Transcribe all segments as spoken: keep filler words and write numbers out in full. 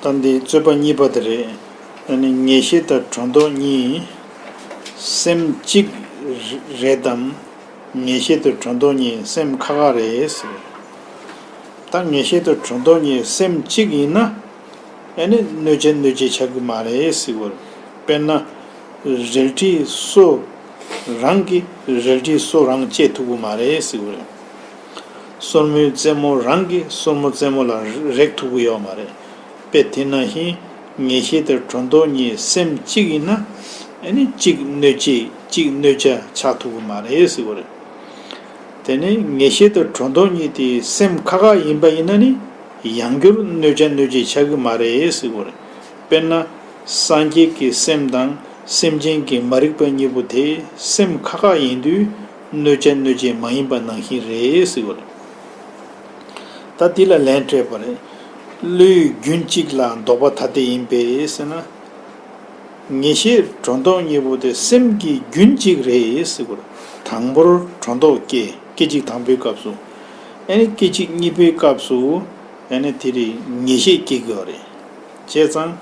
ད་འདི་རྩོད་པ་གཉིས་པ་དེ་རེད། ཨ་ནི་ངེས་ཤེས་དང་སྒྲོ་འདོགས་གཉིས་སེམས་གཅིག་རེད་དམ། ངེས་ཤེས་དང་སྒྲོ་འདོགས་གཉིས་སེམས་ཁ་ཁ་རེད་ཟེར། ད་ངེས་ཤེས་དང་སྒྲོ་འདོགས་གཉིས་སེམས་གཅིག་ཡིན་ན། ཨ་ནི་གནོད་བྱ་གནོད་བྱེད་ཆགས་ཀྱི་མ་རེད་ཟེར་བ་རེད། དཔེར་ན། རལ་གྲིའི་སོ་རང་གིས་རལ་གྲིའི་སོ་རང་བཅད་ཐུབ་ཀྱི་མ་རེད་ཟེར་བ་རེད། སོར་མོའི་རྩེ་མོ་རང་གིས་སོར་མོ་རྩེ་མོ་ལ་རེག་ཐུབ་ཀྱི་ཡོད་མ་རེད། དཔེ་དེ་ནང་བཞིན་ངེས་ཤེས་དང་སྒྲོ་འདོགས་གཉིས་སེམས་གཅིག་ཡིན་ན། ཨ་ནི་གཅིག་གནོད་བྱེད་གཅིག་གནོད་བྱ་ཆགས་ཐུབ་ཀྱི་མ་རེད་ཟེར་བ་རེད། དེ་ནས་ངེས་ཤེས་དང་སྒྲོ་འདོགས་གཉིས་དེ་སེམས་ཁ་ཁ་ཡིན་པ་ཡིན་ན་ནི། ཡང་བསྐྱར་གནོད་བྱ་གནོད་བྱེད་ཆགས་ཀྱི་མ་རེད་ཟེར་བ་རེད། དཔེར་ན། སངས་རྒྱས་ཀྱི་སེམས་དང་སེམས་ཅན་གྱི་མ་རིག་པ་གཉིས་པོ་དེ་སེམས་ཁ་ཁ་ཡིན་དུས་གནོད་བྱ་གནོད་བྱེད་མ་ཡིན་པ་ནང་བཞིན་རེད་ཟེར་བ་རེད། ད་འདི་ལ་ལན་སྤྲད་པ་རེད། བློའི་རྒྱུན་གཅིག་ལ་ལྡོག་པ་ཐ་དད་ཡིན་པས་ཟེར་ན། ངེས་ཤེས་སྒྲོ་འདོགས་གཉིས་པོ་དེ་སེམས་ཀྱི་རྒྱུན་གཅིག་རེད་ཟེར་བ་རེད། དང་པོར་སྒྲོ་འདོགས་སྐྱེ་སྐད་ཅིག་དང་པོའི་སྐབས་སུ། ཨ་ནི་སྐད་ཅིག་གཉིས་པའི་སྐབས་སུ། ཨ་ནི་དེ་རེད་ངེས་ཤེས་སྐྱེ་དགོས་རེད། བྱས་ཙང་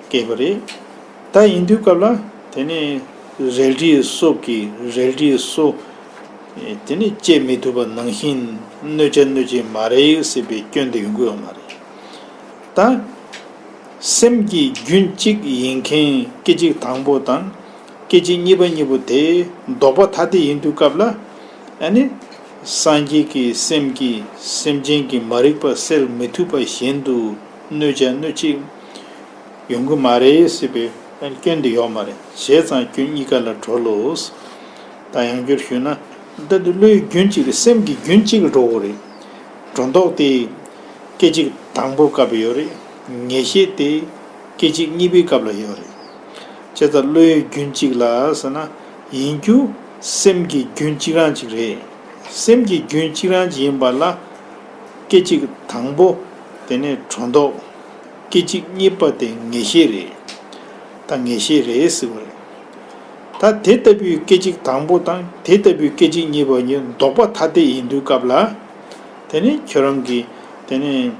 སྐྱེས་པ་རེད། ད་ཡིན་དུས་སྐབས་ལ་དེ་ནས་རལ་གྲིའི་སོ་གིས་རལ་གྲིའི་སོ། དེ་ནས་བཅད་མི་ཐུབ་པ་ནང་བཞིན་གནོད་བྱ་གནོད་བྱེད་མ་རེད་ཟེར་བའི་སྐྱོན་དེ་ཡོང་གི་ཡོད་མ་རེད། ད། སེམས་ཀྱི་རྒྱུན་གཅིག་ཡིན་མཁན་སྐད་ཅིག་དང་པོ་དང་སྐད་ཅིག་གཉིས་པ་གཉིས་པོ་དེ་ལྡོག་པ་ཐ་དད་ཡིན་དུས་སྐབས་ལ། ཨ་ནི། སངས་རྒྱས་ཀྱི་སེམས་ཀྱིས་སེམས་ཅན་གྱི་མ་རིག་པ་སེལ་མི་ཐུབ་པ་བཞིན་དུ་གནོད་བྱ་གནོད་བྱེད་ཡོང་གི་མ་རེད་ཟེར་བའི་སྐྱོན་དེ་ཡོད་མ་རེད། བྱས་ཙང་སྐྱོན་གཉིས་ཀ་ལ་གྲོལ་ལོ། ད་ཡང་བསྐྱར་ཞུས་ན། ད་དེ་བློའི་རྒྱུན་གཅིག་རེད། སེམས་ཀྱི་རྒྱུན་གཅིག་ལ་འགྲོ་དགོས་རེད། སྒྲོ་འདོགས་དེ། སྐད་ཅིག་དང་པོ་སྐབས་ཡོད་རེད། ངེས་ཤེས་དེ། སྐད་ཅིག་གཉིས་པའི་སྐབས་ལ་ཡོད་རེད། བྱས་ཙང་བློའི་རྒྱུན་གཅིག་ལ་ཟེར་ན། ཡིན་རྒྱུ། སེམས་ཀྱི་རྒྱུན་གཅིག་རང་གཅིག་རེད། སེམས་ཀྱི་རྒྱུན་གཅིག་རང་གཅིག་ཡིན་པ་ལ། སྐད་ཅིག་དང་པོ། དེ་ནས་སྒྲོ་འདོགས། སྐད་ཅིག་གཉིས་པ་དེ་ངེས་ཤེས་རེད། ད་ངེས་ཤེས་རེད་ཟེར་བ་རེད། ད་དེ་ལྟ་བུའི་སྐད་ཅིག་དང་པོ་དང་དེ་ལྟ་བུའི་སྐད་ཅིག་གཉིས་པ་གཉིས་ལྡོག་པ་ཐ་དད་ཡིན་དུས་སྐབས་ལ། དེ་ནི་ཁྱོད་རང་གིས་དེ་ནི།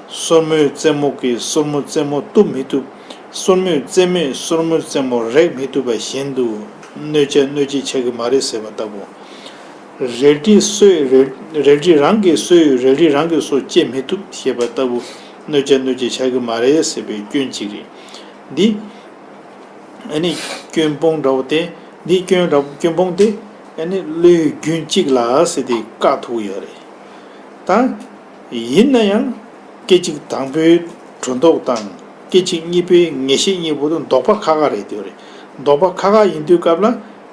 སོར་མོའི་རྩེ་མོ་གིས་སོར་མོ་རྩེ་མོ་གཏུབ་མི་ཐུབ། སོར་མོའི་རྩེ་མོས་སོར་མོའི་རྩེ་མོ་རེག་མི་ཐུབ་པ་བཞིན་དུ་གནོད་བྱ་གནོད་བྱེད་ཆགས་ཀྱི་མ་རེད་ཟེར་བ་ལྟ་བུ། རལ་གྲིའི་སོས་རལ་རལ་གྲི་རང་གིས་སོས་རལ་གྲི་རང་གིས་སོ་བཅད་མི་ཐུབ་ཞེས་པ་ལྟ་བུ་གནོད་བྱ་གནོད་བྱེད་ཆགས་ཀྱི་མ་རེད་ཟེར་བའི་སྐྱོན་གཅིག་རེད། འདི། ཨ་ནི་སྐྱོན་སྤོང་འདྲ་བོ་དེ། འདི་སྐྱོན་འདྲ་བོ་སྐྱོན་སྤོང་དེ། ཨ་ནི་བློའི་རྒྱུན་གཅིག་ལ་ཟེར་ཏེ་བཀག་ཐུབ་ཡོད་རེད། ད། ཡིན་ན་ཡང་། སྐད་ཅིག་དང་པོའི་སྒྲོ་འདོགས་དང་སྐད་ཅིག་གཉིས་པའི་ངེས་ཤེས་གཉིས་པོ་དེ་ལྡོག་པ་ཁག་ཁག་རེད་དེ་རེད། ལྡོག་པ་ཁག་ཁག་ཡིན་དུས་སྐབས་ལ།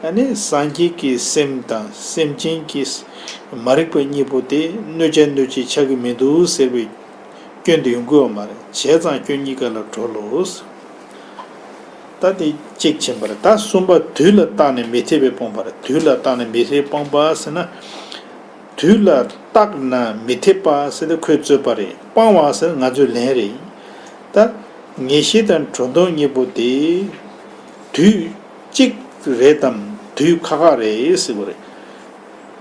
ཨ་ནི་སངས་རྒྱས་ཀྱི་སེམས་དང་སེམས་ཅན་གྱི་མ་རིག་པ་གཉིས་པོ་དེ་གནོད་བྱ་གནོད་བྱེད་ཆགས་ཀྱི་མི་འདུག་ཟེར་བའི་སྐྱོན་དེ་ཡོང་གི་ཡོད་མ་རེད། བྱས་ཙང་སྐྱོན་གཉིས་ཀ་ལ་གྲོལ་ལོ། ད་དེ་གཅིག་ཕྱིན་པ་རེད། ད་གསུམ་པ་དུས་ལ་བརྟགས་ནས་མི་འཐད་པའི་སྤོང་བ་རེད། དུས་ལ་བརྟགས་ནས་མི་འཐད་སྤོང་བ་ཟེར་ན། དུས་ལ་བརྟགས་ན་མི་འཐད་པ་ཟེར་ཏེ་ཁོས་རྩོད་པ་རེད། སྤང་བ་ཟེར་ང་ཚོའི་ལན་རེད། ད་ངེས་ཤེས་དང་སྒྲོ་འདོགས་གཉིས་པོ་དེ་དུས་གཅིག་རེད་དམ་དུས་ཁག་ཁག་རེད་ཟེར་བ་རེད།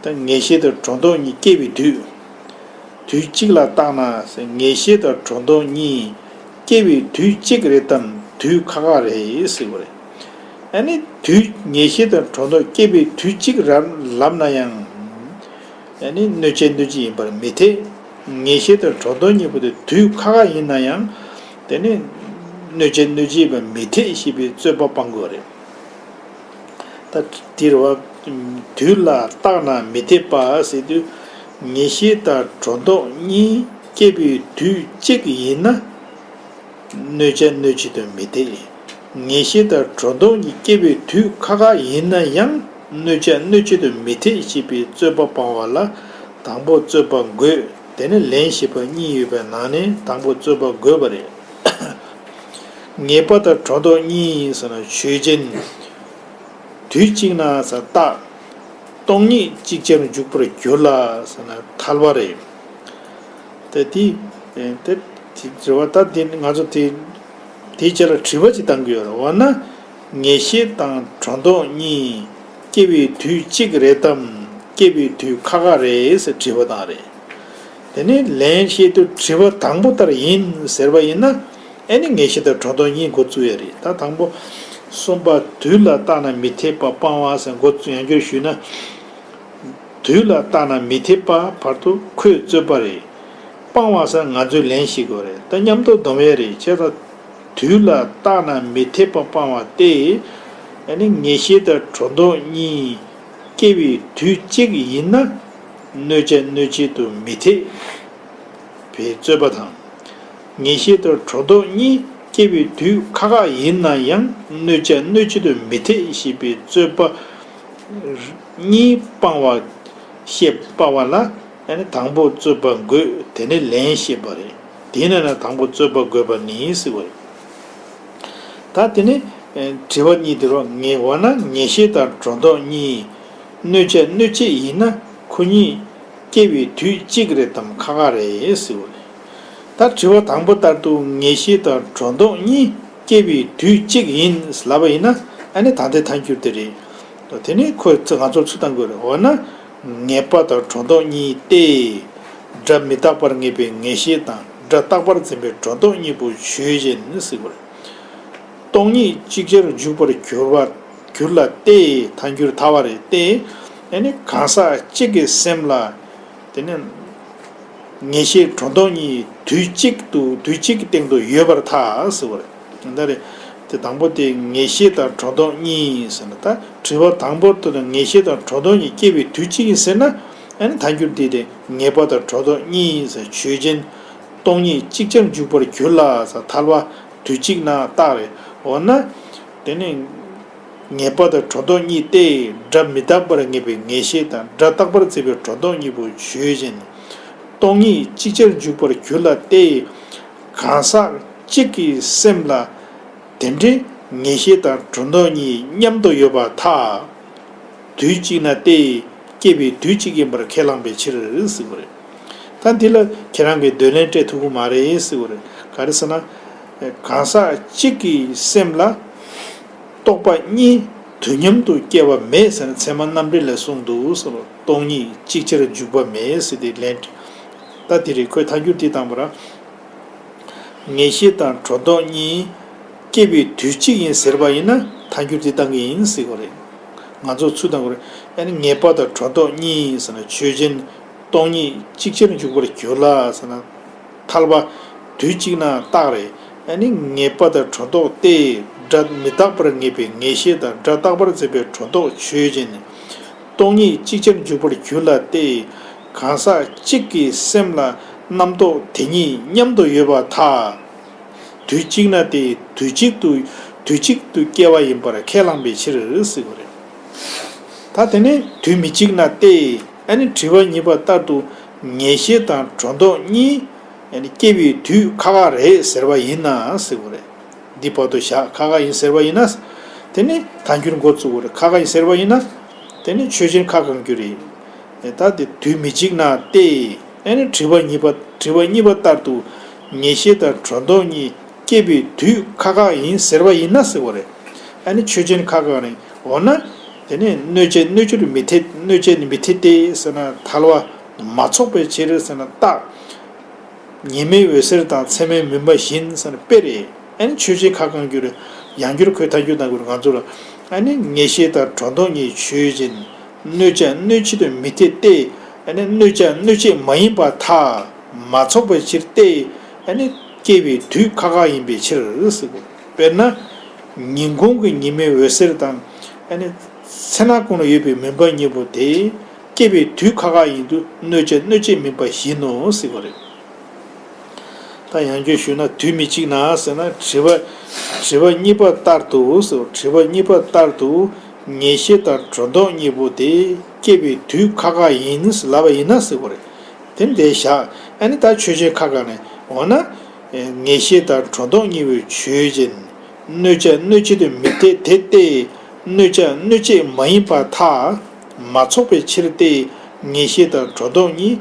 ད་ངེས་ཤེས་དང་སྒྲོ་འདོགས་གཉིས་སྐྱེ་བའི་དུས། དུས་གཅིག་ལ་བརྟགས་ན་ཟེར་ངེས་ཤེས་དང་སྒྲོ་འདོགས་གཉིས་སྐྱེ་བའི་དུས་གཅིག་རེད་དམ་དུས་ཁག་ཁག་རེད་ཟེར་བ་རེད། ཨ་ནི་དུས་ངེས་ཤེས་དང་སྒྲོ་འདོགས་སྐྱེ་བའི་དུས་གཅིག་ར་ལབ་ན་ཡང་། ཨ་ནི་གནོད་བྱེད་གནོད་བྱེད་ཡིན་པར་མི་འཐད། ངེས་ཤེས་དང་སྒྲོ་འདོགས་གཉིས་པོ་དེ་དུས་ཁག་ཁག་ཡིན་ན་ཡང་། དེ་ནི་གནོད་བྱེད་གནོད་བྱེད་ཡིན་པར་མི་འཐད་ཞེས་པའི་རྩོད་པ་སྤང་དགོས་རེད། ད་དེ་རེད་བ། དུས་ལ་བརྟགས་ན་མི་འཐད་པ་ཟེར་དུས། ངེས་ཤེས་དང་སྒྲོ་འདོགས་གཉིས་སྐྱེ་བའི་དུས་གཅིག་ཡིན་ན། གནོད་བྱ་གནོད་བྱེད་དུ་མི་འཐད། ངེས་ཤེས་དང་སྒྲོ་འདོགས་གཉིས་སྐྱེ་བའི་དུས་ཁག་ཁག་ཡིན་ན་ཡང་གནོད་བྱ་གནོད་བྱེད་དུ་མི་འཐད་ཞེས་པའི་རྩོད་པ་སྤང་བ་ལ་དང་པོ་རྩོད་པ་དགོས། དེ་ནས་ལན་ཞེས་པ་གཉིས་ཡོད་པའི་ནང་ནས་དང་པོ་རྩོད་པ་དགོས་པ་རེད། ངེས་པ་དང་སྒྲོ་འདོགས་གཉིས་ཟེར་ན་ཆོས་ཅན། དུས་གཅིག་ན་ཟེར་རྟག་སྟོང་ཉིད་ཅིག་ཅར་འཇུག་པར་འགྱུར་ལ་ཟེར་ན་ཐལ་བ་རེད། ད་དེ་དེ་དེ་རེད་བ། ད་དེ་ང་ཚོ་དེ་དེའི་ཆ་ལ་དྲི་བ་ཅིག་བཏང་གི་ཡོད་རེད། འོ་ན་ངེས་ཤེས་དང་སྒྲོ་འདོགས་གཉིས་སྐྱེ་བའི་དུས་གཅིག་རེད་དམ་སྐྱེ་བའི་དུས་ཁག་ཁག་རེད་ཟེར་དྲི་བ་བཏང་རེད། དེ་ནས་ལན་བཤད་དུས་དྲི་བ་དང་པོ་ལྟར་ཡིན་ཟེར་བ་ཡིན་ན། ཨེ་ནི་ངེས་ཤེས་དང་སྒྲོ་འདོགས་གཉིས་འགོ་བཙུགས་ཡ་རེད། ད་དང་པོ་གསུམ་པ་དུས་ལ་བརྟགས་ན་མི་འཐད་པ་སྤང་བ་ཟེར་འགོ་བཙུགས། ཡང་བསྐྱར་ཞུས་ན། དུས་ལ་བརྟགས་ན་མི་འཐད་པ་བར་དུ་ཁོས་རྩོད་པ་རེད། སྤང་བ་ཟེར་ང་ཚོས་ལན་ཞིག་དགོས་རེད། ད་མཉམ་དུ་སྡོམ་ཡས་རེད། བྱས་ཙང་དུས་ལ་བརྟགས་ན་མི་འཐད་པ་སྤང་བ་སྟེ། ཨ་ནི་ངེས་ཤེས་དང་སྒྲོ་འདོགས་གཉིས་སྐྱེ་བའི་དུས་གཅིག་ཡིན་ན་གནོད་བྱ་གནོད་བྱེད་དུ་མི་འཐད་པའི་རྩོད་པ་དང་། ངེས་ཤེས་དང་སྒྲོ་འདོགས་གཉིས་སྐྱེ་བའི་དུས་ཁག་ཁག་ཡིན་ན་ཡང་གནོད་བྱ་གནོད་བྱེད་དུ་མི་འཐད་ཞེས་པའི་རྩོད་པ་གཉིས་སྤང་བ་བཤད་པ་བ་ལ། ཨ་ནི་དང་པོ་རྩོད་པ་འགོད། དེ་ནས་ལན་བཤད་པ་རེད། དེས་ན་ན་དང་པོ་རྩོད་པ་འགོད་པ་ནི་ཟེར་བ་རེད། ད་དེ་ནི་ཨེ་དྲི་བ་གཉིས་དེ་རུ་ངེས། འོ་ན་ངེས་ཤེས་དང་སྒྲོ་འདོགས་གཉིས་གནོད་བྱ་གནོད་བྱེད་ཡིན་ན་ཁོ་གཉིས་སྐྱེ་བའི་དུས་གཅིག་རེད་དམ་ཁག་ཁག་རེད་ཟེར་བ་རེད། ད་དྲི་བ་དང་པོ་ལྟར་དུ་ངེས་ཤེས་དང་སྒྲོ་འདོགས་གཉིས་སྐྱེ་བའི་དུས་གཅིག་ཡིན་ལབ་པ་ཡིན་ན། ཨ་ནི་ད་ལྟའི་ཐལ་འགྱུར་དེ་རེད། དེ་ནི་ཁོས་ང་ཚོར་ཚུར་བཏང་དགོས་རེད། འོ་ན་ངེས་པ་དང་སྒྲོ་འདོགས་གཉིས་ཏེ། སྒྲ་མི་རྟག་པར་ངེས་པའི་ངེས་ཤེས་དང་སྒྲ་རྟག་པར་འཛིན་པའི་སྒྲོ་འདོགས་གཉིས་པོ་ཆོས་ཅན་ཟེར་དགོས་རེད། སྟོང་ཉིད་ཅིག་ཅར་འཇུག་པར་འགྱུར་བ་འགྱུར་ལ་སྟེ། ཐལ་འགྱུར་ཐལ་བ་རེད་སྟེ། ཨ་ནི་གང་ཟག་གཅིག་གི་སེམས་ལ། དེ་ནི་ངེས་ཤེས་སྒྲོ་འདོགས་གཉིས་དུས་གཅིག་ཏུ་དུས་གཅིག་གི་སྟེང་དུ་ཡོད་པར་ཐལ་ཟེར་བ་རེད། ད་རེད། དེ་དང་པོ་དེ་ངེས་ཤེས་དང་སྒྲོ་འདོགས་གཉིས་ཟེར་ན། ད་དྲི་བ་དང་པོ་དེ་ནི་ངེས་ཤེས་དང་སྒྲོ་འདོགས་གཉིས་སྐྱེ་བའི་དུས་གཅིག་ཡིན་ཟེར་ན། ཨ་ནི་ཐལ་འགྱུར་འདི་དེ་ངེས་པ་དང་སྒྲོ་འདོགས་གཉིས་ཟེར་ཆོས་ཅན། སྟོང་ཉིད་ཅིག་ཅར་འཇུག་པར་འགྱུར་ལ་ཟེར་ཐལ་བ་དུས་གཅིག་ན་རྟགས་རེད། འོ་ན་དེ་ནི། ངེས་པ་དང་སྒྲོ་འདོགས་གཉིས་ཏེ། སྒྲ་མི་རྟག་པར་ངེས་པའི་ངེས་ཤེས་དང་སྒྲ་རྟག་པར་འཛིན་པའི་སྒྲོ་འདོགས་གཉིས་པོ་ཆོས་ཅན། སྟོང་ཉིད་ཅིག་ཅར་འཇུག་པར་འགྱུར་ལ་སྟེ། གང་ཟག་གཅིག་གི་སེམས་ལ་དེ་འདྲའི་ངེས་ཤེས་དང་སྒྲོ་འདོགས་གཉིས་མཉམ་དུ་ཡོད་པར་ཐལ། དུས་གཅིག་ན་སྟེ། སྐྱེ་བའི་དུས་གཅིག་ཡིན་པར་ཁས་བླངས་པའི་ཕྱིར་ཟེར་བ་རེད། ད་འདི་ལ་ཁྱེད་རང་གིས་འདོད་ལན་སྤྲད་ཐུབ་ཀྱི་མ་རེད་ཟེར་བ་རེད། ག་རེ་ཟེར་ན། གང་ཟག་གཅིག་གི་སེམས་ལ་རྟོག་པ་གཉིས་དུས་མཉམ་དུ་སྐྱེ་བ་མེད་ཟེར་ན་ཚད་མ་རྣམ་འགྲེལ་ལས་གསུངས་འདུག་ཟེར་བ། སྟོང་ཉིད་ཅིག་ཅར་འཇུག་པ་མེད་ཟེར་ཏེ་ལན། ད་དེ་རེད། ཁོས་ཐལ་འགྱུར་འདི་བཏང་བ་ར། ངེས་ཤེས་དང་སྒྲོ་འདོགས་གཉིས་སྐྱེ་བའི་དུས་གཅིག་ཡིན་ཟེར་བ་ཡིན་ན་ཐལ་འགྱུར་འདི་བཏང་གི་ཡིན་ཟེར་བ་རེད། ང་ཚོ་ཚུར་བཏང་དགོས་རེད། ཨ་ནི་ངེས་པ་དང་སྒྲོ་འདོགས་གཉིས་ཟེར་ན་ཆོས་ཅན། སྟོང་ཉིད་ཅིག་ཅར་འཇུག་པར་འགྱུར་ལ་ཟེར་ན། ཐལ་བ་དུས་གཅིག་ན་རྟགས་རེད། ཨ་ནི་ངེས་པ་དང་སྒྲོ་འདོགས་ཏེ། སྒྲ་མི་རྟག་པར་ངེས་པའི་ངེས་ཤེས་དང་སྒྲ་རྟག་པར་འཛིན་པའི་སྒྲོ་འདོགས་ཆོས་ཅན། སྟོང་ཉིད་ཅིག་ཅར་འཇུག་པར་འགྱུར་ལ་སྟེ། གང་ཟག་གཅིག་གི་སེམས་ལ་རྣམ་རྟོག་དེ་གཉིས་མཉམ་དུ་ཡོད་པར་ཐལ། དུས་གཅིག་ན་སྟེ་དུས་གཅིག་ཏུ་དུས་གཅིག་ཏུ་སྐྱེ་བ་ཡིན་པར་ཁས་བླངས་པའི་ཕྱིར་ཟེར་བ་རེད། ད་དེ་ནས་དུས་མི་གཅིག་ན་སྟེ། ཨ་ནི་དྲི་བ་གཉིས་པ་ལྟར་དུ་ངེས་ཤེས་དང་སྒྲོ་འདོགས་གཉིས་ཨ་ནི་སྐྱེ་བའི་དུས་ཁག་ཁག་རེད་ཟེར་བ་ཡིན་ན་ཟེར་བ་རེད། འདི་བར་དུ་བཞག་ཁག་ཁག་ཡིན་ཟེར་བ་ཡིན་ན། དེ་ནི་ཐལ་འགྱུར་འགོ་བཙུགས་པ་རེད། ཁག་ཁག་ཡིན་ཟེར་བ་ཡིན་ན། དེ་ནི་ཆོས་ཅན་ཁ་བསྐང་རྒྱུ་རེད། ད་དེ་དུས་མི་གཅིག་ན་སྟེ། ཨ་ནི་དྲི་བ་གཉིས་པ་དྲི་བ་གཉིས་པ་ལྟར་དུ་ངེས་ཤེས་དང་སྒྲོ་འདོགས་གཉིས་སྐྱེ་བའི་དུས་ཁག་ཁག་ཡིན་ཟེར་བ་ཡིན་ན་ཟེར་བ་རེད། ཨ་ནི་ཆོས་ཅན་ཁ་བསྐང་རེད། འོ་ན། དེ་ནི་གནོད་བྱེད་གནོད་བྱེད་དུ་མི་འཐད། གནོད་བྱེད་ནི་མི་འཐད་དེ་ཟེར་ན་ཐལ་བ་མ་ཚོགས་པའི་ཕྱིར་ཟེར་ན་རྟགས། ཉི་མའི་འོད་ཟེར་དང་མཚན་མོའི་མུན་པ་བཞིན་ཟེར་ན་དཔེ་རེད། ཨ་ནི་ཆོས་ཅན་ཁ་བསྐང་རྒྱུ་རེད། ཡང་བསྐྱར་ཁོས་ཐལ་འགྱུར་གནང་དགོས་རེད་ང་ཚོ་ལ། ཨ་ནི་ངེས་ཤེས་དང་སྒྲོ་འདོགས་གཉིས་ཆོས་ཅན། གནོད་བྱ་གནོད་བྱེད་དུ་མི་འཐད་དེ། ཨ་ནི་གནོད་བྱ་གནོད་བྱེད་མ་ཡིན་པར་ཐལ། མ་ཚོགས་པའི་ཕྱིར་ཏེ། ཨ་ནི་སྐྱེ་བའི་དུས་ཁག་ཁག་ཡིན་པའི་ཕྱིར་ཟེར་དགོས། དཔེར་ན། ཉིན་གུང་གི་ཉི་མའི་འོད་ཟེར་དང་། ཨ་ནི་མཚན་ནག་གུང་ལ་ཡོད་པའི་མུན་པ་གཉིས་པོ་དེ། སྐྱེ་བའི་དུས་ཁག་ཁག་ཡིན་དུས་གནོད་བྱ་གནོད་བྱེད་མིན་པ་བཞིན་ནོ་ཟེར་བ་རེད། ད་ཡང་བསྐྱར་ཞུས་ན་དུས་མི་གཅིག་ན་ཟེར་ན་དྲི་བ། དྲི་བ་གཉིས་པ་ལྟར་དུ་ཟེར། དྲི་བ་གཉིས་པ་ལྟར་དུ་ངེས་ཤེས་དང་སྒྲོ་འདོགས་གཉིས་པོ་དེ་སྐྱེ་བའི་དུས་ཁག་ཁག་ཡིན་ཟེར་ལབ་པ་ཡིན་ན་ཟེར་བ་རེད། དེ་འདྲའི་བཞག་ཨ་ནི་ད་ཆོས་ཅན་ཁ་བསྐང་ནས་འོ་ན། ངེས་ཤེས་དང་སྒྲོ་འདོགས་གཉིས་པོའི་ཆོས་ཅན། གནོད་བྱ་གནོད་བྱེད་དུ་མི་འཐད་དེ་སྟེ། གནོད་བྱ་གནོད་བྱེད་མ་ཡིན་པར་ཐལ། མ་ཚོགས་པའི་ཕྱིར་ཏེ། ངེས་ཤེས་དང་སྒྲོ་འདོགས་གཉིས།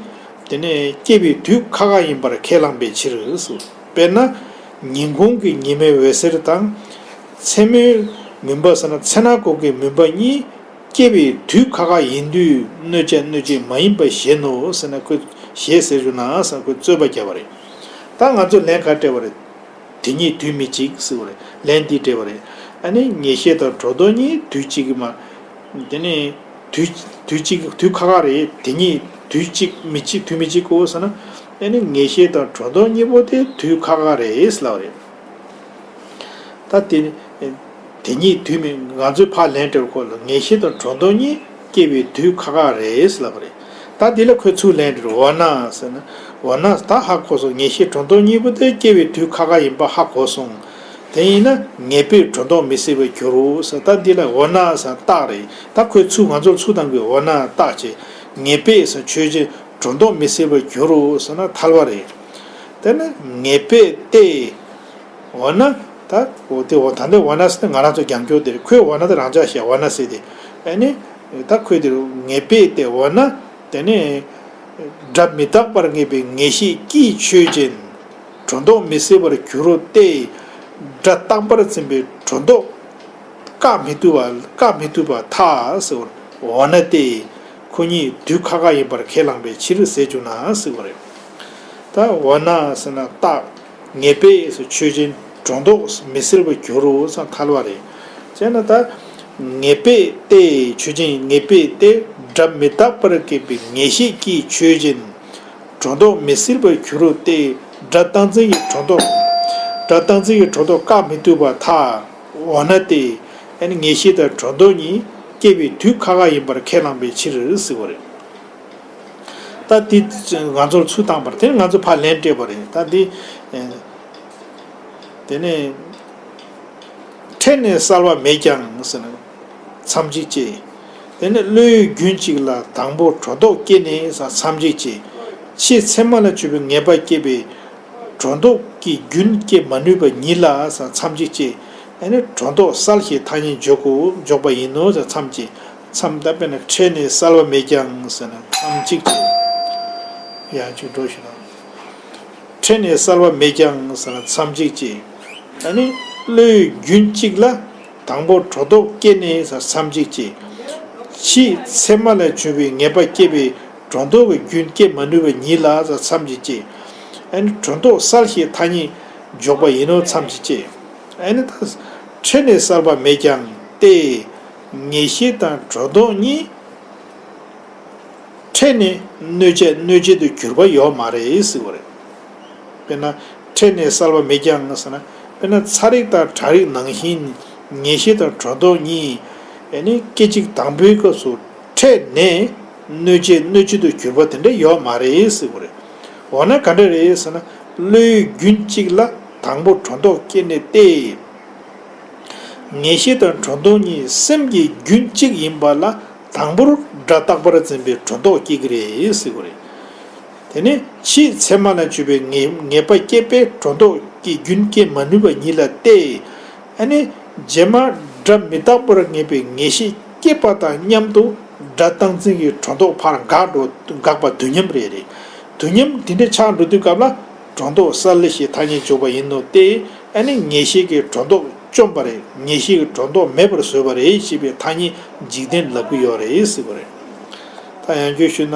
དེ་ནས་སྐྱེ་བའི་དུས་ཁག་ཁག་ཡིན་པར་ཁས་བླངས་པའི་ཕྱིར། དཔེར་ན། ཉིན་གུང་གི་ཉི་མའི་འོད་ཟེར་དང་། མཚན་མོའི་མུན་པ་ཟེར་ན་མཚན་ནག་གུང་གི་མུན་པ་གཉིས། སྐྱེ་བའི་དུས་ཁག་ཁག་ཡིན་དུས་གནོད་བྱ་གནོད་བྱེད་མ་ཡིན་པ་བཞིན་ནོ་ཟེར་ན་ཁོས་ ཞེས་ཟེར་བྱུང་ན་ཟེར་ཁོས་རྩོད་པ་བརྒྱབ་པ་རེད། ད་ང་ཚོས་ལན་ག་སྤྲད་པ་རེད། དེ་གཉིས་དུས་མི་གཅིག་ཟེར་བ་རེད། ལན་འདི་སྤྲད་པ་རེད། ཨ་ནི་ངེས་ཤེས་དང་སྒྲོ་འདོགས་གཉིས་དུས་གཅིག་གི་མ། དེ་ནི་དུས་དུས་གཅིག་དུས་ཁག་ཁག་རེད། དེ་གཉིས་དུས་གཅིག་མི་གཅིག་དུས་མི་གཅིག་གོ་ཟེར་ན། ཨ་ནི་ངེས་ཤེས་དང་སྒྲོ་འདོགས་གཉིས་པོ་དེ་དུས་ཁག་ཁག་རེད་ཟེར་ལབ་པ་རེད། ད་དེ་དེ་གཉིས་དུས་མི། ང་ཚོས་ཕར་ལན་སྤྲད་པ་ཁོ་ལ་ངེས་ཤེས་དང་སྒྲོ་འདོགས་གཉིས་སྐྱེ་བའི་དུས་ཁག་ཁག་རེད་ལབ་པ་རེད། ད་འདི་ལ་ཁོས་ཚུར་ལན་སྤྲད། འོ་ན་ཟེར་ན། འོ་ན་ད་ཧ་གོ་སོང་། ངེས་ཤེས་སྒྲོ་འདོགས་གཉིས་པོ་དེ་སྐྱེ་བའི་དུས་ཁག་ཁག་ཡིན་པ་ཧ་གོ་སོང་། དེ་ཡིན་ན་ངེས་པས་སྒྲོ་འདོགས་མི་སྲིད་པར་འགྱུར་རོ་ཟེར། ད་འདི་ལ་འོ་ན་ཟེར་རྟགས་རེད། ད་ཁོས་ཚུར་ང་ཚོར་ཚུར་བཏང་གི། འོ་ན་རྟགས་བྱས། ངེས་པས་ཟེར་ཆོས་ཅན། སྒྲོ་འདོགས་མི་སྲིད་པར་འགྱུར་རོ་ཟེར་ན་ཐལ་བ་རེད། དེ་ནི་ངེས་པས་ཏེ། འོ་ན། ད་འོ་དེ་འོ་ད་འདི་འོ་ན་ཟེར་ན་ང་རང་ཚོ་རྒྱང་སྐྱོར་དེ་རེད། ཁོས་འོ་ན་དེ་རང་འཇགས་བཤད། འོ་ན་ཟེར་དེ། ཨ་ནི་ད་ཁོས་དེ་ངེས་པས་ཏེ། འོ་ན་དེ་ནི་སྒྲ་མི་རྟག་པར་ངེས་པའི་ངེས་ཤེས་ཀྱིས་ཆོས་ཅན། སྒྲོ་འདོགས་མི་སྲིད་པར་འགྱུར་རོ་སྟེ། སྒྲ་རྟག་པར་འཛིན་པའི་སྒྲོ་འདོགས་བཀག་མི་ཐུབ་པ། བཀག་མི་ཐུབ་པར་ཐལ་ཟེར་བ། འོ་ན་སྟེ། ཁོ་གཉིས་དུས་ཁག་ཁག་ཡིན་པར་ཁས་བླངས་པའི་ཕྱིར་ཟེར་བྱུང་ན་ཟེར་བ་རེད། ད་འོ་ན་ཟེར་ན་རྟགས། ངེས་པས་ཟེར་ཆོས་ཅན། སྒྲོ་འདོགས་མི་སྲིད་པར་འགྱུར་རོ་ཟེར་ཐལ་བ་རེད། བྱས་ན་ད་ངེས་པས་ཏེ། ཆོས་ཅན། ངེས་པས་ཏེ། སྒྲ་མི་རྟག་པར་སྐྱེས་པའི་ངེས་ཤེས་ཀྱིས་ཆོས་ཅན། སྒྲོ་འདོགས་མི་སྲིད་པར་འགྱུར་རོ་སྟེ། སྒྲ་རྟག་འཛིན་གྱི་སྒྲོ་འདོགས། སྒྲ་རྟག་འཛིན་གྱི་སྒྲོ་འདོགས་བཀག་མི་ཐུབ་པར་ཐལ། འོ་ན་སྟེ། ཨ་ནི་ངེས་ཤེས་དང་སྒྲོ་འདོགས་གཉིས་སྐྱེ་བའི་དུས་ཁག་ཁག་ཡིན་པར་ཁས་བླངས་པའི་ཕྱིར་ཟེར་བ་རེད། ད་འདི་ང་ཚོར་ཚུར་བཏང་པར་དེ་ནི་ང་ཚོས་ཕར་ལན་སྤྲད་པ་རེད། ད་འདི། དེ་ནས་ཕྲད་ནས་གསལ་བ་མེད་ཀྱང་ཟེར་ན་མཚམས་གཅིག་བཅད། དེ་ནས་བློའི་རྒྱུན་གཅིག་ལ་དང་པོ་སྒྲོ་འདོགས་སྐྱེས་ནས་ཟེར་མཚམས་གཅིག་བཅད། ཕྱིས་མཚན་མ་ལ་འཇུག་པའི་ངེས་པ་སྐྱེས་པས་སྒྲོ་འདོགས་ཀྱི་རྒྱུན་སྐྱེ་མ་ནུས་པ་ཉིད་ལ་ཟེར་མཚམས་གཅིག་བཅད། ཨ་ནི་སྒྲོ་འདོགས་གསལ་ཞེས་ཐ་སྙད་འཇོག་གོ། འཇོག་པ་ཡིན་ནོ་ཟེར་མཚམས་གཅིག། མཚམས་ད་དཔེར་ན་ཕྲད་ནས་གསལ་བ་མེད་ཀྱང་ཟེར་ན་མཚམས་གཅིག་བཅད། ཡང་ཅིག་འགྲོ་ཞུ་ན། ཕྲད་ནས་གསལ་བ་མེད་ཀྱང་ཟེར་ན་མཚམས་གཅིག་བཅད། ཨ་ནི་བློའི་རྒྱུན་གཅིག་ལ་དང་པོ་སྒྲོ་འདོགས་སྐྱེས་ནས་ཟེར་མཚམས་གཅིག་བཅད། ཕྱིས་མཚན་མ་ལས་བྱུང་བའི་ངེས་པ་སྐྱེས་པས་སྒྲོ་འདོགས་ཀྱི་རྒྱུན་སྐྱེ་མ་ནུས་པ་ཉིད་ལ་ཟེར་མཚམས་གཅིག་བཅད། ཨ་ནི་སྒྲོ་འདོགས་གསལ་ཞེས་ཐ་སྙད་འཇོག་པ་ཡིན་ནོ་མཚམས་གཅིག་བཅད། ཨ་ནི་ད་ཕྲད་ནས་གསལ་བ་མེད་ཀྱང་སྟེ། ངེས་ཤེས་དང་སྒྲོ་འདོགས་གཉིས། ཕྲད་ནས་གནོད་བྱེད་གནོད་བྱེད་དུ་གྱུར་པ་ཡོད་མ་རེད་ཟེར་བ་རེད། དཔེར་ན་ཕྲད་ནས་གསལ་བ་མེད་ཀྱང་ཟེར་ན། དཔེར་ན་ཚ་རེག་དང་གྲང་རེག་ནང་བཞིན་ངེས་ཤེས་དང་སྒྲོ་འདོགས་གཉིས་ཨ་ནི་སྐད་ཅིག་དང་པོའི་སྐབས་སུ་ཕྲད་ནས་གནོད་བྱེད་གནོད་བྱེད་དུ་གྱུར་པ་དེ་འདྲ་ཡོད་མ་རེད་ཟེར་བ་རེད། འོ་ན་ག་འདྲ་རེད་ཟེར་ན། བློའི་རྒྱུན་གཅིག་ལ་དང་པོ་སྒྲོ་འདོགས་སྐྱེས་ནས་ཏེ། ངེས་ཤེས་དང་སྒྲོ་འདོགས་གཉིས་སེམས་ཀྱི་རྒྱུན་གཅིག་ཡིན་པ་ལ་དང་པོར་སྒྲ་རྟག་པར་འཛིན་པའི་སྒྲོ་འདོགས་སྐྱེ་གི་རེད་ཟེར་གི་རེད། དེ་ནས་ཕྱིས་མཚན་མ་ལ་འཇུག་པའི་ངེས་ངེས་པ་སྐྱེས་པས་སྒྲོ་འདོགས་ཀྱི་རྒྱུན་སྐྱེ་མ་ནུས་པ་ཉིད་ལ་སྟེ། ཨ་ནི་རྗེས་མ་སྒྲ་མི་རྟག་པར་ངེས་པའི་ངེས་ཤེས་སྐྱེས་པ་དང་མཉམ་དུ་སྒྲ་རྟག་འཛིན་གྱི་སྒྲོ་འདོགས་ཕར་འགག་འགྲོ་འགག་པ་དུས་མཉམ་རེད་རེད། དུས་མཉམ་དེ་འདྲ་ཆགས་འགྲོ་དུས་སྐབས་ལ། སྒྲོ་འདོགས་གསལ་ཞེས་ཐ་སྙད་འཇོག་པ་ཡིན་ནོ་སྟེ། ཨ་ནི་ངེས་ཤེས་ཀྱིས་སྒྲོ་འདོགས་བཅོམ་པ་རེད། ངེས་ཤེས་ཀྱིས་སྒྲོ་འདོགས་མེད་པར་བཟོས་པ་རེད་ཞེས་པའི་ཐ་སྙད་འཇིག་རྟེན་ལབ་ཀྱི་ཡོད་རེད་ཟེར་བ་རེད། ད་ཡང་བསྐྱར་ཞུས་ན།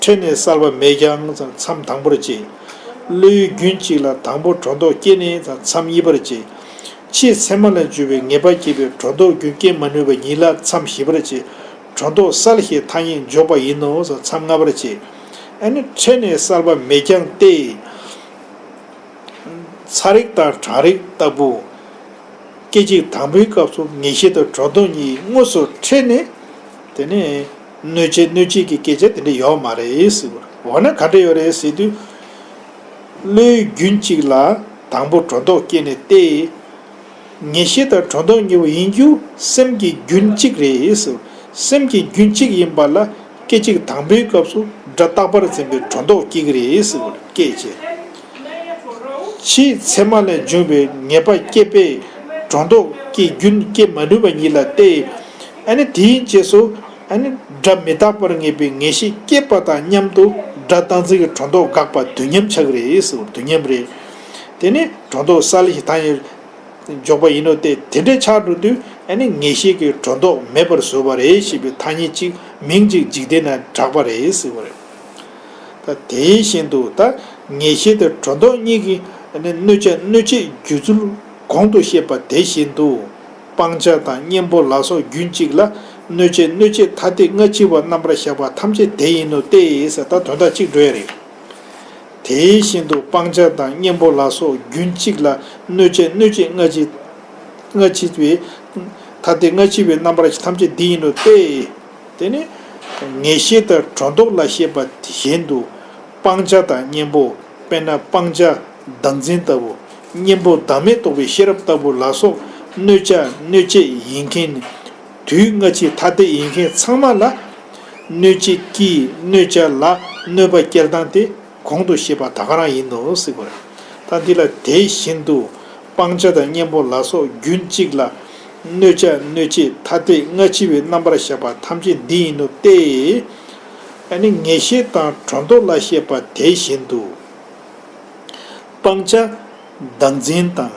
ཕྲད་ནས་གསལ་བ་མེད་ཀྱང་མཚམས་དང་པོར་བཅད། བློའི་རྒྱུན་གཅིག་ལ་དང་པོ་སྒྲོ་འདོགས་སྐྱེས་ནས་མཚམས་གཉིས་པར་བཅད། ཕྱིས་མཚན་མ་ལ་འཇུག་པའི་ངེས་པ་སྐྱེས་པས་སྒྲོ་འདོགས་རྒྱུན་སྐྱེ་མ་ནུས་པ་ཉིད་ལ་མཚམས་བཞི་པར་བཅད། སྒྲོ་འདོགས་གསལ་ཞེས་ཐ་སྙད་འཇོག་པ་ཡིན་ནོ་མཚམས་ལྔ་པར་བཅད། ཨ་ནི་ཕྲད་ནས་གསལ་བ་མེད་ཀྱང་སྟེ། ཚ་རེག་དང་གྲང་རེག་ལྟ་བུ། སྐད་ཅིག་དང་པོའི་སྐབས་སུ་ངེས་ཤེས་དང་སྒྲོ་འདོགས་གཉིས་དངོས་སུ་ཕྲད་ནས། དེ་ནས་གནོད་བྱེད་གནོད་བྱེད་ཀྱི་སྐད་ཆ་དེ་འདྲ་ཡོད་མ་རེད་ཟེར་བ་རེད། འོ་ན་ག་འདྲ་ཡོད་རེད་ཟེར་དུས། བློའི་རྒྱུན་གཅིག་ལ་དང་པོ་སྒྲོ་འདོགས་སྐྱེས་ནས་ཏེ། ངེས་ཤེས་དང་སྒྲོ་འདོགས་གཉིས་པོ་ཡིན་རྒྱུ་སེམས་ཀྱི་རྒྱུན་གཅིག་རེད་ཟེར། སེམས་ཀྱི་རྒྱུན་གཅིག་ཡིན་པ་ལ་སྐད་ཅིག་དང་པོའི་སྐབས་སུ་སྒྲ་རྟག་པར་འཛིན་པའི་སྒྲོ་འདོགས་སྐྱེ་གི་རེད་ཟེར་བ་རེད། སྐད་ཅེས། ཕྱིས་མཚན་མ་ལས་བྱུང་བའི་ངེས་པ་སྐྱེས་པས་སྒྲོ་འདོགས་ཀྱི་རྒྱུན་སྐྱེ་མ་ནུས་པ་ཉིད་ལ་སྟེ། ཨ་ནི་དེའི་རྗེས་སུ་ཨ་ནི་སྒྲ་མི་རྟག་པར་ངེས་པའི་ངེས་ཤེས་སྐྱེས་པ་དང་མཉམ་དུ་སྒྲ་རྟག་འཛིན་གྱི་སྒྲོ་འདོགས་འགག་པ་དུས་མཉམ་ཆགས་ཀྱི་རེད་ཟེར་བ་དུས་མཉམ་རེད། དེ་ནི་སྒྲོ་འདོགས་གསལ་ཞེས་ཐ་སྙད་འཇོག་པ་ཡིན་ནོ་སྟེ། དེ་འདྲ་ཆགས་འགྲོ་དུས་ཨ་ནི་ངེས་ཤེས་ཀྱིས་སྒྲོ་འདོགས་མེད་པར་བཟོས་པ་རེད་ཞེས་པའི་ཐ་སྙད་གཅིག་མིང་གཅིག་འཇིག་རྟེན་ན་གྲགས་པ་རེད་ཟེར་བ་རེད། ད་ ད་དེ་བཞིན་དུ་ད་ངེས་ཤེས་དང་སྒྲོ་འདོགས་གཉིས་ཀྱི་གནོད་བྱ་གནོད་བྱེད་བརྒྱུད་ཚུལ་གོང་དུ་བཤད་པ་དེ་བཞིན་དུ། སྤང་བྱ་དང་གཉེན་པོ་ལ་སོགས་རྒྱུན་གཅིག་ལ་གནོད་བྱེད་གནོད་བྱེད་ཐ་དད་སྔ་ཕྱི་བ་རྣམ་པར་གཞག་པ་ཐམས་ཅད་དེ་ཡིན་ནོ་སྟེ་ཟེར། ད་དོན་དག་གཅིག་འགྲོ་ཡ་རེད། དེ་བཞིན་དུ་སྤང་བྱ་དང་གཉེན་པོ་ལ་སོགས་རྒྱུན་གཅིག་ལ་གནོད་བྱེད་གནོད་བྱེད་སྔ་ཕྱི་སྔ་ཕྱི་བའི་ཐ་དད་སྔ་ཕྱི་བའི་རྣམ་པར་ཐམས་ཅད་འདི་ཡིན་ནོ་སྟེ། དེ་ནི་ངེས་ཤེས་དང་སྒྲོ་འདོགས་ལ་བཤད་པ་བཞིན་དུ། སྤང་བྱ་དང་གཉེན་པོ། དཔེར་ན་སྤང་བྱ་བདག་འཛིན་ལྟ་བུ། གཉེན་པོ་བདག་མེད་རྟོགས་པའི་ཤེས་རབ་ལྟ་བུ་ལ་སོགས་གནོད་བྱ་གནོད་བྱེད་ཡིན་མཁན། དུས་སྔ་ཕྱི་ཐ་དད་ཡིན་མཁན་ཚང་མ་ལ་གནོད་བྱེད་ཀྱིས་གནོད་བྱ་ལ་གནོད་པ་སྐྱེལ་སྟངས་དེ་གོང་དུ་བཤད་པ་ད་ག་རང་ཡིན་ནོ་ཟེར་དགོས་རེད། ད་འདི་ལ་དེ་བཞིན་དུ་སྤང་བྱ་དང་གཉེན་པོ་ལ་སོགས་རྒྱུན་གཅིག་ལ་གནོད་བྱ་གནོད་བྱེད་ཐ་དད་སྔ་ཕྱི་བའི་རྣམ་པར་གཞག་པ་ཐམས་ཅད་འདི་ཡིན་ནོ་སྟེ། ཨ་ནི་ངེས་ཤེས་དང་སྒྲོ་འདོགས་ལ་བཤད་པ་དེ་བཞིན་དུ། སྤང་བྱ་བདག་འཛིན་དང་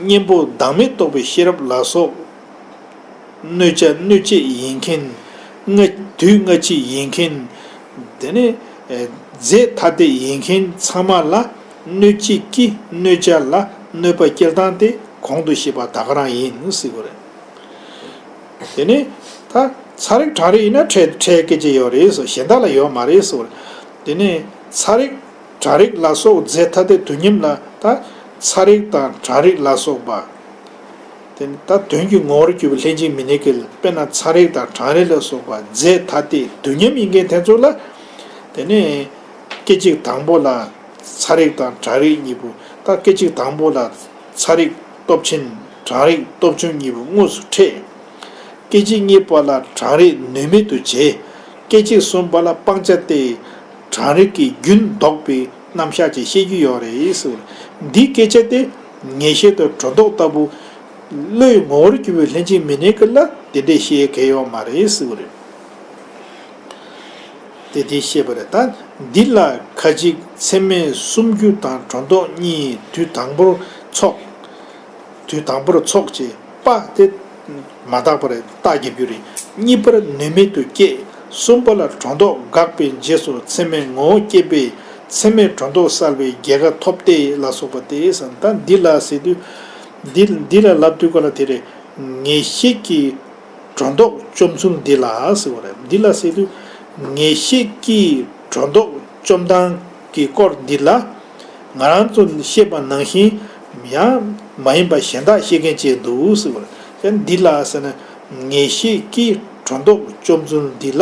གཉེན་པོ་བདག་མེད་རྟོགས་པའི་ཤེས་རབ་ལ་སོགས། གནོད་བྱ་གནོད་བྱེད་ཡིན་མཁན། སྔ་དུས་སྔ་ཕྱི་ཡིན་མཁན། དེ་ནས་ཨེ་རྫས་ཐ་དད་ཡིན་མཁན་ཚང་མ་ལ་གནོད་བྱེད་ཀྱིས་གནོད་བྱ་ལ་གནོད་པ་སྐྱེལ་སྟངས་དེ་གོང་དུ་བཤད་པ་ད་ག་རང་ཡིན་ཟེར་དགོས་རེད། དེ་ནས་ད་ཚ་རེག་གྲང་རེག་ཡིན་ན་འཕྲད་འཕྲད་སྐད་ཆ་ཡོད་རེད་ཟེར། གཞན་དག་ལ་ཡོད་མ་རེད་ཟེར། དེ་ནས་ཚ་རེག་གྲང་རེག་ལ་སོགས་རྫས་ཐ་དད་དུས་མཉམ་ལ་ད་ཚ་རེག་དང་གྲང་རེག་ལ་སོགས་པ། དེ་ནི་ད་དོན་གྱི་ངོ་བོར་གྱུར་པའི་ལྷན་ཅིག་མི་གནས་ཀྱི། དཔེར་ན་ཚ་རེག་དང་གྲང་རེག་ལ་སོགས་པ་རྫས་ཐ་དད་དུས་མཉམ་ཡིན་མཁན་དེ་ཚོ་ལ། དེ་ནས་སྐད་ཅིག་དང་པོ་ལ་ཚ་རེག་དང་གྲང་རེག་གཉིས་པོ། ད་སྐད་ཅིག་དང་པོ་ལ་ཚ་རེག་སྟོབས་ཆེན་གྲང་རེག་སྟོབས་ཆུང་གཉིས་པོ་དངོས་སུ་འཕྲད། སྐད་ཅིག་གཉིས་པ་ལ་གྲང་རེག་ནུས་མེད་དུ་བྱས། སྐད་ཅིག་གསུམ་པ་ལ་སྤང་བྱ་སྟེ། གྲང་རེག་གི་རྒྱུན་ལྡོག་པའི་རྣམ་གཞག་ཅིག་བཤད་རྒྱུ་ཡོད་རེད་ཟེར། འདིའི་སྐད་ཆ་དེ་ངེས་ཤེས་དང་སྒྲོ་འདོགས་ལྟ་བུ། བློའི་ངོ་བོར་གྱུར་པའི་ལྷན་ཅིག་མི་གནས་ཀྱི་ལ་དེ་འདྲས་བཤད་མཁན་ཡོད་མ་རེད་ཟེར་བ་རེད། དེ་དེ་བཤད་པ་རེད། ད་འདི་ལ་ཁ་ཅིག་ཚད་མས་སུམ་རྒྱུ་དང་སྒྲོ་འདོགས་གཉིས་དུས་དང་པོར་ཚོགས། དུས་དང་པོར་ཚོགས་ཅེས་པ་དེ་མ་དག་པར་རྟགས་བརྒྱབ་རྒྱུ་རེད། གཉིས་པར་ནུས་མེད་དུ་སྐྱེས། གསུམ་པ་ལ་སྒྲོ་འདོགས་འགགས་པའི་རྗེས་སུ་ཚད་མའི་ངོ་བོ་སྐྱེས་པས་ཚད་མས་སྒྲོ་འདོགས་བསལ་བའི་རྒྱལ་ཁ་ཐོབ་སྟེ་ལ་སོགས་པ་སྟེ་ཟེར། ད་འདི་ལ་ཟེར་དུས། འདི་འདི་ལ་ལབ་དུས་ག་ལ་དེ་རེད། ངེས་ཤེས་ཀྱི་སྒྲོ་འདོགས་བཅོམ་ཚུལ་འདི་ལ་ཟེར་བ་རེད། འདི་ལ་ཟེར་དུས་ངེས་ཤེས་ཀྱི་སྒྲོ་འདོགས་བཅོམ་སྟངས་ཀྱི་སྐོར་འདི་ལ། ང་རང་ཚོ་བཤད་པ་ནང་བཞིན་ཡང་མ་ཡིན་པ་གཞན་དག་བཤད་མཁན་ཅིག་འདུག་ཟེར་བ་རེད། ཡང་འདི་ལ་ཟེར་ན་ངེས་ཤེས་ཀྱི་སྒྲོ་འདོགས་བཅོམ་ཚུལ་འདི་ལ།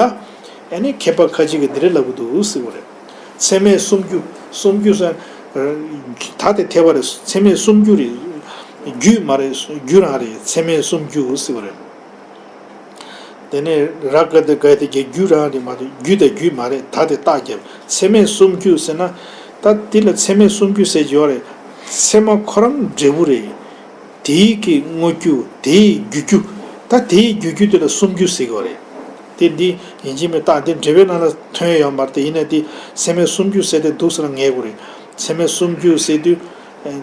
ཨ་ནི་མཁས་པ་ཁ་ཅིག་གིས་འདི་འདྲ་ལབ་ཀྱི་འདུག་ཟེར་བ་རེད། ཚད་མས་སུམ་རྒྱུ། སུམ་རྒྱུ་ཟེར་ན་ད་དེ་ཐལ་བ་རེད། ཚད་མས་སུམ་རྒྱུ་རེད། རྒྱུད་མ་རེད། རྒྱུད་རང་རེད། ཚད་མས་སུམ་རྒྱུ་ཟེར་བ་རེད། དེ་ནས་ར་ག་བཏགས་རྒ་ཡ་བཏགས་རྒྱ། རྒྱུ་རང་རེད་མ་གཏོགས་རྒྱུ་དང་རྒྱུད་མ་རེད། ད་དེ་རྟགས་བརྒྱབ། ཚད་མས་སུམ་རྒྱུ་ཟེར་ན། ད་འདི་ལ་ཚད་མས་སུམ་རྒྱུ་ཟེར་གྱི་ཡོད་རེད། ཚད་མ་ཁོ་རང་འབྲས་བུ་རེད། དེའི་གི་དངོས་རྒྱུ། དེའི་རྒྱུ་རྒྱུ། ད་དེའི་རྒྱུ་རྒྱུ་དེ་ལ་སུམ་རྒྱུ་ཟེར་གྱི་ཡོད་རེད། དེ་འདི་ཡིན་གཅིག་མིན་གཅིག་འདི་འགྲེལ་པའི་ནང་ལ་ཐོན་ཡོད་མ་རེད། དེ་ཡིན་ན་དེ་ཚད་མས་སུམ་རྒྱུ་ཟེར་དེ་འདུག་ཟེར་ན་ངེས་དགོས་རེད། ཚད་མས་སུམ་རྒྱུ་ཟེར་དུས།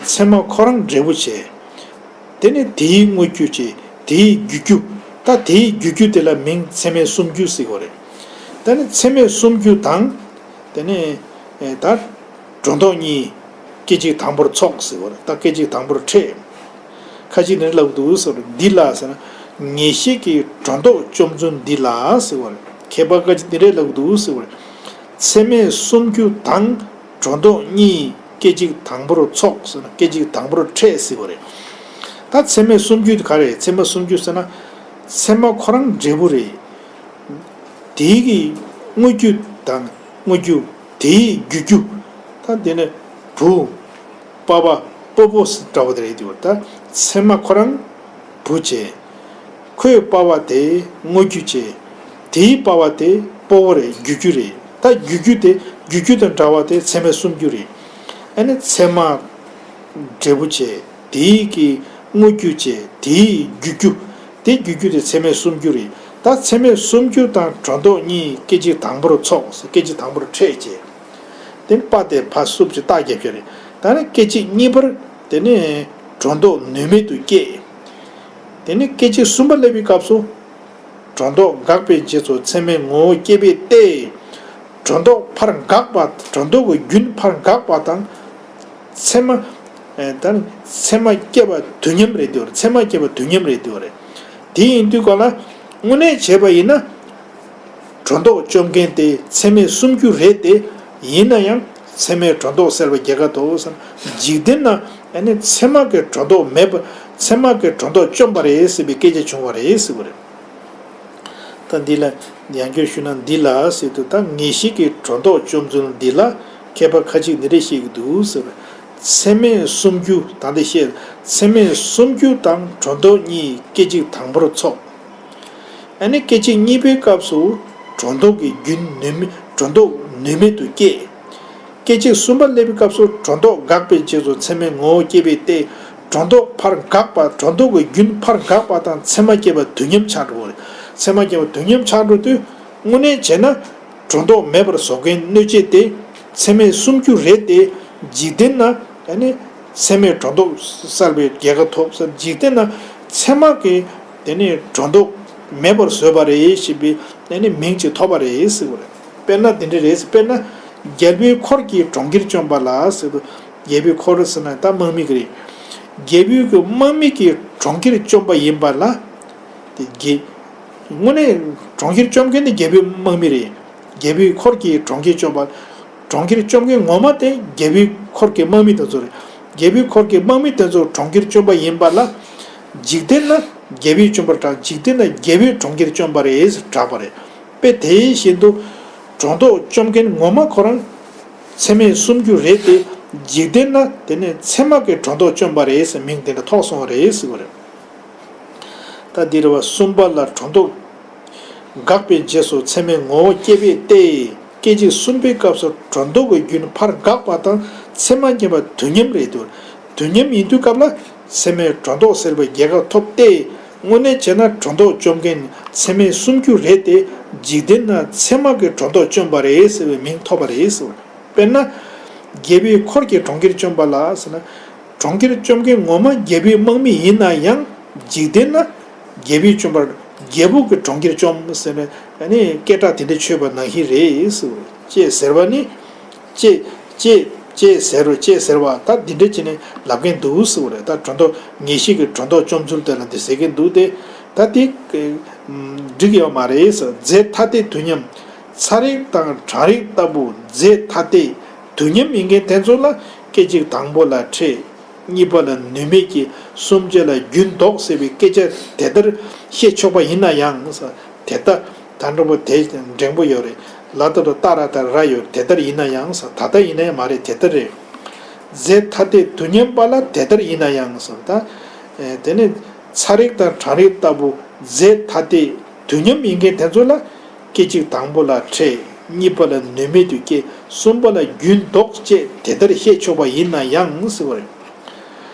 ཚད་མ་ཁོ་རང་འབྲས་བུ་བྱས། དེ་ནས་དེའི་དངོས་རྒྱུ་བྱས། དེའི་རྒྱུ་རྒྱུ། ད་དེའི་རྒྱུ་རྒྱུ་དེ་ལ་མིང་ཚད་མས་སུམ་རྒྱུ་ཟེར་གྱི་ཡོད་རེད། ད་ནི་ཚད་མས་སུམ་རྒྱུ་དང་། དེ་ནས་ཨེ་ད་སྒྲོ་འདོགས་གཉིས་སྐད་ཅིག་དང་པོར་ཚོགས་ཟེར་གྱི་ཡོད་རེད། ད་སྐད་ཅིག་དང་པོར་འཕྲད། ཁ་ཅིག་འདི་འདྲ་ལབ་ཀྱི་འདུག་ཟེར་བ་རེད། འདི་ལ་ཟེར་ན་ངེས་ཤེས་ཀྱི་སྒྲོ་འདོགས་བཅོམ་ཚུལ་འདི་ལ་ཟེར་བ་རེད། མཁས་པ་ཁ་ཅིག་འདི་འདྲ་ལབ་ཀྱི་འདུག་ཟེར་བ་རེད། ཚད་མས་སུམ་རྒྱུ་དང་སྒྲོ་འདོགས་གཉིས་སྐད་ཅིག་དང་པོར་ཚོགས་ཟེར་ན་སྐད་ཅིག་དང་པོར་འཕྲད་ཟེར་བ་རེད། ད་ཚད་མས་སུམ་རྒྱུ་དེ་ག་རེ་རེད། ཚད་མ་སུམ་རྒྱུ་ཟེར་ན། ཚད་མ་ཁོ་རང་འབྲས་བུ་རེད། དེའི་གི་དངོས་རྒྱུ་དང་དངོས་རྒྱུ། དེའི་རྒྱུ་རྒྱུ། ད་དེ་ནི་བུ། པ་ཕ། སྤོ་བོ་འདྲ་བོ་དེ་རེད་དེ་བ། ད་ཚད་མ་ཁོ་རང་བུ་བྱས། ཁོའི་པ་ཕ་དེ་དངོས་རྒྱུ་བྱས། དེའི་པ་ཕ་དེ་སྤོ་བོ་རེད། རྒྱུ་རྒྱུ་རེད། ད་རྒྱུ་རྒྱུ་དེ་རྒྱུ་རྒྱུ་དང་འདྲ་བ་དེ་ཚད་མས་སུམ་རྒྱུ་རེད། ཨ་ནི་ཚད་མ་འབྲས་བུ་བྱས། དེའི་གི་དངོས་རྒྱུ་བྱས། དེའི་རྒྱུ་རྒྱུ། དེ་རྒྱུ་རྒྱུ་དེ་ཚད་མས་སུམ་རྒྱུ་རེད། ད་ཚད་མས་སུམ་རྒྱུ་དང་སྒྲོ་འདོགས་གཉིས་སྐད་ཅིག་དང་པོར་ཚོགས། སྐད་ཅིག་དང་པོར་འཕྲད་བྱས། དེ་ནི་པ་དེ་ཕ་སུབ་ཅིག་རྟགས་རྒྱབ་ཀྱི་རེད། ད་ནི་སྐད་ཅིག་གཉིས་པར་དེ་ནི་སྒྲོ་འདོགས་ནུས་མེད་དུ་སྐྱེས། དེ་ནི་སྐད་ཅིག་གསུམ་པ་སླེབས་པའི་སྐབས་སུ། སྒྲོ་འདོགས་འགགས་པའི་རྗེས་སུ་ཚད་མའི་ངོ་བོ་སྐྱེས་པས་ཏེ། སྒྲོ་འདོགས་ཕར་འགག་པ། སྒྲོ་འདོགས་ཀྱི་རྒྱུན་ཕར་འགག་པ་དང་། ཚད་མ། ཨེ། ད་ནི་ཚད་མ་སྐྱེ་བ་དུས་མཉམ་རེད་དེ་བ་རེད། ཚད་མ་སྐྱེ་བ་དུས་མཉམ་རེད་དེ་བ་རེད། དེ་ཡིན་དུས་ག་ལ་དངོས་གནས་བྱས་པ་ཡིན་ན། སྒྲོ་འདོགས་གཅོད་མཁན་དེ་ཚད་མའི་སུམ་ཅུ་རེད་དེ། ཡིན་ན་ཡང་ཚད་མའི་སྒྲོ་འདོགས་སེལ་བའི་རྒྱལ་ཁ་ཐོབ་བསམ། འཇིག་རྟེན་ན་ཨ་ནི་ཚད་མ་གི་སྒྲོ་འདོགས་མེད་པ། ཚད་མ་གི་སྒྲོ་འདོགས་བཅོམ་པ་རེད་ཟེར་བའི་སྐད་ཆ་བྱུང་བ་རེད་ཟེར་བ་རེད། ད་འདི་ལ་ཡང་བསྐྱར་ཞུས་ན། འདི་ལ་ཟེར་དུས་ད་ངེས་ཤེས་ཀྱི་སྒྲོ་འདོགས་བཅོམ་ཚུལ་འདི་ལ་མཁས་པ་ཁ་ཅིག་འདི་འདྲ་བཤད་ཀྱི་འདུག་ཟེར་བ། ཚད་མའི་སུམ་ཅུ། ད་འདི་བཤད། ཚད་མའི་སུམ་ཅུ་དང་སྒྲོ་འདོགས་གཉིས་སྐད་ཅིག་དང་པོར་ཚོགས། ཨ་ནི་སྐད་ཅིག་གཉིས་པའི་སྐབས་སུ་སྒྲོ་འདོགས་ཀྱི་རྒྱུན་ནུས་མེད། སྒྲོ་འདོགས་ནུས་མེད་དུ་སྐྱེ། སྐད་ཅིག་གསུམ་པ་སླེབས་པའི་སྐབས་སུ་སྒྲོ་འདོགས་འགག་པའི་རྗེས་སུ་ཚད་མའི་ངོ་བོ་སྐྱེས་པས་ཏེ། སྒྲོ་འདོགས་ཕར་འགག་པ། སྒྲོ་འདོགས་ཀྱི་རྒྱུན་ཕར་འགག་པ་དང་ཚད་མ་སྐྱེ་བ་དུས་མཉམ་ཆགས་འགྲོ་བ་རེད། ཚད་མ་སྐྱེ་བ་དུས་མཉམ་ཆགས་འགྲོ་དུས་དངོས་གནས་བྱས་ན་སྒྲོ་འདོགས་མེད་པར་བཟོ་མཁན་གནོད་བྱེད་དེ་ཚད་མའི་སུམ་ཅུ་རེད་དེ། འཇིག་རྟེན་ན་ཨ་ནི་ཚད་མའི་སྒྲོ་འདོགས་སེལ་བའི་རྒྱལ་ཁ་ཐོབ་ཟེར། འཇིག་རྟེན་ན་ཚད་མ་གི་དེ་ནི་སྒྲོ་འདོགས་མེད་པར་བཟོས་པ་རེད་ཞེས་པའི་ཨ་ནི་མིང་ཅིག་ཐོབ་པ་རེད་ཟེར་བ་རེད། དཔེར་ན་དེ་འདྲ་རེད། དཔེར་ན་རྒྱལ་པོའི་འཁོར་གྱིས་གྲོང་ཁྱེར་བཅོམ་པ་ལ་ཟེར་དུས། རྒྱལ་པོའི་འཁོར་ཟེར་ན་ད་དམག་མི་གི་རེད། རྒྱལ་པོའི་གི་དམག་མི་གིས་གྲོང་ཁྱེར་བཅོམ་པ་ཡིན་པ་ལ། དེ་རྒྱལ། དངོས་གནས་གྲོང་ཁྱེར་བཅོམ་མཁན་དེ་རྒྱལ་པོའི་དམག་མི་རེད། རྒྱལ་པོའི་འཁོར་གྱིས་གྲོང་ཁྱེར་བཅོམ་པ། གྲོང་ཁྱེར་བཅོམ་མཁན་ངོ་མ་དེ་རྒྱལ་པོའི་འཁོར་གྱི་དམག་མི་དེ་ཚོ་རེད། རྒྱལ་པོའི་འཁོར་གྱི་དམག་མི་དེ་ཚོ་གྲོང་ཁྱེར་བཅོམ་པ་ཡིན་པ་ལ། འཇིག་རྟེན་ན་རྒྱལ་པོས་བཅོམ་པར་གྲགས། འཇིག་རྟེན་ན་རྒྱལ་པོས་གྲོང་ཁྱེར་བཅོམ་པ་རེད་ཟེར་གྲགས་པ་རེད། དཔེ་དེ་བཞིན་དུ་སྒྲོ་འདོགས་བཅོམ་མཁན་ངོ་མ་ཁོ་རང་ཚད་མའི་སུམ་ཅུ་རེད་དེ། འཇིག་རྟེན་ན་དེ་ནས་ཚད་མ་གི་སྒྲོ་འདོགས་བཅོམ་པ་རེད་ཟེར་མིང་དེ་འདྲ་ཐོགས་སོང་བ་རེད་ཟེར་བ་རེད། ད་འདི་རེད་བ། གསུམ་པ་ལ་སྒྲོ་འདོགས་འགག་པའི་རྗེས་སུ་ཚད་མའི་ངོ་བོ་སྐྱེས་པས་ཏེ། སྐད་ཅིག་གསུམ་པའི་སྐབས་སུ་སྒྲོ་འདོགས་ཀྱི་རྒྱུན་ཕར་འགག་པ་དང་ཚད་མ་སྐྱེ་བ་དུས་མཉམ་རེད་དེ། དུས་མཉམ་ཡིན་དུས་སྐབས་ལ་ཚད་མའི་སྒྲོ་འདོགས་སེལ་བའི་རྒྱལ་ཁ་ཐོབ་སྟེ། དངོས་གནས་བྱས་ན་སྒྲོ་འདོགས་བཅོམ་མཁན་ཚད་མའི་སུམ་ཅུ་རེད་དེ། འཇིག་རྟེན་ན་ཚད་མ་གི་སྒྲོ་འདོགས་བཅོམ་པ་རེད་ཟེར་བའི་མིང་ཐོབ་པ་རེད་ཟེར་བ། དཔེར་ན། རྒྱལ་པོའི་འཁོར་གྱིས་གྲོང་ཁྱེར་བཅོམ་པ་ལ་ཟེར་ན། གྲོང་ཁྱེར་བཅོམ་མཁན་ངོ་མ་རྒྱལ་པོའི་དམག་མི་ཡིན་ན་ཡང་། འཇིག་རྟེན་ན་རྒྱལ་པོས་བཅོམ་པར། རྒྱལ་པོ་གིས་གྲོང་ཁྱེར་བཅོམ་ཟེར་ནས་ཨ་ནི་སྐད་གྲགས་དེ་འདྲ་ཆོད་པ་ནང་བཞིན་རེད་ཟེར། ཅེས་ཟེར་བ་ནི། ཅེས་ཅེས་ཅེས་ཟེར་རོ། ཅེས་ཟེར་བ་ད་འདི་འདྲ་བྱས་ནས་ལབ་མཁན་འདུག་ཟེར་བ་རེད། ད་སྒྲོ་འདོགས་ངེས་ཤེས་ཀྱི་སྒྲོ་འདོགས་བཅོམ་ཚུལ་དེ་ལ་འདི་ཟེར་མཁན་འདུག་སྟེ། ད་དེ་འགྲིག་ཡོད་མ་རེད་ཟེར། རྫས་ཐ་དད་དུས་མཉམ། ཚ་རེག་དང་གྲང་རེག་ལྟ་བུ་རྫས་ཐ་དད་དུས་མཉམ་ཡིན་མཁན་དེ་ཚོ་ལ་སྐད་ཅིག་དང་པོ་ལ་ཕྲད། གཉིས་པ་ལ་ནུས་མེད་ཀྱི། གསུམ་པ་ལ་རྒྱུན་ལྡོག་ཟེར་བའི་སྐད་ཆ་དེ་ལྟར་བཤད་ཆོག་པ་ཡིན་ན་ཡང་། དེ་ལྟ། ད་འགྲེང་བུ་དེ་འགྲེང་བུ་ཡོད་རེད། ལ་ད་རུ་ཏ་ར་ད་ར་ཡོད། དེ་ལྟར་ཡིན་ན་ཡང་ཟེར། ད་ལྟ་ཡིན་ན་ཡང་མ་རེད། དེ་ལྟར་རེད། རྫས་ཐ་དད་དུས་མཉམ་པ་ལ་དེ་ལྟར་ཡིན་ན་ཡང་ཟེར། ད་དེ་ནི་ཚ་རེག་དང་གྲང་རེག་ལྟ་བུ་རྫས་ཐ་དད་དུས་མཉམ་ཡིན་མཁན་དེ་ཚོ་ལ་སྐད་ཅིག་དང་པོ་ལ་ཕྲད། གཉིས་པ་ལ་ནུས་མེད་དུ་སྐྱེ། གསུམ་པ་ལ་རྒྱུན་ལྡོག་ཅེས་དེ་ལྟར་བཤད་ཆོག་པ་ཡིན་ན་ཡང་ཟེར་བ་རེད།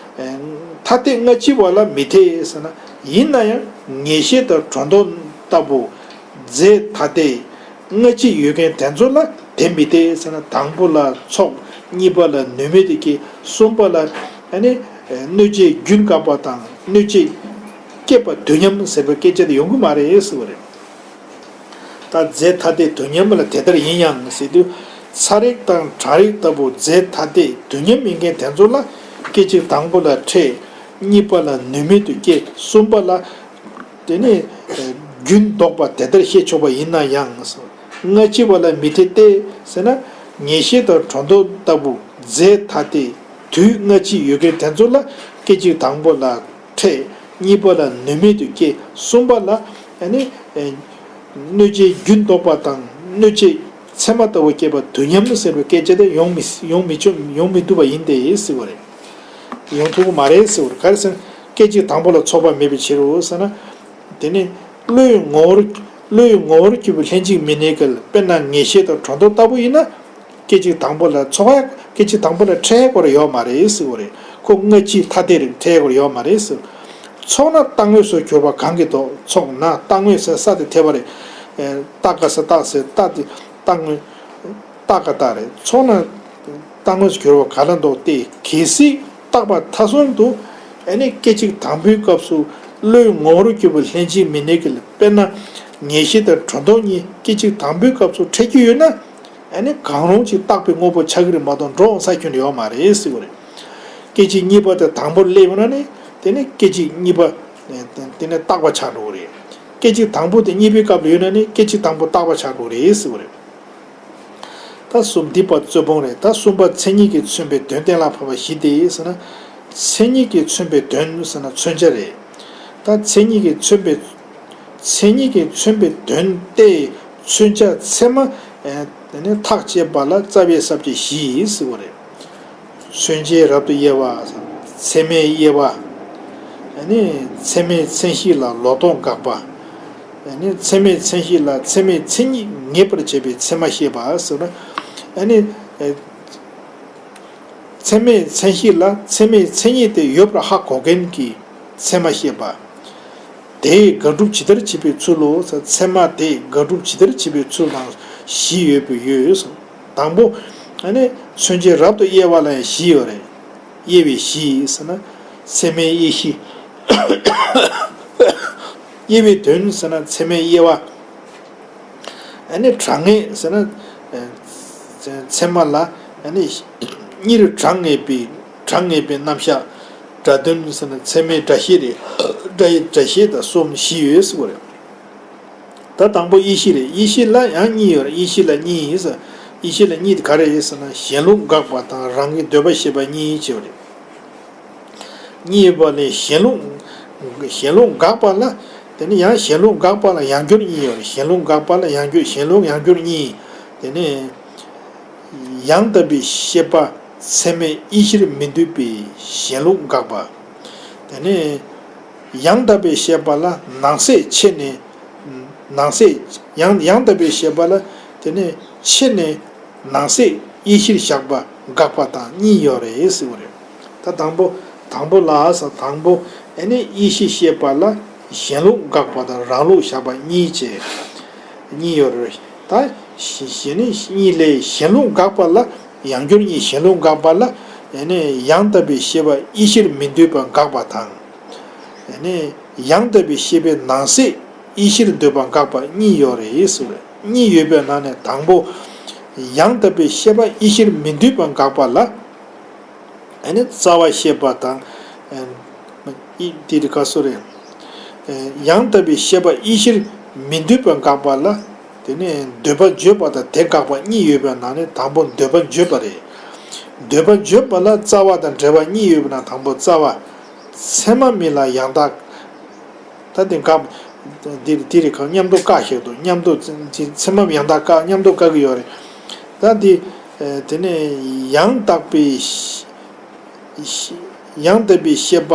ཐ་དད་སྔ་ཕྱི་བ་ལ་མི་འཐད་ཟེར་ན། ཡིན་ན་ཡང་ངེས་ཤེས་དང་སྒྲོ་འདོགས་ལྟ་བུ་རྫས་ཐ་དད་སྔ་ཕྱི་ཡོད་མཁན་དེ་ཚོ་ལ་དེ་མི་འཐད་ཟེར་ན། དང་པོ་ལ་ཚོགས། གཉིས་པ་ལ་ནུས་མེད་དུ་སྐྱེ། གསུམ་པ་ལ་ཨ་ནི་གནོད་བྱེད་རྒྱུན་འགག་པ་དང་གནོད་བྱེད་སྐྱེད་པ་དུས་མཉམ་ཟེར་བའི་སྐད་ཆ་དེ་ཡོང་གི་མ་རེད་ཟེར་བ་རེད། ད་རྫས་ཐ་དད་དུས་མཉམ་ལ་དེ་ལྟར་ཡིན་ཡང་ཟེར་དུས། ཚ་རེག་དང་གྲང་རེག་ལྟ་བུ་རྫས་ཐ་དད་དུས་མཉམ་ཡིན་མཁན་དེ་ཚོ་ལ་སྐད་ཅིག་དང་པོ་ལ་ཕྲད། གཉིས་པ་ལ་ནུས་མེད་དུ་སྐྱེ། གསུམ་པ་ལ་དེ་ནི་རྒྱུན་ལྡོག་པ་དེ་ལྟར་བཤད་ཆོག་པ་ཡིན་ན་ཡང་། སྔ་ཕྱི་བ་ལ་མི་འཐད་དེ་ཟེར་ན། ངེས་ཤེས་དང་སྒྲོ་འདོགས་ལྟ་བུ་རྫས་ཐ་དད་དུས་སྔ་ཕྱི་ཡོད་མཁན་དེ་ཚོ་ལ་སྐད་ཅིག་དང་པོ་ལ་ཕྲད། གཉིས་པ་ལ་ནུས་མེད་དུ་སྐྱེ། གསུམ་པ་ལ་ཨ་ནི་གནོད་བྱེད་རྒྱུན་ལྡོག་པ་དང་གནོད་བྱེད་ཚད་མ་ལྟ་བུ་སྐྱེད་པ་དུས་མཉམ་ཟེར་བའི་སྐད་ཆ་དེ་ཡོང་མི་ཡོང་མི་ཆོག་ཡོང་མི་ཐུབ་པ་ཡིན་ཏེ་ཟེར་བ་རེད། ཡོང་ཐུབ་ཀྱི་མ་རེད་ཟེར་བ་རེད། ག་རེ་ཟེར་ན་སྐད་ཅིག་དང་པོ་ལ་ཚོགས་པ་མེད་པའི་ཕྱིར་རོ་ཟེར་ན། དེ་ནི་བློའི་ངོ་བོར་བློའི་ངོ་བོར་གྱུར་པའི་ལྷན་ཅིག་མི་གནས་འགལ། དཔེར་ན་ངེས་ཤེས་དང་སྒྲོ་འདོགས་ལྟ་བུ་ཡིན་ན། སྐད་ཅིག་དང་པོ་ལ་ཚོགས་ཡ། སྐད་ཅིག་དང་པོ་ལ་ཕྲད་ཡ་སྐོར་ཡོད་མ་རེད་ཟེར་བ་རེད། ཁོ་སྔ་ཕྱི་ཐ་དད་རིགས་ཕྲད་ཡ་སྐོར་ཡོད་མ་རེད་ཟེར། ཚོགས་ན་རྟག་དངོས་སུ་གྱུར་པ་གང་གིས་ལྡོག་ཚོགས་ན་རྟག་དངོས་ཟེར་ས་དེ་འཐད་པ་རེད། ཨེ། རྟག་ག་ས་རྟག་ཟེར་རྟག་དེ་རྟག་དངོས། རྟག་ག་རྟག་རེད། ཚོགས་ན་རྟག་དངོས་སུ་གྱུར་པ་གང་ལ་ལྡོག་སྟེ། གལ་སྲིད་རྟག་པ་མཐའ་གསུམ་དུ་ཨ་ནི་སྐད་ཅིག་དང་པོའི་སྐབས་སུ་བློའི་ངོ་བོར་གྱུར་པའི་ལྷན་ཅིག་མི་གནས་འགལ། དཔེར་ན་ངེས་ཤེས་དང་སྒྲོ་འདོགས་གཉིས་སྐད་ཅིག་དང་པོའི་སྐབས་སུ་འཕྲད་ཀྱི་ཡོད་ན། ཨ་ནི་གང་རུང་ཅིག་རྟག་པའི་དངོས་པོ་ཆགས་ཀྱི་རེད་མ་གཏོགས་འགྲོ་འོང་ས་ཁྱོན་ནས་ཡོད་མ་རེད་ཟེར་བ་རེད། སྐད་ཅིག་གཉིས་པ་དེ་དང་པོར་སླེབས་ཡོང་ན་ནི་དེ་ནི་སྐད་ཅིག་གཉིས་པ་དེ་ནི་རྟག་པ་ཆགས་འགྲོ་གི་རེད། སྐད་ཅིག་དང་པོ་དེ་གཉིས་པའི་སྐབས་ལ་ཡོད་ན་ནི་སྐད་ཅིག་དང་པོ་རྟག་པ་ཆགས་འགྲོ་གི་རེད་ཟེར་བ་རེད། ད་གསུམ་འདི་པ་རྩོད་སྤོང་རེད། ད་གསུམ་པ་མཚན་ཉིད་ཀྱིས་མཚོན་པའི་དོན་གཏན་ལ་ཕབ་པ་བཞི་སྟེ་ཟེར་ན། མཚན་ཉིད་ཀྱིས་མཚོན་པའི་དོན་ཟེར་ན་མཚོན་བྱ་རེད། ད་མཚན་ཉིད་ཀྱིས་མཚོན་པའི་མཚན་ཉིད་ཀྱིས་མཚོན་པའི་དོན་ཏེ་མཚོན་བྱ་ཚད་མ་ཨེ་དེ་ནི་ཐག་བཅད་པ་ལ་རྩ་བའི་ས་བཅད་བཞི་ཟེར་བ་རེད། མཚོན་བྱའི་རབ་ཏུ་དབྱེ་བ། ཚད་མའི་དབྱེ་བ། ཨ་ནི་ཚད་མའི་མཚན་གཞི་ལ་ལོག་རྟོག་དགག་པ། ཨ་ནི་ཚད་མའི་མཚན་གཞི་ལ་ཚད་མའི་མཚན་ཉིད་ངེས་པར་བྱེད་པའི་ཚད་མ་བཤད་པ་ཟེར་ན། ཨ་ནི་ཨེ་ཚད་མའི་མཚན་གཞི་ལ་ཚད་མའི་མཚན་ཉིད་དེ་ཡོད་པར་ཧ་གོ་མཁན་གྱི་ཚད་མ་བཤད་པ། དེས་དགག་སྒྲུབ་ཇི་ལྟར་བྱེད་པའི་ཚུལ་ལོ། ཚད་མ་དེས་དགག་སྒྲུབ་ཇི་ལྟར་བྱེད་པའི་ཚུལ་དང་བཞི་ཡོད་པའི་ཡོད་གསུངས། དང་པོ། ཨ་ནི་མཚོན་བྱའི་རབ་ཏུ་དབྱེ་བ་ལ་ཡང་བཞི་ཡོད་རེད། དབྱེ་བའི་བཞི་ཟེར་ན། ཚད་མའི་དབྱེ་གཞི། དབྱེ་བའི་དོན་ཟེར་ན་ཚད་མའི་དབྱེ་བ། ཨ་ནི་གྲངས་ངེས་ཟེར་ན། ཨ་ཚད་མ་ལ་ཨ་ནི་གཉིས་རུ་གྲངས་ངེས་པའི་གྲངས་ངེས་པའི་རྣམ་གཞག་སྒྲ་དོན་ཟེར་ན་ཚད་མའི་སྒྲ་བཤད་རེད། སྒྲ་ཡི་སྒྲ་བཤད་དང་གསུམ་བཞི་ཡོད་ཟེར་བ་རེད། ད་དང་པོ་དབྱེ་གཞི་རེད། དབྱེ་གཞི་ལ་ཡང་གཉིས་ཡོད་རེད། དབྱེ་གཞི་ལ་གཉིས་ཡིན་ཟེར། དབྱེ་གཞི་ལ་གཉིས་དེ་ག་རེ་ཡིན་ཟེར་ན་གཞན་ལུགས་དགག་པ་དང་རང་གི་འདོད་པ་བཤད་པ་གཉིས་བྱེད་པ་རེད། གཉིས་ཡོད་པ་ལས་གཞན་ལུགས། གཞན་ལུགས་དགག་པ་ལ། དེ་ནི་ཡང་གཞན་ལུགས་དགག་པ་ལ་ཡང་སྒྱུར་གཉིས་ཡོད་རེད། གཞན་ལུགས་དགག་པ་ལ་ཡང་སྒྱུར་གཞན་ལུགས་ཡང་སྒྱུར་གཉིས། དེ་ནི། ཡང་དག་པའི་ཤེས་པ་ཚད་མའི་དབྱེ་གཞིར་མི་འདུས་པའི་གཞན་ལུགས་དགག་པ། དེ་ནས་ཡང་དག་པའི་ཤེས་པ་ལ་ནང་གསེས་ཕྱེ་ནས། ནང་གསེས་ཡང་ཡང་དག་པའི་ཤེས་པ་ལ་དེ་ནས་ཕྱེ་ནས་ནང་གསེས་དབྱེ་གཞིར་བཞག་པ་དགག་པ་དང་གཉིས་ཡོད་རེད་ཟེར་བ་རེད། ད་དང་པོ་དང་པོ་ལ་ས་དང་པོ་ཨ་ནི་དབྱེ་གཞི་བཤད་པ་ལ་གཞན་ལུགས་དགག་པ་དང་རང་ལུགས་བཞག་པ་གཉིས་བྱས། གཉིས་ཡོད་རེད། ད་གཞི་གཞི་ནི་གཉིས་ལས་གཞན་ལུགས་དགག་པ་ལ་ཡང་སྒྱུར་གཉིས། གཞན་ལུགས་དགག་པ་ལ་ཨ་ནི་ཡང་དག་པའི་ཤེས་པ་དབྱེ་གཞིར་མི་འདོད་པ་དགག་པ་དང་། ཨ་ནི་ཡང་དག་པའི་ཤེས་པའི་ནང་གསེས་དབྱེ་གཞིར་འདོད་པ་དགག་པ་གཉིས་ཡོད་རེད་ཟེར་བས། གཉིས་ཡོད་པའི་ནང་ནས་དང་པོ། ཡང་དག་པའི་ཤེས་པ་དབྱེ་གཞིར་མི་འདོད་པ་དགག་པ་ལ། ཨ་ནི་རྩ་བ་བཤད་པ་དང་། ཨ་ནི་དེ་རིགས་ཀ་སོ་རེད། ཨ་ཡང་དག་པའི་ཤེས་པ་དབྱེ་གཞིར་མི་འདོད་པ་དགག་པ་ལ། དེ་ནས་འདོད་པ་བརྗོད་པ་དང་དེ་དགག་པ་གཉིས་ཡོད་པའི་ནང་ནས་དང་པོ་འདོད་པ་བརྗོད་པ་རེད། འདོད་པ་བརྗོད་པ་ལ་རྩ་བ་དང་འབྲེལ་བ་གཉིས་ཡོད་པའི་ནང་དང་པོ་རྩ་བ། ཚད་མ་མིན་ལ་ཡང་དག་ད་དེ་དགག་འདིར་འདིར་གང་མཉམ་དུ་བཀག་བཞག་འདུག་མཉམ་དུ་ཚད་མ་ཡང་དག་བཀག་མཉམ་དུ་བཀག་གི་ཡོད་རེད། ད་འདི། དེ་ནས་ཡང་དག་པའི་ཤེས། ཡང་དག་པའི་ཤེས་པ་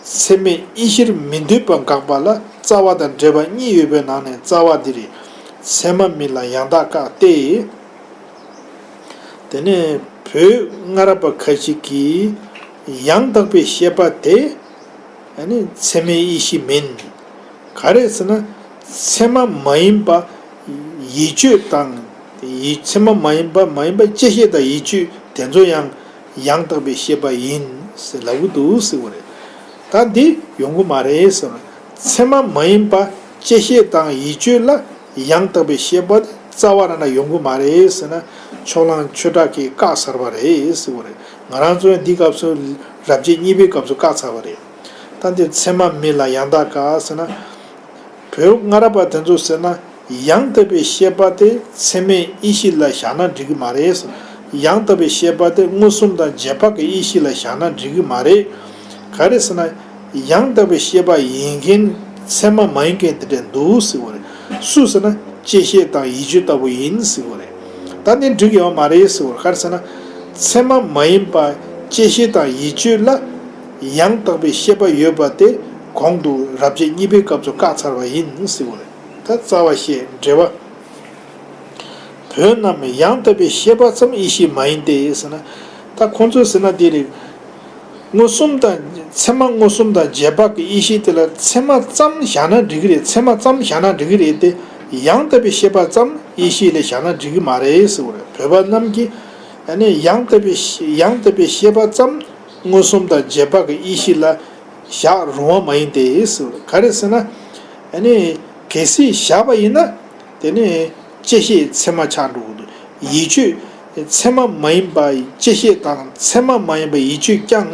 ཚད་མའི་དབྱེ་གཞིར་མི་འདོད་པ་དགག་པ་ལ་རྩ་བ་དང་འབྲེལ་བ་གཉིས་ཡོད་པའི་ནང་ནས་རྩ་བ་འདིར་ཚད་མ་མིན་ལ་ཡང་དག་བཀག་སྟེ། དེ་ནས་བོད་སྔ་རབས་པ་ཁ་ཅིག་གིས་ཡང་དག་པའི་ཤེས་པ་དེ་ཨ་ནི་ཚད་མའི་དབྱེ་གཞི་མིན། ག་རེ་ཟེར་ན། ཚད་མ་མ་ཡིན་པ་ཡིད་དཔྱོད་དང་། ཡིད་ཚད་མ་མ་ཡིན་པ་མ་ཡིན་པ་བཅད་ཤེས་དང་ཡིད་དཔྱོད་དེ་ཚོ་ཡང་ཡང་དག་པའི་ཤེས་པ་ཡིན་ཟེར་ལབ་ཀྱི་འདུག་ཟེར་བ་རེད། ད་འདི་ཡོང་གི་མ་རེད་ཟེར་ན། ཚད་མ་མ་ཡིན་པ་བཅད་ཤེས་དང་ཡིད་དཔྱོད་ལ་ཡང་དག་པའི་ཤེས་པ་དེ་རྩ་བ་རང་ན་ཡོང་གི་མ་རེད་ཟེར་ན། ཕྱོགས་གླང་ཆོས་གྲགས་ཀྱིས་བཀག་ཚར་བ་རེད་ཟེར་བ་རེད། ང་རང་ཚོ་ཡང་འདི་སྐབས་སུ་རབ་བྱེད་གཉིས་པའི་སྐབས་སུ་བཀག་ཚར་བ་རེད། ད་འདི་ཚད་མ་མིན་ལ་ཡང་དག་བཀག་ཟེར་ན། བོད་སྔ་རབས་པ་དེ་ཚོ་ཟེར་ན། ཡང་དག་པའི་ཤེས་པ་དེ་ཚད་མའི་དབྱེ་གཞི་ལ་བཞག་ན་འགྲིག་གི་མ་རེད། ཡང་དག་པའི་ཤེས་པ་དེ་མངོན་སུམ་དང་རྗེས་དཔག་གི་དབྱེ་གཞི་ལ་བཞག་ན་འགྲིག་གི་མ་རེད། ག་རེ་ཟེར་ན། ཡང་དག་པའི་ཤེས་པ་ཡིན་མཁན་ཚད་མ་མ་ཡིན་མཁན་དེ་འདྲ་འདུག་ཟེར་བ་རེད། སུ་ཟེར་ན་བཅད་ཤེས་དང་ཡིད་དཔྱོད་ལྟ་བུ་ཡིན་ཟེར་བ་རེད། ད་འདི་འགྲིག་ཡོད་མ་རེད་ཟེར་བ་རེད། ག་རེ་ཟེར་ན། ཚད་མ་མ་ཡིན་པ་བཅད་ཤེས་དང་ཡིད་དཔྱོད་ལ། ཡང་དག་པའི་ཤེས་པ་ཡོད་པ་དེ་གོང་དུ་རབ་བྱེད་གཉིས་པའི་སྐབས་སུ་བཀག་ཚར་བ་ཡིན་ཟེར་བ་རེད། ད་རྩ་བ་བཤད་འགྲེལ་པ། བོད་རྣམས་ཡང་དག་པའི་ཤེས་པ་ཙམ་དབྱེ་གཞི་མ་ཡིན་ཏེ་ཟེར་ན། ད་ཁོང་ཚོས་ཟེར་ན་དེ་རེད། མངོན་སུམ་དང་ཚད་མ་མངོན་སུམ་དང་རྗེས་དཔག་གི་དབྱེ་གཞི་དེ་ལ་ཚད་མ་ཙམ་བཞག་ན་འགྲིག་གི་རེད། ཚད་མ་ཙམ་བཞག་ན་འགྲིག་གི་རེད་དེ། ཡང་དག་པའི་ཤེས་པ་ཙམ་དབྱེ་གཞི་ལ་བཞག་ན་འགྲིག་གི་མ་རེད་ཟེར་བ་རེད། བོད་པ་རྣམས་ཀྱིས་ཨ་ནི་ཡང་དག་པའི་ཡང་དག་པའི་ཤེས་པ་ཙམ་མངོན་སུམ་དང་རྗེས་དཔག་གི་དབྱེ་གཞི་ལ་བཞག་རུང་བ་མ་ཡིན་ཏེ་ཟེར་བ་རེད། ག་རེ་ཟེར་ན། ཨ་ནི་གལ་སྲིད་བཞག་པ་ཡིན་ན། དེ་ནི་བཅད་ཤེས་ཚད་མ་ཆགས་འགྲོ་གི་འདུག་ཡིད་དཔྱོད་ཚད་མ་མ་ཡིན་པ་བཅད་ཤེས་དང་ཚད་མ་མ་ཡིན་པ་ཡིད་དཔྱོད་ཀྱང་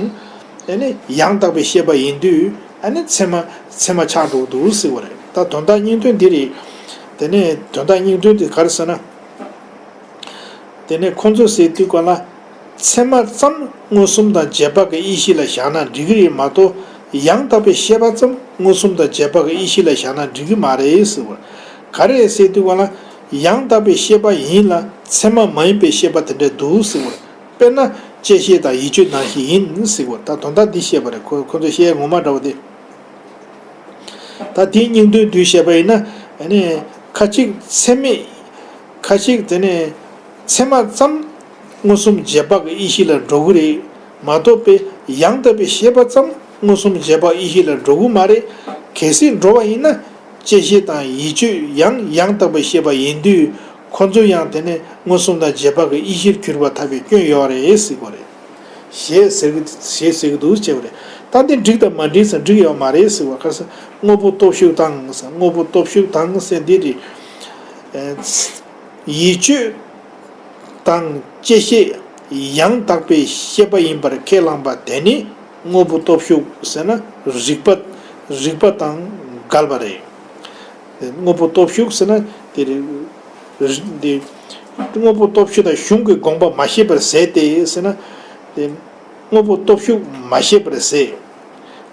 ཨ་ནི་ཡང་དག་པའི་ཤེས་པ་ཡིན་དུས་ཨ་ནི་ཚད་མ་ཚད་མ་ཆགས་འགྲོ་འདུག་ཟེར་བ་རེད། ད་དོན་དག་སྙིང་དོན་འདི་རེད། དེ་ནས་དོན་དག་སྙིང་དོན་དེ་ག་རེ་ཟེར་ན། དེ་ནས་ཁོང་ཚོས་ཟེར་དུས་ག་ལ། ཚད་མ་ཙམ་མངོན་སུམ་དང་རྗེས་དཔག་གི་དབྱེ་གཞི་ལ་བཞག་ན་འགྲིག་གི་རེད་མ་གཏོགས་ཡང་དག་པའི་ཤེས་པ་ཙམ་མངོན་སུམ་དང་རྗེས་དཔག་གི་དབྱེ་གཞི་ལ་བཞག་ན་འགྲིག་གི་མ་རེད་ཟེར་བ། ག་རེ་ཟེར་དུས་ག་ལ། ཡང་དག་པའི་ཤེས་པ་ཡིན་ལ་ཚད་མ་མ་ཡིན་པའི་ཤེས་པ་དེ་འདྲ་འདུག་ཟེར་བ། དཔེར་ན་བཅད་ཤེས་དང་ཡིད་དཔྱོད་ནང་བཞིན་ཡིན་ཟེར་བ། ད་དོན་དག་འདི་བཤད་པ་རེད། ཁོ་ཁོ་ཚོས་བཤད་ངོ་མ་འདྲ་བ་དེ། ད་དེའི་སྙིང་དོན་བསྡུས་བཤད་པ་ཡིན་ན་ཨ་ནི་ཁ་ཅིག་ཚད་མས་ཁ་ཅིག་དེ་ནས་ཚད་མ་ཙམ་མངོན་སུམ་རྗེས་དཔག་གི་དབྱེ་གཞི་ལ་འགྲོ་གི་རེད་མ་གཏོགས་པའི་ཡང་དག་པའི་ཤེས་པ་ཙམ་མངོན་སུམ་རྗེས་དཔག་དབྱེ་གཞི་ལ་འགྲོ་གི་མ་རེད། གལ་སྲིད་འགྲོ་བ་ཡིན་ན་བཅད་ཤེས་དང་ཡིད་དཔྱོད་ཡང་ཡང་དག་པའི་ཤེས་པ་ཡིན་དུས་ཁོ་ཚོ་ཡང་དེ་ནས་མངོན་སུམ་དང་རྗེས་དཔག་གི་དབྱེ་གཞིར་གྱུར་པ་ཐལ་བའི་སྐྱོན་ཡོད་རེད་ཟེར་གྱི་རེད། ཞེས་ཟེར་གྱི་ཞེས་ཟེར་གྱི་འདུག་ཅེས་པ་རེད། ད་འདི་འགྲིག་དང་མ་འགྲིག་ཟེར་འགྲིག་ཡོད་མ་རེད་ཟེར་བ་ག་རེ་ཟེར། དངོས་པོ་སྟོབས་ཞུགས་དང་ཟེར། དངོས་པོ་སྟོབས་ཞུགས་དང་ཟེར་འདི་རེད། ཡིད་དཔྱོད་དང་བཅད་ཤེས་ཡང་དག་པའི་ཤེས་པ་ཡིན་པར་ཁས་བླངས་པ་དེ་ནི་དངོས་པོ་སྟོབས་ཞུགས་ཟེར་ན་རིགས་པ་རིགས་པ་དང་འགལ་བ་རེད། དངོས་པོ་སྟོབས་ཞུགས་ཟེར་ན་དེ་རེད། འདི་དངོས་པོ་སྟོབས་ཞུགས་དང་གཞུང་གི་དགོངས་པ་མ་ཤེས་པར་ཟད་དེ་ཟེར་ན། དེ་དངོས་པོ་སྟོབས་ཞུགས་མ་ཤེས་པར་ཟད།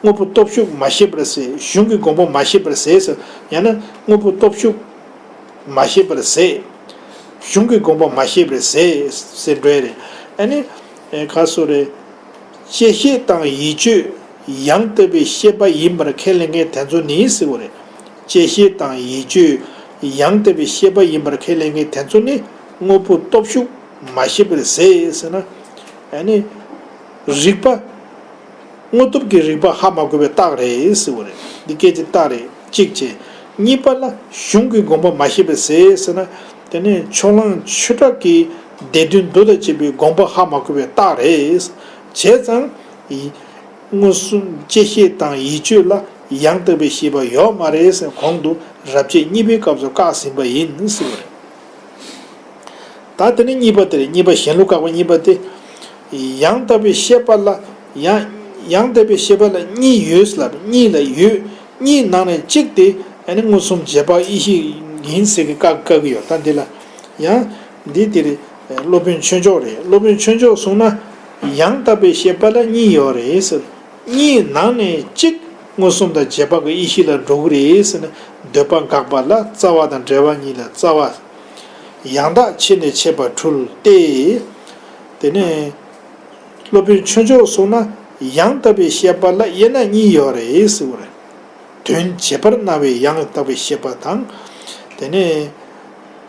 དངོས་པོ་སྟོབས་ཞུགས་མ་ཤེས་པར་ཟད། གཞུང་གི་དགོངས་པ་མ་ཤེས་པར་ཟད་ཟེར། ཡང་ན་དངོས་པོ་སྟོབས་ཞུགས་མ་ཤེས་པར་ཟད། གཞུང་གི་དགོངས་པ་མ་ཤེས་པར་ཟད་ཟེར་འགྲོ་ཡ་རེད། ཨ་ནི་ག་སོ་རེད། བཅད་ཤེས་དང་ཡིད་དཔྱོད་ཡང་དག་པའི་ཤེས་པ་ཡིན་པར་ཁས་ལེན་མཁན་དེ་ཚོ་ནི་ཟེར་བ་རེད། བཅད་ཤེས་དང་ཡིད་དཔྱོད་ཡང་དག་པའི་ཤེས་པ་ཡིན་པར་ཁས་ལེན་མཁན་དེ་ཚོ་ནི་དངོས་པོ་སྟོབས་ཞུགས་མ་ཤེས་པར་ཟད་ཟེར་ན། ཨ་ནི། རིགས་པ། དངོས་སྟོབས་ཀྱི་རིགས་པ་ཧ་མ་གོ་བའི་རྟགས་རེད་ཟེར་བ་རེད། འདི་སྐད་ཅིག་རྟགས་རེད། གཅིག་བྱས། གཉིས་པ་ལ་གཞུང་གི་དགོངས་པ་མ་ཤེས་པར་ཟད་ཟེར་ན། དེ་ནི་ཕྱོགས་གླང་ཆོས་གྲགས་ཀྱི་སྡེ་བདུན་མདོ་དང་བཅས་པའི་དགོངས་པ་ཧ་མ་གོ་བའི་རྟགས་རེད། བྱས་ཙང་། མངོན་སུམ་བཅད་ཤེས་དང་ཡིད་དཔྱོད་ལ་ཡང་དག་པའི་ཤེས་པ་ཡོད་མ་རེད་ཟེར་གོང་དུ་རབ་བྱེད་གཉིས་པའི་སྐབས་སུ་བཀག་ཟིན་པ་ཡིན་ཟེར་བ་རེད། ད་དེ་ནི་གཉིས་པ་དེ་རེད། གཉིས་པ་གཞན་ལུགས་བཀག་པ་གཉིས་པ་དེ། ཡང་དག་པའི་ཤེས་པ་ལ་ཡང་ཡང་དག་པའི་ཤེས་པ་ལ་གཉིས་ཡོད་ལབ། གཉིས་ལ་ཡོད། གཉིས་ནང་ནས་གཅིག་དེ་ཨ་ནི་མངོན་སུམ་རྗེས་དཔག་དབྱེ་གཞི་ཡིན་ཟེར་གི་བཀག་བཀག་གི་ཡོད། ད་འདི་ལ་ཡང་འདི་དེ་རེད། སློབ་དཔོན་ཆོས་མཆོག་རེད། སློབ་དཔོན་ཆོས་མཆོག་གསུངས་ན་ཡང་དག་པའི་ཤེས་པ་ལ་གཉིས་ཡོད་རེད་ཟེར། གཉིས་ནང་ནས་གཅིག་མངོན་སུམ་དང་རྗེས་དཔག་གི་དབྱེ་གཞི་ལ་འགྲོ་གི་རེད་ཟེར་ན། འདོད་པ་འགག་པ་ལ་རྩ་བ་དང་འབྲེལ་བ་གཉིས་ལ་རྩ་བ། ཡང་དག་ཕྱེ་ནས་འཆད་པར་འཁྲུལ་ཏེ། དེ་ནས་སློབ་དཔོན་ཆོས་མཆོག་གསུངས་ན་ཡང་དག་པའི་ཤེས་པ་ལ་དབྱེ་ན་གཉིས་ཡོད་རེད་ཟེར་བ་རེད། དོན་བྱེད་པར་སྣང་བའི་ཡང་དག་པའི་ཤེས་པ་དང་། དེ་ནས་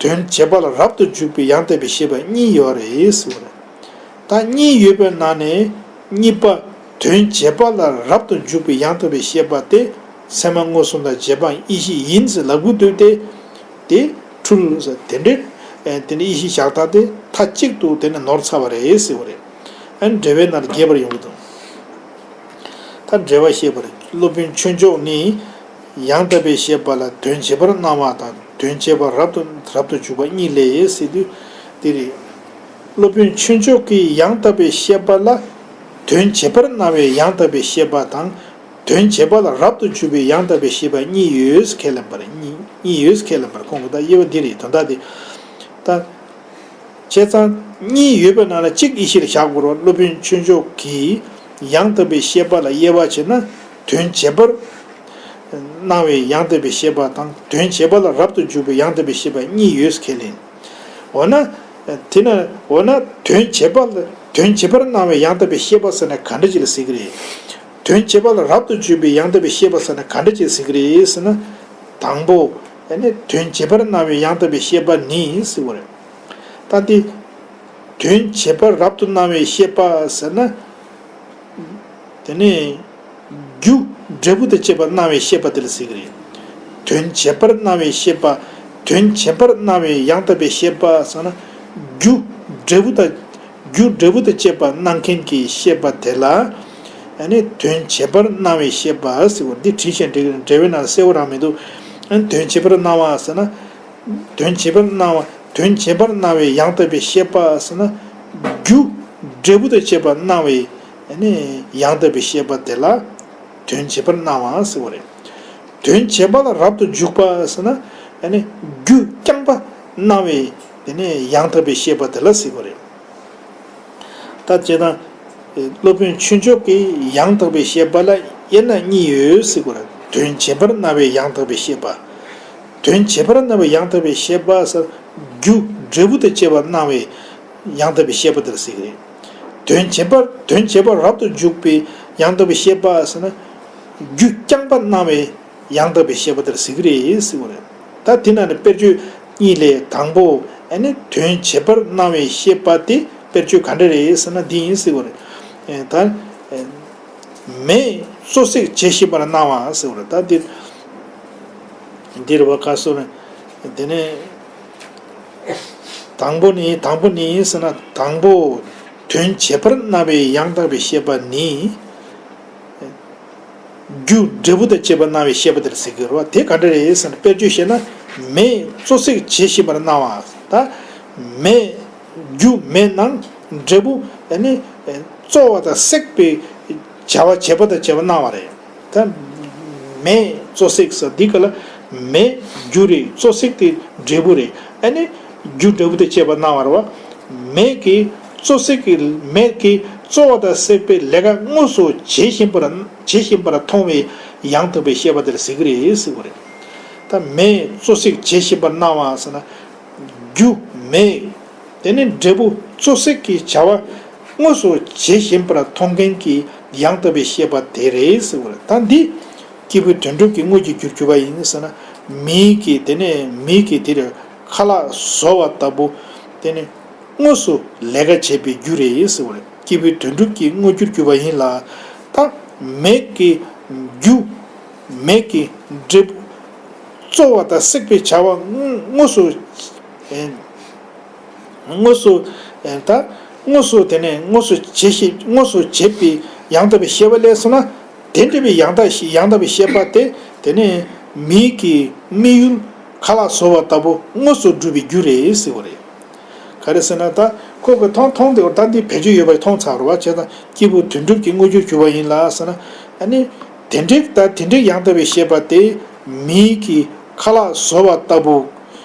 དོན་བྱེད་པ་ལ་རབ་ཏུ་འཇུག་པའི་ཡང་དག་པའི་ཤེས་པ་གཉིས་ཡོད་རེད་ཟེར་བ་རེད། ད་གཉིས་ཡོད་པའི་ནང་ནས་གཉིས་པ། དོན་བྱེད་པ་ལ་རབ་ཏུ་འཇུག་པའི་ཡང་དག་པའི་ཤེས་པ་དེ་ཚད་མ་མངོན་སུམ་དང་རྗེས་དཔག་དབྱེ་གཞི་ཡིན་ཟེར་ལབ་དགོས་འདུག་སྟེ། དེ་འཁྲུལ་ཟེར་དེ་འདྲའི་དེ་འདྲའི་དབྱེ་གཞི་བཞག་སྟངས་དེ་མཐའ་གཅིག་ཏུ་དེ་ནས་ནོར་ཚར་བ་རེད་ཟེར་བ་རེད། ཨ་ནི་འགྲེལ་པའི་ནང་ལ་རྒྱས་པར་ཡོང་གི་འདུག་ད་འགྲེལ་པ་བཤད་པར་སློབ་དཔོན་ཆོས་མཆོག་ནི། ཡང་དག་པའི་ཤེས་པ་ལ་དོན་བྱེད་པར་སྣང་བ་དང་དོན་བྱེད་པ་རབ་ཏུ་རབ་ཏུ་འཇུག་པ་གཉིས་ལས་ཟེར་དུས། དེ་རེད། སློབ་དཔོན་ཆོས་མཆོག་གིས་ཡང་དག་པའི་ཤེས་པ་ལ་དོན་བྱེད་པར་སྣང་བའི་ཡང་དག་པའི་ཤེས་པ་དང་། དོན་བྱེད་པ་ལ་རབ་ཏུ་འཇུག་པའི་ཡང་དག་པའི་ཤེས་པ་གཉིས་ཡོད་ཁས་ལེན་པར་གཉིས་གཉིས་ཡོད་ཁས་ལེན་པར་ཁོང་གིས་ད་དབྱེ་བ་འདི་རེད། དོན་དག་འདི། ད། བྱས་ཙང་གཉིས་ཡོད་པའི་ནང་ལ་གཅིག་དབྱེ་གཞིར་བཞག་དགོས་རེད། སློབ་དཔོན་ཆོས་མཆོག་གིས་ཡང་དག་པའི་ཤེས་པ་ལ་དབྱེ་བ་བྱས་ན་དོན་བྱེད་པར་སྣང་བའི་ཡང་དག་པའི་ཤེས་པ་དང་དོན་བྱེད་པ་ལ་རབ་ཏུ་འཇུག་པའི་ཡང་དག་པའི་ཤེས་པ་གཉིས་ཡོད་ཁས་ལེན། འོ་ན། དེ་ན་འོ་ན་དོན་བྱེད་པ་ལ་དོན་བྱེད་པར་སྣང་བའི་ཡང་དག་པའི་ཤེས་པ་ཟེར་ན་ག་འདྲ་ཅིག་ལ་ཟེར་གི་རེད། དོན་བྱེད་པ་ལ་རབ་ཏུ་འཇུག་པའི་ཡང་དག་པའི་ཤེས་པ་ཟེར་ན་ག་འདྲ་ཅིག་ཟེར་གི་རེད་ཟེར་ན། དང་པོ། ཨ་ནི་དོན་བྱེད་པར་སྣང་བའི་ཡང་དག་པའི་ཤེས་པ་ནི་ཟེར་བ་རེད། ད་འདི། དོན་བྱེད་པར་རབ་ཏུ་སྣང་བའི་ཤེས་པ་ཟེར་ན། དེ་ནི། རྒྱུ་འབྲས་བུ་དང་བཅས་པར་སྣང་བའི་ཤེས་པ་དེ་ལ་ཟེར་གི་རེད། དོན་བྱེད་པར་སྣང་བའི་ཤེས་པ། དོན་བྱེད་པར་སྣང་བའི་ཡང་དག་པའི་ཤེས་པ་ཟེར་ན། རྒྱུ་འབྲས་བུ་དང་། རྒྱུ་འབྲས་བུ་དང་བཅས་པ་སྣང་མཁན་གྱི་ཤེས་པ་དེ་ལ། ཨ་ནི་དོན་བྱེད་པར་སྣང་བའི་ཤེས་པ་ཟེར་བ་འདི་བྲིས་ཤིང་འགྲེལ་འགྲེལ་བའི་ནང་གསལ་བོ་རང་མི་འདུག་ཨ་ནི་དོན་བྱེད་པར་སྣང་བ་ཟེར་ན། དོན་བྱེད་པར་སྣང་བ། དོན་བྱེད་པར་སྣང་བའི་ཡང་དག་པའི་ཤེས་པ་ཟེར་ན། རྒྱུ་འབྲས་བུ་དང་བཅས་པར་སྣང་བའི་ཨ་ནི་ཡང་དག་པའི་ཤེས་པ་དེ་ལ་དོན་བྱེད་པར་སྣང་བ་ཟེར་བ་རེད། དོན་བྱེད་པ་ལ་རབ་ཏུ་འཇུག་པ་ཟེར་ན། ཨ་ནི་རྒྱུ་རྐྱང་པ་སྣང་བའི་དེ་ནི་ཡང་དག་པའི་ཤེས་པ་དེ་ལ་ཟེར་བ་རེད། ད་བྱས་ན། སློབ་དཔོན་ཆོས་མཆོག་གིས་ཡང་དག་པའི་ཤེས་པ་ལ་དབྱེ་ན་གཉིས་ཡོད་ཟེར་གོ་ར། དོན་བྱེད་པར་སྣང་བའི་ཡང་དག་པའི་ཤེས་པ། དོན་བྱེད་པར་སྣང་བའི་ཡང་དག་པའི་ཤེས་པ་ཟེར། རྒྱུ་འབྲས་བུ་དང་བཅས་པར་སྣང་བའི་ཡང་དག་པའི་ཤེས་པ་དེར་ཟེར་གི་རེད། དོན་བྱེད་པར་དོན་བྱེད་པར་རབ་ཏུ་འཇུག་པའི་ཡང་དག་པའི་ཤེས་པ་ཟེར་ན། རྒྱུ་རྐྱང་པ་སྣང་བའི་ཡང་དག་པའི་ཤེས་པ་དེར་ཟེར་གི་རེད་ཟེར་བ་རེད། ད་དེ་ན་ནི་དཔེར་བརྗོད་གཉིས་ལས་དང་པོ་ཨ་ནི་དོན་བྱེད་པར་སྣང་བའི་ཤེས་པ་དེ་དཔེར་བརྗོད་ག་འདྲ་རེད་ཟེར་ན་འདི་ཡིན་ཟེར་བ་རེད། ད་མེས་བཙོ་བསྲེག་བྱེད་བཞིན་པར་སྣང་བ་ཟེར་བ་རེད། ད་འདིར་འདིར་བ་ག་སོ་རེད། དེ་ནས་དང་པོ་ནི་དང་པོ་ནི་ཟེར་ན། དང་པོ་དོན་བྱེད་པར་སྣང་བའི་ཡང་དག་པའི་ཤེས་པ་ནི། རྒྱུ་འབྲས་བུ་དང་བཅས་པར་སྣང་བའི་ཤེས་པ་དེར་ཟེར་གྱི་རེད་བ། དེ་ག་འདྲ་རེད་ཟེར་ན། དཔེར་བརྗོད་བཤད་ན། མེས་བཙོ་བསྲེག་བྱེད་བཞིན་པར་སྣང་བ། ད་མེ། རྒྱུ་མེ་ནང་འབྲས་བུ་ཨ་ནི་བཙོ་བ་དང་བསྲེག་པའི་བྱ་བ་བྱེད་པ་དང་བཅས་པ་སྣང་བ་རེད། ད་མེས་བཙོ་བསྲེག་ཟེར་འདི་ག་ལ། མེ་རྒྱུ་རེད། བཙོ་བསྲེག་དེ་འབྲས་བུ་རེད། ཨ་ནི་རྒྱུ་འབྲས་བུ་དང་བཅས་པ་སྣང་བ་རེད་བ། མེ་གིས་བཙོ་བསྲེག་གི་མེ་གིས་བཙོ་བ་དང་བསྲེག་པའི་ལས་ཀ་དངོས་སུ་བྱེད་བཞིན་པར་བྱེད་བཞིན་པར་མཐོང་བའི་ཡང་དག་པའི་ཤེས་པ་དེར་ཟེར་གྱི་རེད་ཟེར་བ་རེད། ད་མེས་བཙོ་བསྲེག་བྱེད་བཞིན་པར་སྣང་བ་ཟེར་ན། རྒྱུ་མེ། དེ་ནི་འབྲས་བུ་བཙོ་བསྲེག་གི་བྱ་བ་དངོས་སུ་བྱེད་བཞིན་པར་མཐོང་མཁན་གྱི་ཡང་དག་པའི་ཤེས་པ་དེ་རེད་ཟེར་བ་རེད། ད་འདི་སྐྱེས་བུ་དོན་གྲུབ་ཀྱི་དངོས་ཀྱི་རྒྱུར་གྱུར་པ་ཡིན་ཟེར་ན། མིའི་གི་དེ་ནས་མིའི་གི་དེ་རེད། ཁ་ལག་བཟོ་བ་ལྟ་བུ་དེ་ནི་དངོས་སུ་ལས་ཀ་བྱེད་པའི་རྒྱུ་རེད་ཟེར་བ་རེད། སྐྱེས་བུ་དོན་གྲུབ་ཀྱི་དངོས་རྒྱུར་གྱུར་པ་ཡིན་ལ། ད་མེ་གི་རྒྱུ། མེ་གི་འབྲས་བུ། བཙོ་བ་དང་བསྲེག་པའི་བྱ་བ་དངོས་སུ། དངོས་སུ། ད་དངོས་སུ་དེ་ནས་དངོས་སུ་བྱེད་ཤེས་དངོས་སུ་བྱེད་པའི་ཡང་དག་པའི་ཤེས་པ་ལས་སོང་ན། དེ་འདྲ་བའི་ཡང་དག་ཤེས་ཡང་དག་པའི་ཤེས་པ་དེ་དེ་ནས་མིའི་གི་དམིགས་ཡུལ་ཁ་ལག་བཟོ་བ་ལྟ་བུ་དངོས་སུ་འགྲུབ་པའི་རྒྱུ་རེད་ཟེར་བ་རེད། ག་རེ་ཟེར་ན། ད་ཁོ་གི་མཐོང་མཐོང་དེ་ད་འདི་བེད་སྤྱོད་ཡོད་པ་མཐོང་ཚར་བ་བྱས་ཙང་སྐྱེས་བུ་དོན་གྲུབ་ཀྱི་དངོས་རྒྱུར་གྱུར་པ་ཡིན་ལ་ཟེར་ན། ཨ་ནི་དེ་འདྲའི་ད་དེ་འདྲའི་ཡང་དག་པའི་ཤེས་པ་དེ་མིའི་གི་ཁ་ལག་བཟོ་བ་ལྟ་བུ་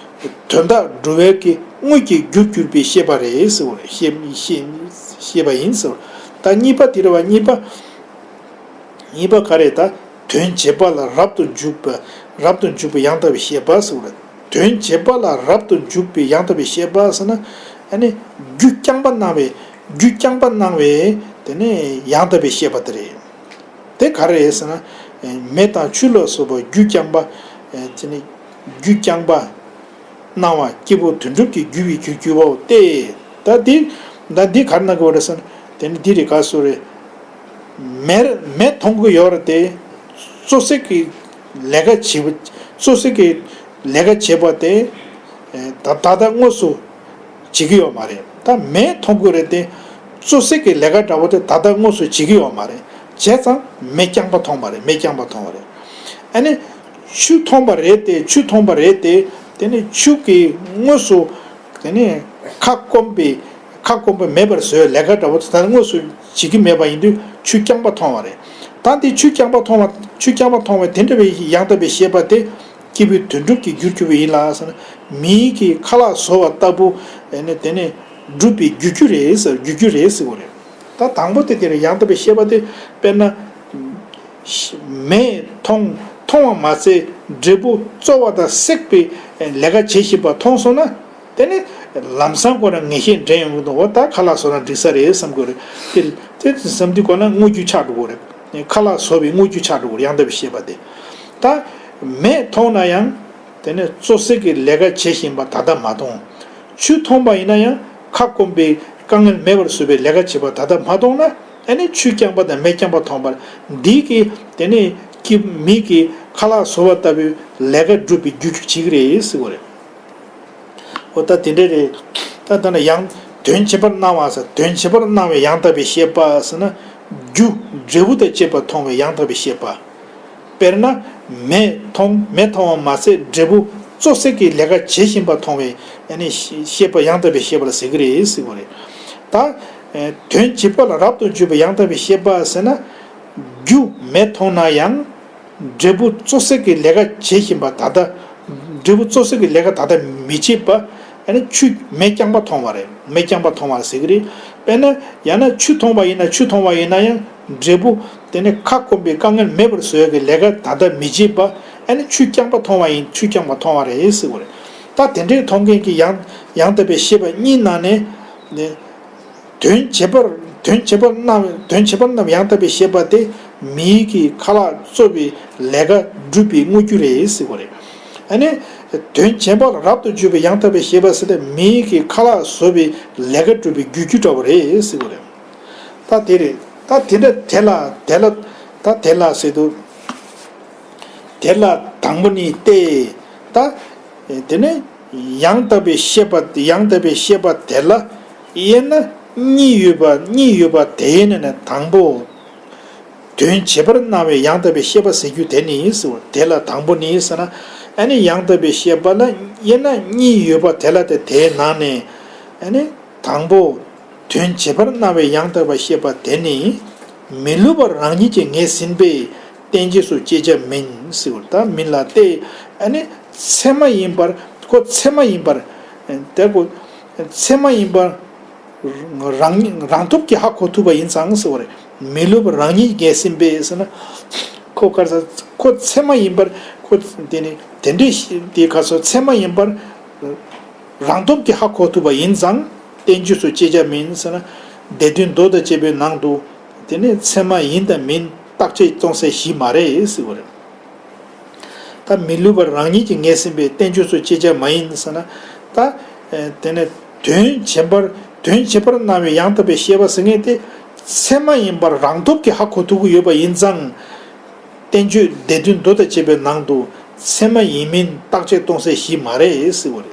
དོན་དག་སྒྲུབ་པའི་གི་དངོས་ཀྱི་རྒྱུར་གྱུར་པའི་ཤེས་པ་རེད་ཟེར་བ་རེད། ཤེས་ཤེས་ཤེས་པ་ཡིན་ཟེར་བ། ད་གཉིས་པ་དེ་རེད་བ། གཉིས་པ། གཉིས་པ་ག་རེ། ད་དོན་བྱེད་པ་ལ་རབ་ཏུ་འཇུག་པ། རབ་ཏུ་འཇུག་པའི་ཡང་དག་པའི་ཤེས་པ་ཟེར་བ་རེད། དོན་བྱེད་པ་ལ་རབ་ཏུ་འཇུག་པའི་ཡང་དག་པའི་ཤེས་པ་ཟེར་ན། ཨ་ནི་རྒྱུ་རྐྱང་པ་སྣང་བའི་རྒྱུ་རྐྱང་པ་སྣང་བའི་དེ་ནས་ཡང་དག་པའི་ཤེས་པ་དེ་རེད། དེ་ག་རེ་རེད་ཟེར་ན། མེ་དང་ཆུ་ལ་སོགས་པ་རྒྱུ་རྐྱང་པ། དེ་ནི་རྒྱུ་རྐྱང་པ། སྣང་བ་སྐྱེས་བུ་དོན་གྲུབ་ཀྱི་རྒྱུ་བའི་རྒྱུར་གྱུར་པའོ་སྟེ། ད་འདི། ད་འདི་ག་རེ་གནང་གི་ཡོད་རེད་ཟེར་ན། དེ་ནི་འདི་རེད། ག་སོ་རེད། མེར་མེ་མཐོང་གི་ཡོད་རེད་དེ། བཙོ་བསྲེག་གི་ལས་ཀ་བྱེད་པ། བཙོ་བསྲེག་གི་ལས་ཀ་བྱེད་པ་དེ། ད་ད་ལྟ་དངོས་སུ་བྱེད་ཀྱི་ཡོད་མ་རེད། ད་མེ་མཐོང་གི་རེད་དེ། བཙོ་བསྲེག་གི་ལས་ཀ་འདྲ་བོ་དེ་ད་ལྟ་དངོས་སུ་བྱེད་ཀྱི་ཡོད་མ་རེད། བྱས་ཙང་མེ་རྐྱང་པ་མཐོང་བ་རེད། མེ་རྐྱང་པ་མཐོང་བ་རེད། ཨ་ནི་ཆུ་མཐོང་བ་རེད་དེ། ཆུ་མཐོང་བ་རེད་དེ། དེ་ནི་ཆུ་གིས་དངོས་སུ། དེ་ནི་ཁ་སྐོམ་པའི། ཁ་སྐོམ་པ་མེད་པར་བཟོ་བའི་ལས་ཀ་འདྲ་བོ་དེ་ད་དངོས་སུ་བྱེད་ཀྱི་མེད་པ་ཡིན་དུས་ཆུ་རྐྱང་པ་མཐོང་བ་རེད། ད་འདི་ཆུ་རྐྱང་པ་མཐོང་བ། ཆུ་རྐྱང་པ་མཐོང་བའི་དེ་འདྲ་བའི་ཡང་དག་པའི་ཤེས་པ་དེ་སྐྱེས་བུའི་དོན་གྲུབ་ཀྱི་རྒྱུར་གྱུར་པ་ཡིན་ལ་ཟེར་ན། མིའི་གི་ཁ་ལག་བཟོ་བ་ལྟ་བུ་ཨ་ནི་དེ་ནི་འགྲུབ་པའི་རྒྱུ་རྒྱུ་རེད་ཟེར། རྒྱུ་རྒྱུ་རེད་ཟེར་བ་རེད། ད་དང་པོ་དེ་དེ་རེད། ཡང་དག་པའི་ཤེས་པ་དེ་དཔེར་ན། མེ་མཐོང་མཐོང་བ་མ་ཚད་འབྲས་བུ་བཙོ་བ་དང་བསྲེག་པའི་ལས་ཀ་བྱེད་བཞིན་པ་མཐོང་སོང་ན། དེ་ནི་ལམ་སང་ཁོ་རང་ངེས་ཤེས་འདྲེན་ཡོང་གི་འདུག་འོ་ད་ཁ་ལག་བཟོ་ན་འགྲིག་ས་རེད་བསམ་གྱི་རེད། དེ་དེ་བསམ་དུས་ཁོ་ན་དངོས་རྒྱུ་ཆགས་འགྲོ་གི་རེད། ཁ་ལག་བཟོ་བའི་དངོས་རྒྱུ་ཆགས་འགྲོ་གི་རེད། ཡང་དག་པའི་ཤེས་པ་དེ། ད་མེ་མཐོང་ན་ཡང་དེ་ནི་བཙོ་བསྲེག་གི་ལས་ཀ་བྱེད་བཞིན་པ་ད་ལྟ་མ་མཐོང་། ཆུ་མཐོང་པ་ཡིན་ན་ཡང་ཁ་སྐོམ་པའི་དཀའ་ངལ་མེད་པར་བཟོ་བའི་ལས་ཀ་བྱེད་པ་ད་ལྟ་མ་མཐོང་ན། ཨ་ནི་ཆུ་རྐྱང་པ་དང་མེ་རྐྱང་པ་མཐོང་བར། འདི་གི་དེ་ནི་ཀྱི་མི་གི་ཁ་ལག་བཟོ་བ་ལྟ་བུའི་ལས་ཀ་སྒྲུབ་པའི་རྒྱུ་རྒྱུ་བྱེད་ཀྱི་རེད་ཟེར་བ་རེད། འོ་ད་དེ་འདྲ་རེད། ད་ད་ནི་ཡང་དོན་བྱེད་པར་སྣང་བ་ཟེར། དོན་བྱེད་པར་སྣང་བའི་ཡང་དག་པའི་ཤེས་པ་ཟེར་ན། རྒྱུ་འབྲས་བུ་དང་བཅས་པ་མཐོང་བའི་ཡང་དག་པའི་ཤེས་པ། དཔེར་ན་མེ་མཐོང་། མེ་མཐོང་བ་མ་ཚད་འབྲས་བུ་ གཙོ་གསེག་གི་ལས་ཀ་བྱེད་བཞིན་པ་མཐོང་བའི་ཨ་ནི་ཤེས་པ་ཡང་དག་པའི་ཤེས་པ་ལ་ཟེར་གི་རེད་ཟེར་བ་རེད། ད་དོན་བྱེད་པ་ལ་རབ་ཏུ་གྱུར་པའི་ཡང་དག་པའི་ཤེས་པ་ཟེར་ན། རྒྱུ་མེ་མཐོང་ན་ཡང་། འབྲས་བུ་གཙོ་གསེག་གི་ལས་ཀ་བྱེད་བཞིན་པ་ད་ལྟ། འབྲས་བུ་གཙོ་གསེག་གི་ལས་ཀ་ད་ལྟ་མི་བྱེད་པ། ཨ་ནི་ཆུ་མེ་རྐྱང་པ་མཐོང་བ་རེད། མེ་རྐྱང་པ་མཐོང་བ་ཟེར་གི་རེད། དཔེར་ན་ཡང་ན་ཆུ་མཐོང་བ་ཡིན་ན་ཆུ་མཐོང་བ་ཡིན་ན་ཡང་འབྲས་བུ་དེ་ནི་ཁ་སྐོམ་པའི་དཀའ་ངལ་མེད་པར་བཟོ་ཡག་གི་ལས་ཀ་ད་ལྟ་མི་བྱེད་པ། ཨ་ནི་ཆུ་རྐྱང་པ་མཐོང་བ་ཡིན་ཆུ་རྐྱང་པ་མཐོང་བ་རེད་ཟེར་བ་རེད། ད་དེ་འདྲའི་མཐོང་མཁན་གྱི་ཡང་ཡང་དག་པའི་ཤེས་པ་གཉིས་ནང་ནས། དོན་བྱེད་པར་དོན་བྱེད་པར་རྣམ་དོན་བྱེད་པར་རྣམ་ཡང་དག་པའི་ཤེས་པ་དེ་མི་ཡི་གི་ཁ་ལག་བཟོ་བའི་ལས་ཀ་སྒྲུབ་པའི་དངོས་རྒྱུ་རེད་ཟེར་བ་རེད། ཨ་ནི། དོན་བྱེད་པ་ལ་རབ་ཏུ་གྱུར་པའི་ཡང་དག་པའི་ཤེས་པ་ཟེར་ཏེ་མི་ཡི་གི་ཁ་ལག་བཟོ་བའི་ལས་ཀ་སྒྲུབ་པའི་རྒྱུ་རྒྱུ་འདྲ་བོ་རེད་ཟེར་བ་རེད། ད་དེ་རེད། ད་དེ་འདྲ་དེ་ལ་དེ་ལ་ད་དེ་ལ་ཟེར་དུས། དེ་ལ་དང་པོ་ནི་སྟེ། ད། དེ་ནས་ཡང་དག་པའི་ཤེས་པ་ཡང་དག་པའི་ཤེས་པ་དེ་ལ་དབྱེ་ན་གཉིས་ཡོད་པ་གཉིས་ཡོད་པ་དེ་ཡིན་ནས་དང་པོ། དོན་བྱེད་པར་སྣང་བའི་ཡང་དག་པའི་ཤེས་པ་ཟེར་རྒྱུ་དེ་ནི་ཟེར་བ་དེ་ལ་དང་པོ་ནི་ཟེར་ན། ཨ་ནི་ཡང་དག་པའི་ཤེས་པ་ལ་དབྱེ་ན་གཉིས་ཡོད་པ་དེ་ལ་དེ་དེའི་ནང་ནས། ཨ་ནི་དང་པོ། དོན་བྱེད་པར་སྣང་བའི་ཡང་དག་པ་ཤེས་པ་དེ་ནི། མི་སླུ་བར་རང་ཉིད་ཀྱིས་ངེས་ཟིན་པས་བསྟན་བཅོས་སུ་སྐྱེ་བྱ་མིན་ཟེར་བ་ད་མིན་ལ་སྟེ། ཨ་ནི་ཚད་མ་ཡིན་པར་ཁོ་ཚད་མ་ཡིན་པར། དེ་ཁོ་ཚད་མ་ཡིན་པར། རང་རང་སྟོབས་ཀྱིས་ཧ་གོ་ཐུབ་པ་ཡིན་ཙང་ཟེར་བ་རེད། མི་སླུ་བར་རང་ཉིད་ངེས་ཟིན་པས་ཟེར་ན། ཁོ་ག་རེ་ཟེར་ཁོ་ཚད་མ་ཡིན་པར་ཁོ་དེ་ནི་དེ་འདྲའི་ཤེས་དེ་ག་སོ་ཚད་མ་ཡིན་པར་རང་སྟོབས་ཀྱིས་ཧ་གོ་ཐུབ་པ་ཡིན་ཙང་བསྟན་བཅོས་སུ་སྐྱེ་བྱ་མིན་ཟེར་ན། སྡེ་བདུན་མདོ་དང་བཅས་པའི་ནང་དུ་དེ་ནི་ཚད་མ་ཡིན་དང་མིན་བརྟག་དཔྱད་གཏོང་སའི་གཞི་མ་རེད་ཟེར་བ་རེད། ད་མི་སླུ་བར་རང་ཉིད་ཀྱིས་ངེས་ཟིན་པས་བསྟན་བཅོས་སུ་སྐྱེ་བྱ་མ་ཡིན་ཟེར་ན། ད། དེ་ནས་དོན་བྱེད་པར་དོན་བྱེད་པར་སྣང་བའི་ཡང་དག་པའི་ཤེས་པ་ཟེར་མཁན་དེ། ཚད་མ་ཡིན་པར་རང་སྟོབས་ཀྱིས་ཧ་གོ་ཐུབ་ཀྱི་ཡོད་པ་ཡིན་ཙང་། བསྟན་བཅོས་སྡེ་བདུན་མདོ་དང་བཅས་པའི་ནང་དུ་ཚད་མ་ཡིན་མིན་བརྟག་དཔྱད་གཏོང་སའི་གཞི་མ་རེད་ཟེར་བ་རེད།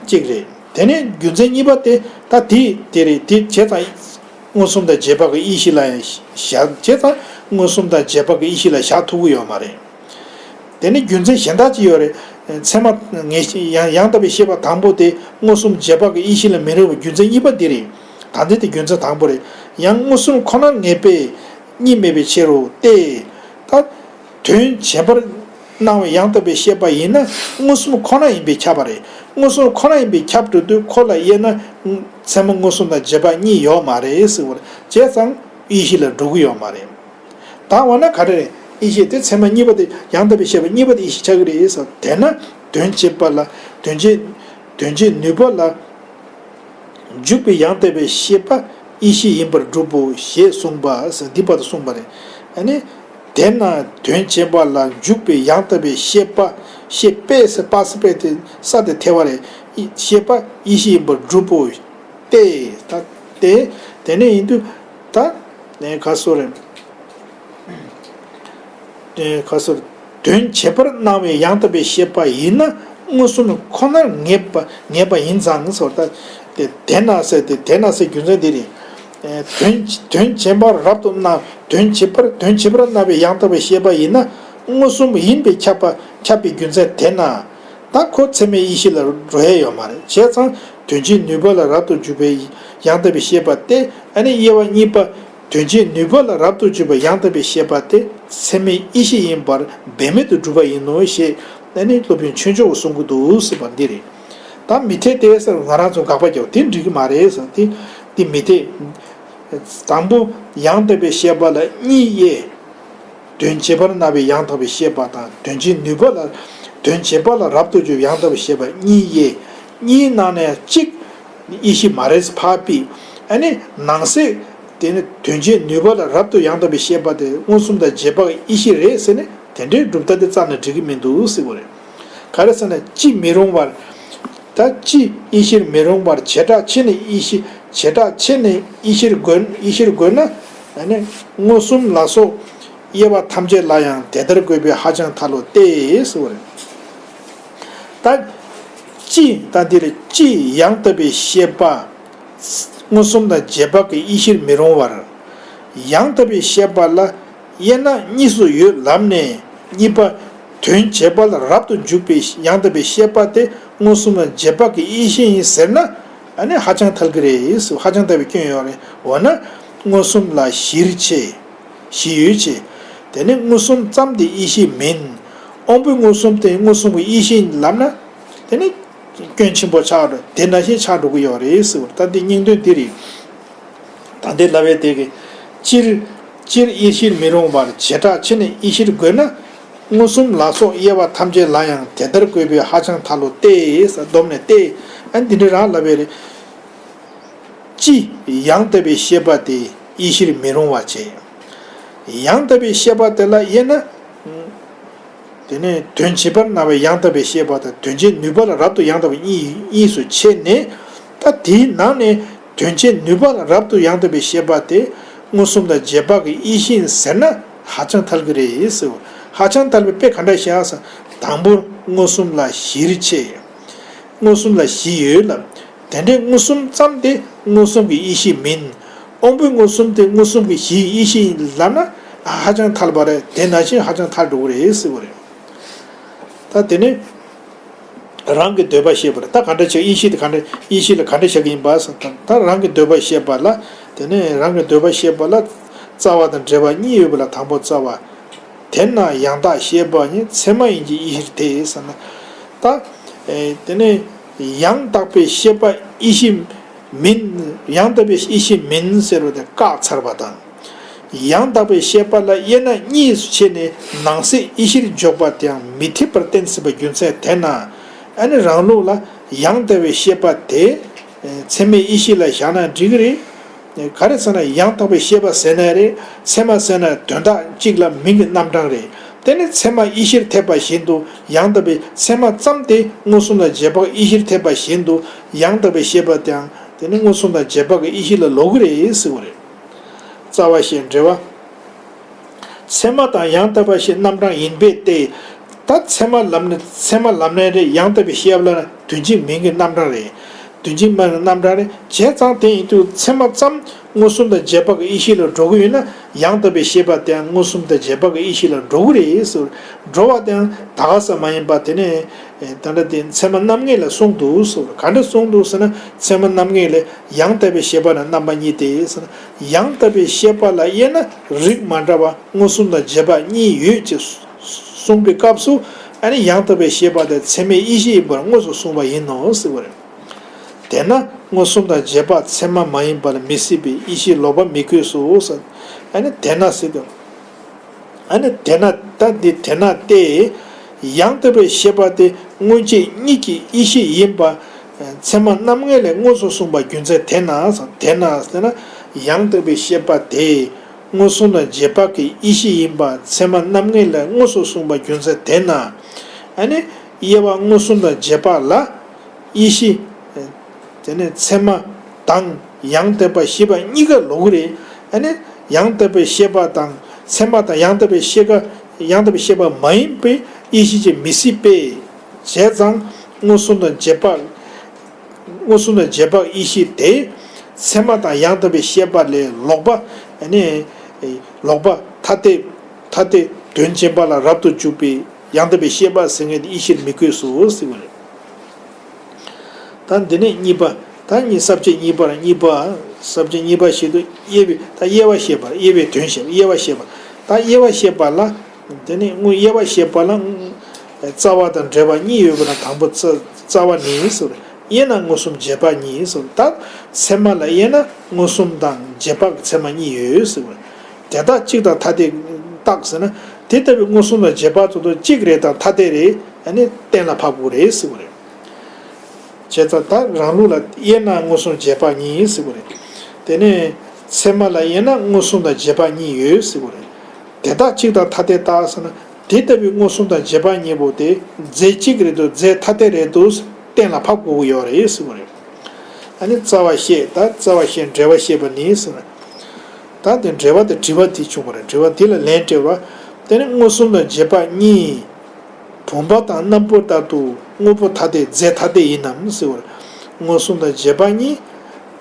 གཅིག་རེད། དེ་ནས་རྒྱུ་མཚན་གཉིས་པ་དེ་ད་དེ་དེ་རེད་དེ་བྱས་ཙང་། མངོན་སུམ་དང་རྗེས་དཔག་གི་དབྱེ་གཞི་ལ་ཡང་བཞག་བྱས་ཙང་མངོན་སུམ་དང་རྗེས་དཔག་གི་དབྱེ་གཞི་ལ་བཞག་ཐུབ་ཀྱི་ཡོད་མ་རེད། དེ་ནི་རྒྱུ་མཚན་གཞན་དག་ཅིག་ཡོད་རེད། ཚད་མ་ངེས་ཡང་ཡང་དག་པའི་ཤེས་པ་དང་པོ་དེ་མངོན་སུམ་རྗེས་དཔག་གི་དབྱེ་གཞི་ལ་མི་རུང་བའི་རྒྱུ་མཚན་གཉིས་པ་འདི་རེད། ད་འདི་དེ་རྒྱུ་མཚན་དང་པོ་རེད། ཡང་མངོན་སུམ་ཁོ་ནར་ངེས་པས་གཉིས་མེད་པའི་ཕྱིར་རོ་སྟེ། ད། དོན་བྱེད་པར་སྣང་བའི་ཡང་དག་པའི་ཤེས་པ་ཡིན་ན་མངོན་སུམ་ཁོ་ན་ཡིན་པས་ཁྱབ་པ་རེད། མངོན་སུམ་ཁོ་ན་ཡིན་པས་ཁྱབ་འགྲོ་དུས་ཁོ་ལ་དབྱེ་ན་ཚད་མ་མངོན་སུམ་དང་རྗེས་དཔག་གཉིས་ཡོད་མ་རེད་ཟེར་བ་རེད། བྱས་ཙང་དབྱེ་གཞི་ལ་འགྲོ་གི་ཡོད་མ་རེད། ད་འོ་ན་ག་རེ་རེད། དབྱེ་གཞི་དེ་ཚད་མ་གཉིས་པ་དེ་ཡང་དག་པའི་ཤེས་པ་གཉིས་པ་དེ་དབྱེ་གཞི་ཆགས་ཀྱི་རེད་ཟེར། དེས་ན་དོན་བྱེད་པ་ལ་དོན་བྱེད་དོན་བྱེད་ནུས་པ་ལ་འཇུག་པའི་ཡང་དག་པའི་ཤེས་པ་དབྱེ་གཞི་ཡིན་པར་གྲུབ་བོ་ཞེས་གསུངས་པ་ཟེར་འདི་བར་དུ་གསུངས་པ་རེད། ཨ་ནི། དེས་ན་དོན་བྱེད་པ་ལ་འཇུག་པའི་ཡང་དག་པའི་ཤེས་པ་ཤེས་པས་ཟེར་པ་ཟེར་པས་དེ་ས་དེ་ཐལ་བ་རེད། ཤེས་པ་དབྱེ་གཞི་ཡིན་པར་གྲུབ་བོ་སྟེ། ད་དེ་དེ་ནས་ཡིན་དུས་ད་ནས་ག་སོ་རེད། ཁ་སོར་དོན་བྱེད་པར་སྣང་བའི་ཡང་དག་པའི་ཤེས་པ་ཡིན་ན་མངོན་སུམ་ཁོ་ནར་ངེས་པ་ངེས་པ་ཡིན་ཙང་ཟེར་བ་ད། དེ་དེ་ན་ཟེར་དེ་དེ་ན་ཟེར་རྒྱུ་མཚན་འདི་རེད། དོན་དོན་བྱེད་པར་རབ་ཏུ་སྣང་དོན་བྱེད་པར་དོན་བྱེད་པར་སྣང་བའི་ཡང་དག་པའི་ཤེས་པ་ཡིན་ན་མངོན་སུམ་ཡིན་པས་ཁྱབ་པ་ཁྱབ་པའི་རྒྱུ་མཚན་དེ་ན། ད་ཁོ་ཚད་མའི་དབྱེ་གཞི་ལ་འགྲོ་ཡས་ཡོད་མ་རེད། བྱས་ཙང་དོན་བྱེད་ནུས་པ་ལ་རབ་ཏུ་འཇུག་པའི་ཡང་དག་པའི་ཤེས་པ་སྟེ་ཨ་ནི་དབྱེ་བ་གཉིས་པ། དོན་བྱེད་ནུས་པ་ལ་རབ་ཏུ་འཇུག་པའི་ཡང་དག་པའི་ཤེས་པ་དེ་ཚད་མའི་དབྱེ་གཞི་ཡིན་པར་འབད་མེད་དུ་གྲུབ་པ་ཡིན་ནོ་ཞེས་ཨ་ནི་སློབ་དཔོན་ཆོས་མཆོག་གིས་གསུང་གི་འདུག་ཟེར་བ་འདི་རེད། ད་མི་འཐད་དེ་ཟེར་ང་རང་ཚོ་དགག་པ་རྒྱག་དེ་འགྲིག་གི་མ་རེད་ཟེར་དེ་འདི་མི་འཐད། དང་པོ་ཡང་དག་པའི་ཤེས་པ་ལ་གཉིས་དབྱེ། དོན་བྱེད་པར་སྣང་བའི་ཡང་དག་པའི་ཤེས་པ་དང་དོན་བྱེད་ནུས་པ་ལ་དོན་བྱེད་པ་ལ་རབ་ཏུ་འཇུག་ཡང་དག་པའི་ཤེས་པ་གཉིས་དབྱེ། གཉིས་ནང་ནས་གཅིག་དབྱེ་གཞི་མ་རེད་ཕར་ཕུད། ཨ་ནི་ནང་གསེས་དེ་ནི་དོན་བྱེད་ནུས་པ་ལ་རབ་ཏུ་ཡང་དག་པའི་ཤེས་པ་དེ་མངོན་སུམ་དང་རྗེས་དཔག་དབྱེ་གཞི་རེད་ཟེར་ནས་དེ་འདྲའི་སྒྲུབ་ཐབས་དེ་རྩ་ནས་འགྲིག་གི་མི་འདུག་ཟེར་བ་རེད། ག་རེ་ཟེར་ན་སྤྱི་མི་རུང་བར། ད་སྤྱི་དབྱེ་གཞིར་མི་རུང་བར་བྱེ་བྲག་ཕྱེ་ནས་དབྱེ་གཞི་བྱེ་བྲག་ཕྱེ་ནས་དབྱེ་གཞིར་བགོས་དབྱེ་གཞིར་བགོས་ན་ཨ་ནི་མངོན་སུམ་ལ་སོགས་དབྱེ་བ་ཐམས་ཅད་ལ་ཡང་དེ་ལྟར་བགོས་པས་ཧ་ཅང་ཐལ་ལོ་སྟེ་ཟེར་བ་རེད། ད་སྤྱི་ད་འདིར་སྤྱི་ཡང་དག་པའི་ཤེས་པ་མངོན་སུམ་དང་རྗེས་དཔག་གི་དབྱེ་གཞིར་མི་རུང་བར། ཡང་དག་པའི་ཤེས་པ་ལ་དབྱེ་ན་གཉིས་སུ་ཡོད་ལབ་ནས་གཉིས་པ་ དོན་བྱེད་པ་ལ་རབ་ཏུ་འཇུག་པའི་ཡང་དག་པའི་ཤེས་པ་དེ་མངོན་སུམ་ལ་རྗེས་དཔག་གི་ཡེ་ཤེས་ཡིན་ཟེར་ན། ཨ་ནི་ཧ་ཅང་ཐལ་གྱི་རེད་ཟེར། ཧ་ཅང་ཐལ་བའི་སྐྱོན་ཡོད་རེད། འོ་ན་མངོན་སུམ་ལ་གཞིར་བྱས། གཞི་ཡོད་བྱས། དེ་ནི་མངོན་སུམ་ཙམ་དེ་ཡེ་ཤེས་མིན། དབང་པོའི་མངོན་སུམ་དེ་མངོན་སུམ་གྱི་ཡེ་ཤེས་ལབ་ན། དེ་ནི་སྐྱོན་ཆེན་པོ་ཆགས་འགྲོ། དེ་ནང་བཞིན་ཆགས་འགྲོ་གི་ཡོད་རེད་ཟེར་བ། ད་འདི་སྙིང་དོན་འདི་རེད། ད་ལྟའི་ལབ་པའི་དེ་གི། སྤྱིར། སྤྱིར་ཡེ་ཤེས་མི་རུང་བར་བྱེ་བྲག་ཕྱེ་ནས་ཡེ་ཤེས་དགོས་ན། མངོན་སུམ་ལ་སོགས་དབྱེ་བ་ཐམས་ཅད་ལ་ཡང་དེ་ལྟར་དགོས་པའི་ཧ་ཅང་ཐལ་ལོ་སྟེ། ཟེར་བསྡོམས་ནས་སྟེ། ཨ་འདི་འདྲ་རང་ལབ་པའི་རེད། སྤྱི། ཡང་དག་པའི་ཤེས་པ་དེ་ཡེ་ཤེས་མི་རུང་བར་བྱེད། ཡང་དག་པའི་ཤེས་པ་དེ་ལ་དབྱེ་ན། དེ་ནས་དོན་བྱེད་པར་སྣང་བའི་ཡང་དག་པའི་ཤེས་པ་དང་དོན་བྱེད་ནུས་པ་ལ་རབ་ཏུ་ཡང་དག་པའི་གཉིས་གཉིས་སུ་ཕྱེ་ནས། ད་དེའི་ནང་ནས་དོན་བྱེད་ནུས་པ་ལ་རབ་ཏུ་ཡང་དག་པའི་ཤེས་པ་དེ་མངོན་སུམ་དང་རྗེས་དཔག་གི་ཡེ་ཤེས་ཟེར་ན་ཧ་ཅང་ཐལ་གྱི་རེད་ཟེར། ཧ་ཅང་ཐལ་བའི་དཔེ་ག་འདྲ་བཞག་ཟེར། དང་པོར་མངོན་སུམ་ལ་གཞིར་བྱས། མངོན་སུམ་ལ་གཞི་ཡོད་ལ། དེ་འདྲའི་མངོན་སུམ་ཙམ་དེ་མངོན་སུམ་གྱི་ཡེ་ཤེས་མིན། དབང་པོའི་མངོན་སུམ་དེ་མངོན་སུམ་གྱི་གཞིའི་ཡེ་ཤེས་ལབ་ན་ཧ་ཅང་ཐལ་བ་རེད། དེ་ནང་བཞིན་ཧ་ཅང་ཐལ་འགྲོ་གི་རེད་ཟེར་བ་རེད། ད་དེ་ནས་རང་གི་འདོད་པ་ཤེས་པ་རེད། ད་ག་འདྲ་བྱས། ཡེ་ཤེས་དེ་ག་འདྲ། ཡེ་ཤེས་ལ་ག་འདྲ་བྱ་གི་ཡིན་པ་ཟེར། ད་ད་རང་གི་འདོད་པ་ཤེས་པ་ལ། དེ་ནས་རང་གི་འདོད་པ་ཤེས་པ་ལ་རྩ་བ་དང་འབྲེལ་བ་གཉིས་ཡོད་པ་ལ་དང་པོ་རྩ་བ། དེས་ན་ཡང་དག་ཤེས་པ་ཉིད་ཚད་མ་ཡིན་གྱི་ཡེ་ཤེས་དེ་ཟེར་ན། ད། ཨེ། དེ་ནས་ཡང་དག་པའི་ཤེས་པ་ཡེ་ཤེས་མིན། ཡང་དག་པའི་ཡེ་ཤེས་མིན་ཟེར་བ་དེ་བཀག་ཚར་བ་དང་། ཡང་དག་པའི་ཤེས་པ་ལ་དབྱེ་ན་གཉིས་སུ་ཕྱེ་ནས་ནང་གསེས་ཡེ་ཤེས་འཇོག་པ་དེའང་མི་འཐད་པར་བསྟན་ཟིན་པ་རྒྱུ་མཚན་དེས་ན། ཨ་ནི་རང་ལུགས་ལ་ཡང་དག་པའི་ཤེས་པ་དེ་ཚད་མའི་ཡེ་ཤེས་ལ་བཞག་ན་འགྲིག་གི་རེད། ག་རེ་ཟེར་ན་ཡང་དག་པའི་ཤེས་པ་ཟེར་ན་རེད། ཚད་མ་ཟེར་ན་དོན་དག་གཅིག་ལ་མིང་གི་རྣམ་གྲངས་རེད། དེ་ནི་ཚད་མ་ཡེ་ཤེས་འཐད་པ་བཞིན་དུ་ཡང་དག་པའི་ཚད་མ་ཙམ་དེ་མངོན་སུམ་དང་རྗེས་དཔག་ཡེ་ཤེས་འཐད་པ་བཞིན་དུ་ཡང་དག་པའི་ཤེས་པ་དེའང་དེ་ནི་མངོན་སུམ་དང་རྗེས་དཔག་གི་ཡེ་ཤེས་ལ་ལོག་གི་རེད་ཟེར་བ་རེད། རྩ་བ་ཞེས་འབྲེལ་བ། ཚད་མ་དང་ཡང་དག་པ་ཞེས་རྣམ་གྲངས་ཡིན་པས་ཏེ། ད་ཚད་མ་ལབ་ན་ཚད་མ་ལབ་ན་རེད། ཡང་དག་པའི་ཤེས་པ་ལབ་ན་དོན་གཅིག་མིང་གི་རྣམ་གྲངས་རེད། དོན་གཅིག་མིང་གི་རྣམ་གྲངས་རེད། བྱས་ཙང་དེ་ཡིན་དུས་ཚད་མ་ཙམ་མངོན་སུམ་དང་རྗེས་དཔག་གི་ཡེ་ཤེས་ལ་འགྲོ་གི་ཡོད་ན་ཡང་དག་པའི་ཤེས་པ་དེའང་མངོན་སུམ་དང་རྗེས་དཔག་གི་ཡེ་ཤེས་ལ་འགྲོ་གི་རེད་ཟེར། འགྲོ་བ་དེའང་ད་ག་ས་མ་ཡིན་པ་དེ་ནས་ད་ལྟ་དེ་ཚད་མ་རྣམ་ངེས་ལ་གསུངས་འདུག་ཟེར། ག་འདྲ་གསུངས་འདུག་ཟེར་ན་ཚད་མ་རྣམ་ངེས་ལས་ཡང་དག་པའི་ཤེས་པ་ནི་རྣམ་པ་གཉིས་ཏེ་ཟེར། ཡང་དག་པའི་ཤེས་པ་ལ་དབྱེ་ན་རིགས་མ་འདྲ་བ་མངོན་སུམ་དང་རྗེས་དཔག་གཉིས་ཡོད་ཅེས་གསུངས་པའི་སྐབས་སུ་ཨ་ནི་ཡང་དག་པའི་ཤེས་པ་དེ་ཚད་མའི་ཡེ་ཤེས་ཡིན་པར་དངོས་སུ་གསུངས་པ་ཡིན་ནོ་ཟེར་བ་རེད། དེས་ན་མངོན་སུམ་དང་རྗེས་དཔག་ཚད་མ་མ་ཡིན་པ་ལ་མི་སྲིད་པའི་ཡེ་ཤེས་ལོག་པ་མི་དགོས་སོ་ཟེར། ཨ་ནི་དེས་ན་ཟེར་དུས། ཨ་ནི་དེས་ན་ད་འདི་དེས་ན་སྟེ། ཡང་དག་པའི་ཤེས་པ་དེ་སྔོན་ཆད་གཉིས་ཀྱི་ཡེ་ཤེས་ཡིན་པ། ཚད་མ་རྣམ་ངེས་ལས་དངོས་སུ་གསུངས་པ་རྒྱུ་མཚན་དེས་ན་ཟེར། དེས་ན་ཟེར་ན་ཡང་དག་པའི་ཤེས་པ་དེ་མངོན་སུམ་དང་རྗེས་དཔག་གི་ཡེ་ཤེས་ཡིན་པ་ཚད་མ་རྣམ་ངེས་ལས་དངོས་སུ་གསུངས་པ་རྒྱུ་མཚན་དེས་ན། ཨ་ནི་དབྱེ་བ་མངོན་སུམ་དང་རྗེས་དཔག་ལ། ཡེ་ཤེས། དེ་ནས་ཚད་མ་དང་ཡང་དག་པ་ཤེས་པ་གཉིས་ཀ་ལོག་གི་རེད། ཨ་ནི་ཡང་དག་པའི་ཤེས་པ་དང་ཚད་མ་དང་ཡང་དག་པའི་ཤེས་ཀ་ཡང་དག་པའི་ཤེས་པ་མ་ཡིན་པའི་ཡེ་ཤེས་ཀྱིས་མི་སྲིད་པས། བྱས་ཙང་མངོན་སུམ་དང་རྗེས་དཔག་མངོན་སུམ་དང་རྗེས་དཔག་ཡེ་ཤེས་དེ་ཚད་མ་དང་ཡང་དག་པའི་ཤེས་པ་ལས་ལོག་པ། ཨ་ནི་ལོག་པ་ཐ་དད་ཐ་དད་དོན་སྦྱིན་པ་ལ་རབ་ཏུ་འཇུག་པའི་ཡང་དག་པའི་ཤེས་པ་ཟེར་མཁན་དེ་ཡེ་ཤེས་མི་དགོས་སོ་ཟེར་བ་རེད། ད་འདི་ནས་གཉིས་པ། ད་གཉིས་ས་བཅད་གཉིས་པ་ར་གཉིས་པ། ས་བཅད་གཉིས་པ་ཞེས་དུས་དབྱེ་བའི་ད་དབྱེ་བ་བཤད་པ། དབྱེ་བའི་དོན་བཤད་པ། དབྱེ་བ་བཤད་པ། ད་དབྱེ་བ་བཤད་པ་ལ། དེ་ནས་དངོས་དབྱེ་བ་བཤད་པ་ལ། རྩ་བ་དང་འབྲེལ་བ་གཉིས་ཡོད་པ་ན་དང་པོ་རྩ་རྩ་བ་ནི་ཟེར། དབྱེ་ན་མངོན་སུམ་རྗེས་དཔག་གཉིས་ཟེར། ད་ཚད་མ་ལ་དབྱེ་ན་མངོན་སུམ་དང་རྗེས་དཔག་གི་ཚད་མ་གཉིས་ཡོད་ཟེར་བ། དེ་དག་གཅིག་དང་ཐ་དད་བརྟག་ཟེར་ན། དེ་ལྟ་བུའི་མངོན་སུམ་དང་རྗེས་དཔག་ཚོ་དང་གཅིག་རེད་དང་ཐ་དད་རེད། ཨ་ནི་གཏན་ལ་ཕབ་དགོས་རེད་ཟེར་བ་རེད། བྱས་ཙང་ད་རང་ལུགས་ལ་དབྱེ་ན་མངོན་སུམ་རྗེས་དཔག་གཉིས་ཟེར་བ་རེད། དེ་ནས་ཚད་མ་ལ་དབྱེ་ན་མངོན་སུམ་དང་རྗེས་དཔག་གཉིས་ཡོད་ཟེར་བ་རེད། དེ་དག་གཅིག་དང་ཐ་དད་བརྟག་ཟེར་ན། དེ་ལྟ་བུའི་མངོན་སུམ་དང་རྗེས་དཔག་གཉིས་པོ་དེ་རྫས་གཅིག་རེད་འདུག་རྫས་ཐ་དད་རེད་འདུག་གཏན་ལ་ཕབ་དགོས་ཀྱི་ཡོད་རེད་ཟེར་བ་རེད། ཨ་ནི་རྩ་བ་བཤད། ད་རྩ་བ་བཤད་འབྲེལ་བ་བཤད་པ་ནི་ཟེར་ན། ད་དེ་འབྲེལ་བ་དེ་དྲི་བ་དེ་བྱུང་བ་རེད། དྲི་བ་དེ་ལ་ལན་སྤྲད་པ། དེ་ནི་མངོན་སུམ་དང་རྗེས་དཔག་གཉིས། བུམ་པ་དང་སྣམ་བུ་ལྟར་དུ་དངོས་པོ་ཐ་དད་རྫས་ཐ་དད་ཡིན་ནམ་ཟེར་བ་རེད། མངོན་སུམ་དང་རྗེས་དཔག་གཉིས།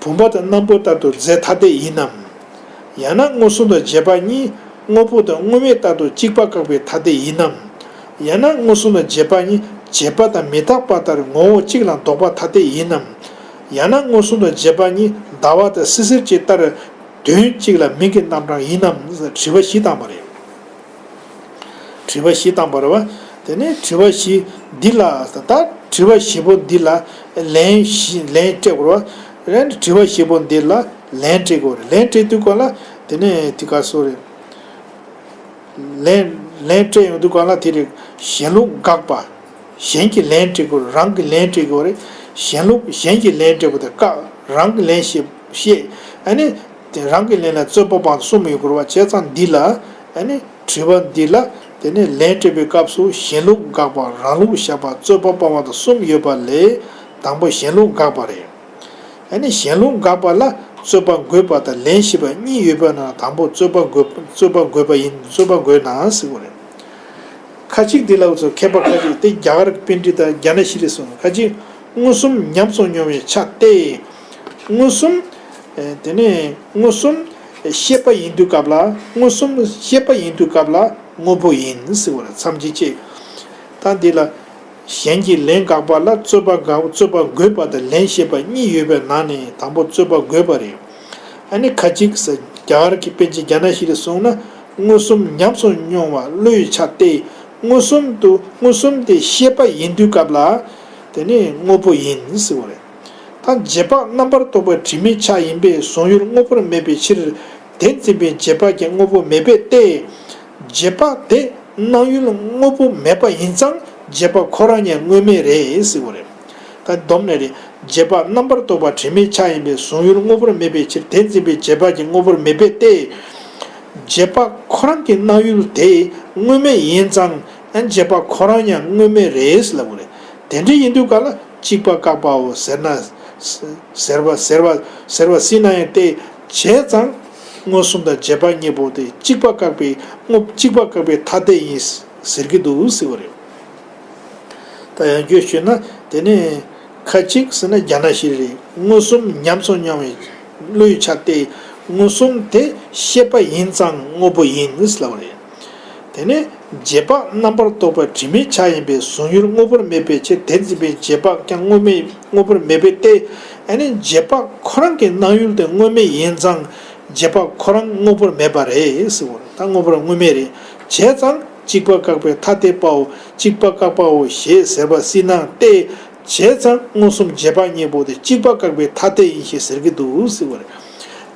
བུམ་པ་དང་སྣམ་བུ་ལྟར་དུ་རྫས་ཐ་དད་ཡིན་ནམ། ཡང་ན་མངོན་སུམ་དང་རྗེས་དཔག་གཉིས་དངོས་པོ་དང་དངོས་མེད་ལྟར་དུ་གཅིག་པ་བཀག་པའི་ཐ་དད་ཡིན་ནམ། ཡང་ན་མངོན་སུམ་དང་རྗེས་དཔག་གཉིས་བྱས་པ་དང་མི་རྟག་པ་ལྟར་ངོ་བོ་གཅིག་ལ་ལྡོག་པ་ཐ་དད་ཡིན་ནམ། ཡང་ན་མངོན་སུམ་དང་རྗེས་དཔག་གཉིས་ཟླ་བ་དང་བསིལ་ཟེར་གཅིག་ལྟར་དོན་གཅིག་ལ་མིང་གི་རྣམ་གྲངས་ཡིན་ནམ། དྲི་བ་བཞི་བཏང་བ་རེད། དྲི་བ་བཞི་བཏང་བ་རེད་བ། དེ་ནས་དྲི་བ་བཞི་འདི་ལ། ད་དྲི་བ་བཞི་པོ་འདི་ལ་ལན་བཞི་ལན་སྤྲད་དགོས་རེད་བ། དྲི་བ་བཞི་པོ་འདི་ལ་ལན་སྤྲད་དགོས་རེད། ལན་སྤྲད་དུས་སྒང་ལ་དེ་ནས་དེ་ག་སོ་རེད། ལན་ལན་སྤྲད་ཡོང་དུས་སྒང་ལ་དེ་རེད། གཞན་ལུགས་དགག་པ། གཞན་གྱི་ལན་སྤྲད་དགོས་རེད། རང་གི་ལན་སྤྲད་དགོས་རེད། གཞན་ལུགས་གཞན་གྱི་ལན་སྤྲད་པ་དེ་བཀག་རང་གི་ལན་བཤད་བཤད། ཨ་ནི་དེ་རང་གི་ལན་ལ་རྩོད་པ་སྤང་གསུམ་ཡོད་དགོས་རེད་བ། བྱས་ཙང་འདི་ལ་ཨ་ནི་དྲི་བ་འདི་ལ་དེ་ནས་ལན་སྤྲད་པའི་སྐབས་སུ་གཞན་ལུགས་དགག་པ། རང་ལུགས་བཞག་པ། རྩོད་པ་སྤང་བ་དང་གསུམ་ཡོད་པ་ལས་དང་པོ་གཞན་ལུགས་དགག་པ་རེད། ཨ་ནི་གཞན་ལུགས་དགག་པ་ལ་རྩོད་པ་འགོད་པ་དང་ལན་བཤད་པ་གཉིས་ཡོད་པ་ན་དང་པོ་རྩོད་པ་འགོད་རྩོད་པ་འགོད་པ་ཡིན། རྩོད་པ་འགོད་ན་ཟེར་བ་རེད། ཁ་ཅིག་འདི་ལ་འུ་ཚོ་མཁས་པ་ཁ་ཅིག་དེ་རྒྱ་གར་གྱི་པཎྜི་ཏ་རྒྱ་ནག་ཤྲཱི་ལས་གསུངས། ཁ་ཅིག་མངོན་སུམ་ཉམས་སུ་མྱོང་བའི་ཆ་སྟེ། མངོན་སུམ། ཨེ་དེ་ནས་མངོན་སུམ་ཤེས་པ་ཡིན་དུས་སྐབས་ལ། མངོན་སུམ་ཤེས་པ་ཡིན་དུས་སྐབས་ལ་དངོས་པོ་ཡིན་ཟེར་བ་རེད། མཚམས་གཅིག་བཅད། ད་འདི་ལ། གཞན་གྱི་ལན་དགག་པ་ལ་རྩོད་པ་དགག་རྩོད་པ་འགོད་པ་དང་ལན་བཤད་པ་གཉིས་ཡོད་པའི་ནང་ནས་དང་པོ་རྩོད་པ་འགོད་པ་རེད། ཨ་ནི་ཁ་ཅིག་ཟེར་རྒྱ་གར་གྱི་པཎྜི་ཏ་རྒྱ་ནག་ཤྲཱི་ལས་གསུངས་ན། མངོན་སུམ་ཉམས་སུ་མྱོང་བ་བློའི་ཆ་སྟེ། མངོན་སུམ་དུ་མངོན་སུམ་དེ་ཤེས་པ་ཡིན་དུས་སྐབས་ལ་དེ་ནི་དངོས་པོ་ཡིན་ཟེར་བ་རེད། ད་རྗེས་དཔག་རྣམ་པར་རྟོག་པ་དྲི་མའི་ཆ་ཡིན་པས་གཟུང་ཡུལ་དངོས་པོར་མེད་པའི་ཕྱིར། དེ་འཛིན་པའི་རྗེས་དཔག་ཀྱང་དངོས་པོ་མེད་པས་ཏེ། རྗེས་དཔག་དེ་སྣང་ཡུལ་དངོས་པོ་མེད་པ་ཡིན་ཙང་རྗེས་དཔག་ཁོ་རང་ཡང་དངོས་མེད་རེད་ཟེར་བ་རེད། ད་སྡོམ་ནས་རེད། རྗེས་དཔག་རྣམ་པར་རྟོག་པ་དྲི་མའི་ཆ་ཡིན་པས་གཟུང་ཡུལ་དངོས་པོར་མེད་པའི་ཕྱིར། དེ་འཛིན་པའི་རྗེས་དཔག་ཀྱང་དངོས་པོར་མེད་པས་ཏེ། རྗེས་དཔག་ཁོ་རང་གི་སྣང་ཡུལ་དེ་དངོས་མེད་ཡིན་ཙང་ཨ་རྗེས་དཔག་ཁོ་རང་ཡང་དངོས་མེད་རེད་ལབ་དགོས་རེད། དེ་འདྲ་ཡིན་དུས་ག་ལ་གཅིག་པ་བཀག་པའོ་ཟེར་ན། ཟེར་བ་ཟེར་བ་ཟེར་བ་སྲིད་ན་ཡང་སྟེ། བྱས་ཙང་མངོན་སུམ་དང་རྗེས་དཔག་གཉིས་པོ་དེ་གཅིག་པ་བཀག་པའི་དངོས་གཅིག་པ་བཀག་པའི་ཐ་དད་ཡིན་ཟེར་གྱི་འདུག་ཟེར་བ་རེད། ད་ཡང་བསྐྱར་ཞུས་ན་དེ་ནི་ཁ་ཅིག་ཟེར་ན་རྒྱ་ནག་ཤྲཱི་རེད། མངོན་སུམ་ཉམས་སུ་མྱོང་བའི་བློའི་ཆ་སྟེ། མངོན་སུམ་དེ་ཤེས་པ་ཡིན་ཙང་དངོས་པོ་ཡིན་ཟེར་ལབ་པ་རེད། དེ་ནས་རྗེས་དཔག་རྣམ་པར་རྟོག་པ་དྲི་མའི་ཆ་ཡིན་པས་གཟུང་ཡུལ་དངོས་པོར་མེད་པའི་ཕྱིར། དེ་འཛིན་པའི་རྗེས་དཔག་ཀྱང་དངོས་མེད་དངོས་པོར་མེད་པས་ཏེ། ཨ་ནི་རྗེས་དཔག་ཁོ་རང་གི་སྣང་ཡུལ་དེ་དངོས་མེད་ཡིན་ཙང་རྗེས་དཔག་ཁོ་རང་དངོས་པོར་མེད་པ་རེད་ཟེར་བ་རེད། ད་དངོས་པོར་དངོས་མེད་རེད། བྱས་ཙང་གཅིག་པ་བཀག་པའི་ཐ་དད་པའོ། གཅིག་པ་བཀག་པའོ་ཞེས་ཟེར་བ་སྲིད་ན་སྟེ། བྱས་ཙང་མངོན་སུམ་རྗེས་དཔག་གཉིས་པོ་དེ་གཅིག་པ་བཀག་པའི་ཐ་དད་ཡིན་ཞེས་ཟེར་གྱི་འདུག་ཟེར་བ་རེད།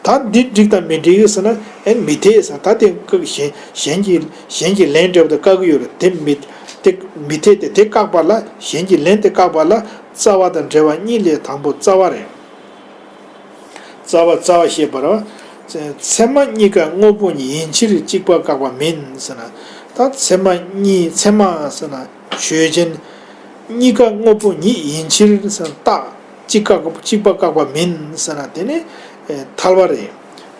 ད་འདི་འགྲིག་དང་མི་འགྲིག་ཟེར་ན། ཨེ་མི་འཐད་ཟེར། ད་དེ་བཀག་གཞན་གཞན་གྱི་གཞན་གྱི་ལན་སྤྲད་པ་དེ་བཀག་གི་ཡོད་རེད། དེ་མི་དེ་མི་འཐད་དེ། དེ་བཀག་པ་ལ་གཞན་གྱི་ལན་དེ་བཀག་པ་ལ་རྩ་བ་དང་འབྲེལ་བ་གཉིས་ལས་དང་པོ་རྩ་བ་རེད། རྩ་བ་རྩ་བ་ཞེས་པར། ཚད་མ་གཉིས་ཀ་དངོས་པོ་ཉིད་ཡིན་ཕྱིར་གཅིག་པ་བཀག་པ་མིན་ཟེར་ན། ད་ཚད་མ་གཉིས་ཚད་མ་ཟེར་ན་ཆོས་ཅན། གཉིས་ཀ་དངོས་པོ་ཉིད་ཡིན་ཕྱིར་ཟེར་ན་རྟགས། གཅིག་བཀག་གཅིག་པ་བཀག་པ་མིན་ཟེར་ན་དེ་ནི་ཨེ་ཐལ་བ་རེད།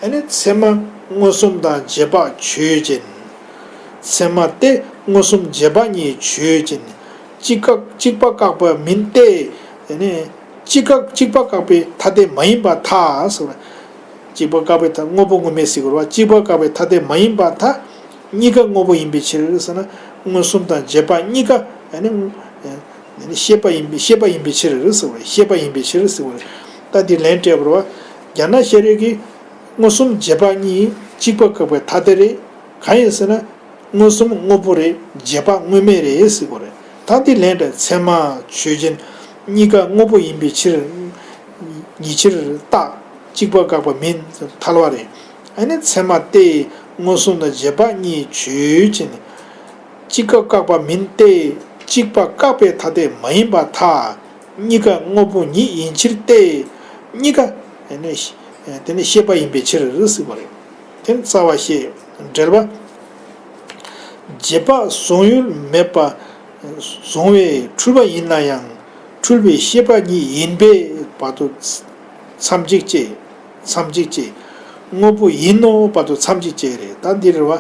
ཨ་ནི་ཚད་མ་མངོན་སུམ་དང་རྗེས་དཔག་ཆོས་ཅན། ཚད་མ་སྟེ་མངོན་སུམ་རྗེས་དཔག་གཉིས་ཆོས་ཅན། གཅིག་བཀག་གཅིག་པ་བཀག་པ་མིན་ཏེ། དེ་ནི་གཅིག་བཀག་གཅིག་པ་བཀག་པའི་ཐ་དད་མ་ཡིན་པར་ཐལ་ཟེར་བ། གཅིག་པ་བཀག་པའི་ཐ་དངོས་པོ་དངོས་མེད་ཟེར་དགོས་རེད་བ། གཅིག་པ་བཀག་པའི་ཐ་དད་མ་ཡིན་པར་ཐལ། གཉིས་ཀ་དངོས་པོ་ཡིན་པའི་ཕྱིར་ཟེར་ན། མངོན་སུམ་དང་རྗེས་དཔག་གཉིས་ཀ་ཨ་ནི་ཨ་ནི་ཤེས་པ་ཡིན་པའི་ཤེས་པ་ཡིན་པའི་ཕྱིར་ཟེར་བ་རེད། ཤེས་པ་ཡིན་པའི་ཕྱིར་ཟེར་བ་རེད། ད་འདི་ལན་སྤྲད་པ་རེད་བ། རྒྱ་ནག་ཤྲཱི་གིས་མངོན་སུམ་རྗེས་དཔག་གཉིས་གཅིག་པ་བཀག་པའི་ཐ་དད་རེད། གང་ཡིན་ཟེར་ན། མངོན་སུམ་དངོས་པོ་རེད། རྗེས་དཔག་དངོས་མེད་རེད་ཟེར་བ་རེད། ད་འདི་ལན་སྤྲད། ཚད་མ་ཆོས་ཅན། གཉིས་ཀ་དངོས་པོ་ཡིན་པའི་ཕྱིར། ཉིད་ཕྱིར་རྟགས། གཅིག་པ་བཀག་པ་མིན། ཐལ་བ་རེད། ཨ་ནི་ཚད་མ་སྟེ་མངོན་སུམ་དང་རྗེས་དཔག་གཉིས་ཆོས་ཅན། གཅིག་པ་བཀག་པ་མིན་ཏེ། གཅིག་པ་བཀག་པའི་ཐ་དད་མ་ཡིན་པར་ཐལ། གཉིས་ཀ་དངོས་པོ་ཉིད་ཡིན་ཕྱིར་ཏེ། གཉིས་ཀ་ནི་དེ་ནི་ཤེས་པ་ཡིན་པའི་ཕྱིར་ཟེར་བ་རེད། དེ་ནི་རྩ་བ་ཤེས། འགྲེལ་པ། རྗེས་དཔག་གཟུང་ཡུལ་མེད་པ་གཟུང་བས་འཁྲུལ་པ་ཡིན་ན་ཡང་། འཁྲུལ་པའི་ཤེས་པ་ཉིད་ཡིན་པའི་བར་དུ་མཚམས་གཅིག་བཅད། མཚམས་གཅིག་བཅད། དངོས་པོ་ཡིན་ནོ་བར་དུ་མཚམས་གཅིག་བཅད་རེད། ད་འདི་རེད་བ།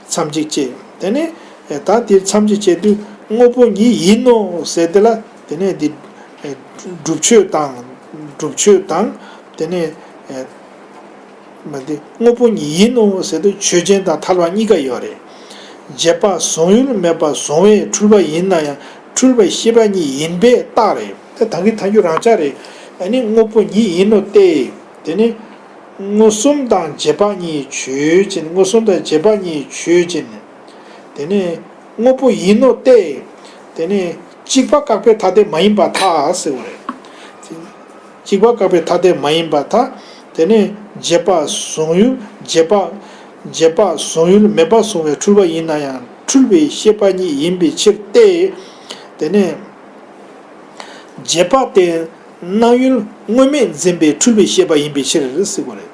མཚམས་གཅིག་བཅད། དེ་ནས་ད་འདི་མཚམས་གཅིག་བཅད་དུས་དངོས་པོ་ཉིད་ཡིན་ནོ་ཟེར་དེ་ལ་དེ་ནས་འདི་སྒྲུབ་ཆོས་དང་། སྒྲུབ་ཆོས་དང་། དེ་ནས་མ་འདི་དངོས་པོ་ཉིད་ཡིན་ནོ་ཟེར་དུས་ཆོས་ཅན་དང་ཐལ་བ་གཉིས་ཀ་ཡོད་རེད། བྱས་པ་གཟུང་ཡུལ་མེད་པར་གཟུང་བས་འཁྲུལ་པ་ཡིན་ན་ཡང་འཁྲུལ་པའི་ཤེས་པ་ཉིད་ཡིན་པའི་རྟགས་རེད། དེ་ད་གིན་ཐལ་འགྱུར་རང་འཇགས་རེད། ཨ་ནི་དངོས་པོ་ཉིད་ཡིན་ནོ་སྟེ། དེ་ནི་མངོན་སུམ་དང་རྗེས་དཔག་གཉིས་ཆོས་ཅན། མངོན་སུམ་དང་རྗེས་དཔག་གཉིས་ཆོས་ཅན། དེ་ནི་དངོས་པོ་ཡིན་ནོ་སྟེ། དེ་ནི་གཅིག་པ་བཀག་པའི་ཐ་དད་མ་ཡིན་པར་ཐལ་ཟེར་བ་རེད། གཅིག་པ་བཀག་པའི་ཐ་དད་མ་ཡིན་པར་ཐལ། དེ་ནི་བྱས་པ་གཟུང་ཡུལ་བྱས་པ་བྱས་པ་གཟུང་ཡུལ་མེད་པར་གཟུང་བས་འཁྲུལ་པ་ཡིན་ན་ཡང་འཁྲུལ་པའི་ཤེས་པ་ཉིད་ཡིན་པའི་ཕྱིར་ཏེ། དེ་ནི་བྱས་པ་དེ་སྣང་ཡུལ་དངོས་མེད་འཛིན་པས་འཁྲུལ་པའི་ཤེས་པ་ཡིན་པའི་ཕྱིར་ཟེར་དགོས་རེད།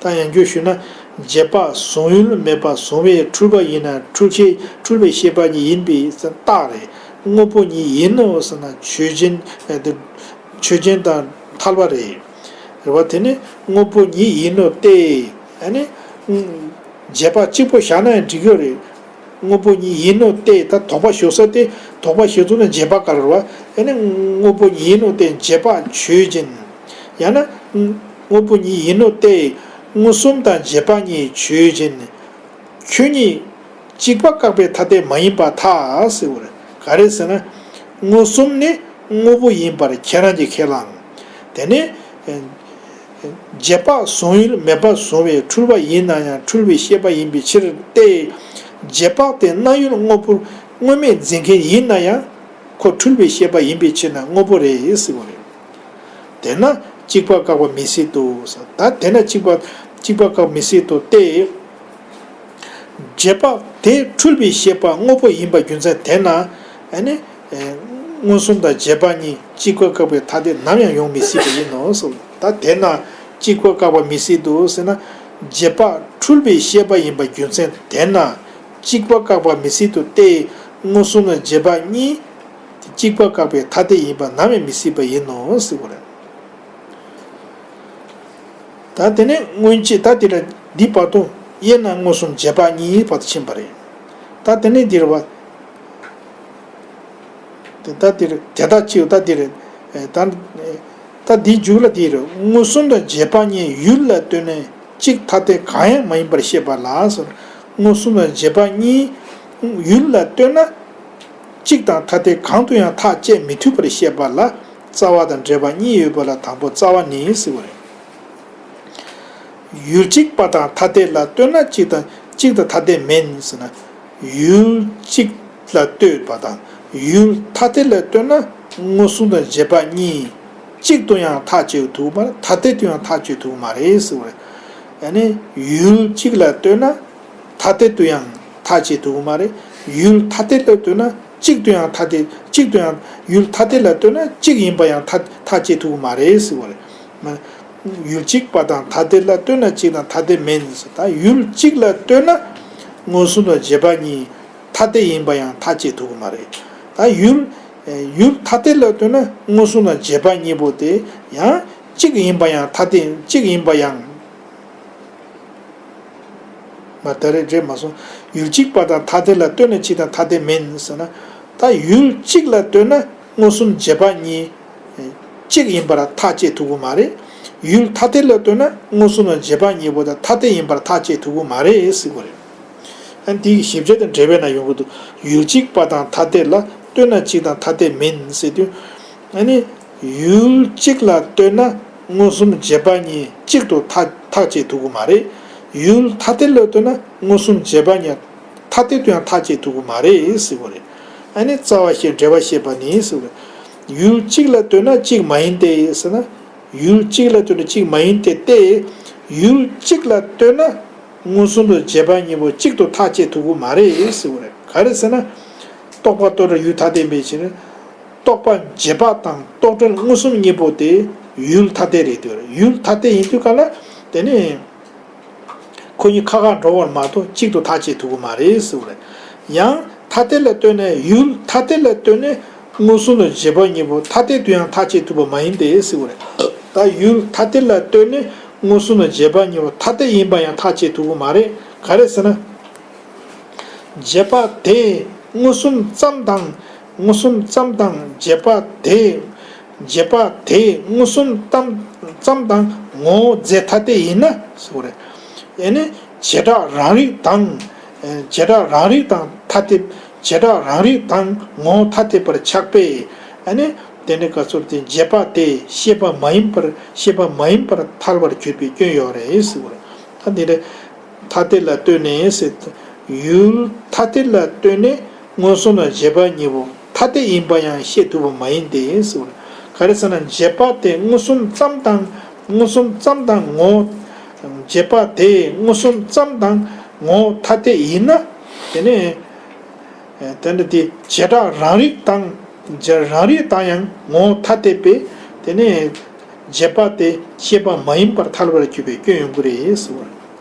ད་ཡང་བསྐྱར་ཞུས་ན། བྱས་པ་གཟུང་ཡུལ་མེད་པར་གཟུང་བས་འཁྲུལ་པ་ཡིན་ན་འཁྲུལ་ཤེས་འཁྲུལ་པའི་ཤེས་པ་ཉིད་ཡིན་པའི་རྟགས་རེད། དངོས་པོ་ཉིད་ཡིན་ནོ་ཟེར་ན་ཆོས་ཅན། ཆོས་ཅན་དང་ཐལ་བ་རེད། རེད་བ། དེ་ནི་དངོས་པོ་ཉིད་ཡིན་ནོ་སྟེ། ཨ་ནི། བྱས་པ་གཅིག་པོ་བཞག་ན་ཡང་འགྲིག་གི་རེད། དངོས་པོ་ཉིད་ཡིན་ནོ་སྟེ། ད་དོགས་པ་ཞུགས་ས་དེ་དོགས་པ་ཞུགས་ཚུལ་ནི་བྱས་པ་ག་རེ་རེད་བ། ཨ་ནི་དངོས་པོ་ཉིད་ཡིན་ནོ་སྟེ་བྱས་པ་ཆོས་ཅན། ཡང་ན། དངོས་པོ་ཉིད་ཡིན་ནོ་སྟེ། མངོན་སུམ་དང་རྗེས་དཔག་གཉིས་ཆོས་ཅན། ཁྱོད་ཉིད་གཅིག་པ་བཀག་པའི་ཐ་དད་མ་ཡིན་པར་ཐལ་ཟེར་བ་རེད། ག་རེ་ཟེར་ན། མངོན་སུམ་ནི་དངོས་པོ་ཡིན་པར་ཁྱེད་རང་གིས་ཁས་བླངས། དེ་ནི། བྱས་པ་གཟུང་ཡུལ་མེད་པར་གཟུང་བས་འཁྲུལ་པ་ཡིན་ན་ཡང་འཁྲུལ་པའི་ཤེས་པ་ཡིན་པའི་ཕྱིར་ཏེ། བྱས་པ་དེ་སྣང་ཡུལ་དངོས་པོར་དངོས་མེད་འཛིན་མཁན་ཡིན་ན་ཡང་ཁོ་འཁྲུལ་པའི་ཤེས་པ་ཡིན་པའི་ཕྱིར་ན་དངོས་པོ་རེད་ཟེར་བ་རེད། དེས་ན་གཅིག་པ་བཀག་པ་མི་སྲིད་དོ། ད་དེས་ན་གཅིག་པ་གཅིག་པ་བཀག་པ་མི་སྲིད་དོ་སྟེ། བྱས་པ་དེ་འཁྲུལ་པའི་ཤེས་པ་དངོས་པོ་ཡིན་པ་རྒྱུ་མཚན་དེས་ན། ཨ་ནི། མངོན་སུམ་དང་རྗེས་དཔག་གཉིས་གཅིག་པ་བཀག་པའི་ཐ་དད་ནམ་ཡང་ཡོང་མི་སྲིད་པ་ཡིན་ནོ་གསུངས། ད་དེས་ན་གཅིག་པ་བཀག་པ་མི་སྲིད་དོ་ཟེར་ན། བྱས་པ་འཁྲུལ་པའི་ཤེས་པ་ཡིན་པ་རྒྱུ་མཚན་དེས་ན། གཅིག་པ་བཀག་པ་མི་སྲིད་དོ་སྟེ། མངོན་སུམ་དང་རྗེས་དཔག་གཉིས། གཅིག་པ་བཀག་པའི་ཐ་དད་ཡིན་པ་ནམ་ཡང་མི་སྲིད་པ་ཡིན་ནོ་ཟེར་བ་རེད། ད་དེ་ནས་སྔོན་ཆད་ད་དེ་ལ་འདི་བར་དུ་དབྱེ་ན་མངོན་སུམ་རྗེས་དཔག་གཉིས་བར་དུ་ཕྱིན་པ་རེད། ད་དེ་ནས་འདིར་བ། དེ་ད་འདིར་དེ་དག་ཅིག་ད་འདིར། ད་ད་འདིའི་མཇུག་ལ་འདིར་མངོན་སུམ་དང་རྗེས་དཔག་གཉིས་ཡུལ་ལ་ལྟོས་ནས་གཅིག་ཐ་དད་གང་ཡང་མ་ཡིན་པར་བཤད་པ་ལ་ཟེར། མངོན་སུམ་དང་རྗེས་དཔག་གཉིས་ཡུལ་ལ་ལྟོས་ན། གཅིག་དང་ཐ་དད་གང་དུ་ཡང་ཐག་བཅད་མི་ཐུབ་པར་བཤད་པ་ལ་རྩ་བ་དང་འབྲེལ་བ་གཉིས་ཡོད་པ་ལ་དང་པོ་རྩ་བ་ནི་ཟེར་བ་རེད། ཡུལ་གཅིག་པ་དང་ཐ་དད་ལ་ལྟོས་ན་གཅིག་དང་གཅིག་དང་ཐ་དད་མིན་ཟེར་ན། ཡུལ་གཅིག་ལ་ལྟོས་པ་དང་ཡུལ་ཐ་དད་ལ་ལྟོས་ན་མངོན་སུམ་དང་རྗེས་དཔག་གཉིས་གཅིག་ཏུ་ཡང་ཐག་བཅད་ཐུབ་མ་རེད། ཐ་དད་དུ་ཡང་ཐག་བཅད་ཐུབ་མ་རེད་ཟེར་བ་རེད། ཡང་ན་ཡུལ་གཅིག་ལ་ལྟོས་ན། ཐ་དད་དུ་ཡང་ཐག་བཅད་ཐུབ་ཀྱི་མ་རེད། ཡུལ་ཐ་དད་ལ་ལྟོས་ན་གཅིག་ཏུ་ཡང་ཐ་དད་གཅིག་ཏུ་ཡང་ཡུལ་ཐ་དད་ལ་ལྟོས་ན་གཅིག་ཡིན་པ་ཡང་ཐག་ཐག་བཅད་ཐུབ་ཀྱི་མ་རེད་ཟེར་བ་རེད། ཡུལ་གཅིག་པ་དང་ཐ་དད་ལ་ལྟོས་ན་གཅིག་དང་ཐ་དད་མིན་ཟེར། ད་ཡུལ་གཅིག་ལ་ལྟོས་ན་མངོན་སུམ་དང་རྗེས་དཔག་གཉིས་ཐ་དད་ཡིན་པ་ཡང་ཐག་བཅད་ཐུབ་ཀྱི་མ་རེད། ད་ཡུལ་ཡུལ་ཐ་དད་ལ་ལྟོས་ན་མངོན་སུམ་དང་རྗེས་དཔག་གཉིས་པོ་དེ་ཡང་གཅིག་ཡིན་པ་ཡང་ཐ་དད་གཅིག་ཡིན་པ་ཡང་། མ་ད་རེས་འདྲེས་མ་སོང་། ཡུལ་གཅིག་པ་དང་ཐ་དད་ལ་ལྟོས་ན་གཅིག་དང་ཐ་དད་མིན་ཟེར་ན། ད་ཡུལ་གཅིག་ལ་ལྟོས་ན་མངོན་སུམ་རྗེས་དཔག་གཉིས་གཅིག་ཡིན་པར་ཐག་བཅད་ཐུབ་ཀྱི་མ་རེད། ཡུལ་ཐ་དད་ལ་ལྟོས་ན་མངོན་སུམ་དང་རྗེས་དཔག་གཉིས་པོ་དང་ཐ་དད་ཡིན་པར་ཐག་བཅད་ཐུབ་ཀྱི་མ་རེད་ཟེར་དགོས་རེད། ཨ་ནི་དེའི་ཞིབ་ཆ་དང་འབྲེལ་བའི་ནང་ཡོང་གི་འདུག་ཡུལ་གཅིག་པ་དང་ཐ་དད་ལ་ལྟོས་ན་གཅིག་དང་ཐ་དད་མིན་ཟེར་དུས། ཨ་ནི། ཡུལ་གཅིག་ལ་ལྟོས་ན་མངོན་སུམ་རྗེས་དཔག་གཉིས་གཅིག་ཏུ་ཐག་ཐག་བཅད་ཐུབ་ཀྱི་མ་རེད། ཡུལ་ཐ་དད་ལ་ལྟོས་ན་མངོན་སུམ་རྗེས་དཔག་གཉིས་ཐ་དད་དུ་ཡང་ཐག་བཅད་ཐུབ་ཀྱི་མ་རེད་ཟེར་བ་རེད། ཨ་ནི་རྩ་བ་བཤད་འབྲེལ་བ་བཤད་པ་ནི་ཟེར་བ་རེད། ཡུལ་གཅིག་ལ་ལྟོས་ན་གཅིག་མ་ཡིན་ཏེ་ཟེར་ན། ཡུལ་གཅིག་ལ་ལྟོས་ན་གཅིག་མ་ཡིན་ཏེ་སྟེ། ཡུལ་གཅིག་ལ་ལྟོས་ན་མངོན་སུམ་དང་རྗེས་དཔག་གཉིས་པོ་གཅིག་ཏུ་ཐག་བཅད་ཐུབ་ཀྱི་མ་རེད་ཟེར་བ་རེད། ག་རེ་ཟེར་ན། རྟོག་པ་རྟོག་བྲལ་ཡུལ་ཐ་དད་ཡིན་པའི་ཕྱིར། རྟོག་པ་རྗེས་དཔག་དང་རྟོག་བྲལ་མངོན་སུམ་གཉིས་པོ་དེ་ཡུལ་ཐ་དད་རེད་དེ། ཡུལ་ཐ་དད་ཡིན་དུས་ག་ལ་དེ་ནི་ཁོ་གཉིས་ཁ་ཁ་འགྲོ་བར་མ་གཏོགས་གཅིག་ཏུ་ཐག་བཅད་ཐུབ་ཀྱི་མ་རེད་ཟེར་བ་རེད། ཡང་ཐ་དད་ལ་ལྟོས་ནས་ཡུལ་ཐ་དད་ལ་ལྟོས་ནས་མངོན་སུམ་དང་རྗེས་དཔག་གཉིས་པོ་ཐ་དད་དུ་ཡང་ཐག་བཅད་ཐུབ་པ་མ་ཡིན་ཏེ་ཟེར་བ་རེད། ད་ཡུལ་ཐ་དད་ལ་ལྟོས་ནས་མངོན་སུམ་དང་རྗེས་དཔག་གཉིས་པོ་ཐ་དད་ཡིན་པ་ཡང་ཐག་བཅད་ཐུབ་ཀྱི་མ་རེད། ག་རེ་ཟེར་ན། རྗེས་དཔག་དེ་མངོན་སུམ་ཙམ་དང་། མངོན་སུམ་ཙམ་དང་རྗེས་དཔག་དེ། རྗེས་དཔག་དེ་མངོན་སུམ་ཙམ་ཙམ་དང་ངོ་བོ་རྫས་ཐ་དད་ཡིན་ན་ཟེར་བ་རེད། ཡང་ན་བྱེ་བྲག་རང་རིག་དང་ བྱེ་བྲག་རང་རིག་དང་ཐ་དད། བྱེ་བྲག་རང་རིག་དང་ངོ་བོ་ཐ་དད་པར་ཆགས་པས། ཨ་ནི་དེ་ནི་ག་ཚོད་དེ་བྱེད་པ་དེ་ཤེས་པ་མ་ཡིན་པར། ཤེས་པ་མ་ཡིན་པར་ཐལ་བར་གྱུར་པའི་སྐྱོན་ཡོད་རེད་ཟེར་བ་རེད། ད་འདི་རེད། ཐ་དད་ལ་ལྟོས་ནས་ཟེར། ཡུལ་ཐ་དད་ལ་ལྟོས་ནས་མངོན་སུམ་དང་བྱེད་པ་གཉིས་པོ་ཐ་དད་ཡིན་པ་ཡང་ཤེས་ཐུབ་པ་མ་ཡིན་ཏེ་ཟེར་བ་རེད། ག་རེ་ཟེར་ན་བྱེད་པ་དེ་མངོན་སུམ་ཙམ་དང་མངོན་སུམ་ཙམ་དང་ངོ་། བྱེད་པ་དེ་མངོན་སུམ་ཙམ་དང་ངོ་བོ་ཐ་དད་ཡིན་ན། དེ་ནི། དེ་འདྲ་དེ་བྱེ་བྲག་རང་རིག་དང་། བྱེ་རང་རིག་དང་ཡང་ངོ་བོ་ཐ་དད་པས། དེ་ནི་བྱེད་པ་དེ་ཤེས་པ་མ་ཡིན་པར་ཐལ་བར་གྱུར་པའི་སྐྱོན་ཡོང་གི་རེད་ཟེར་བ།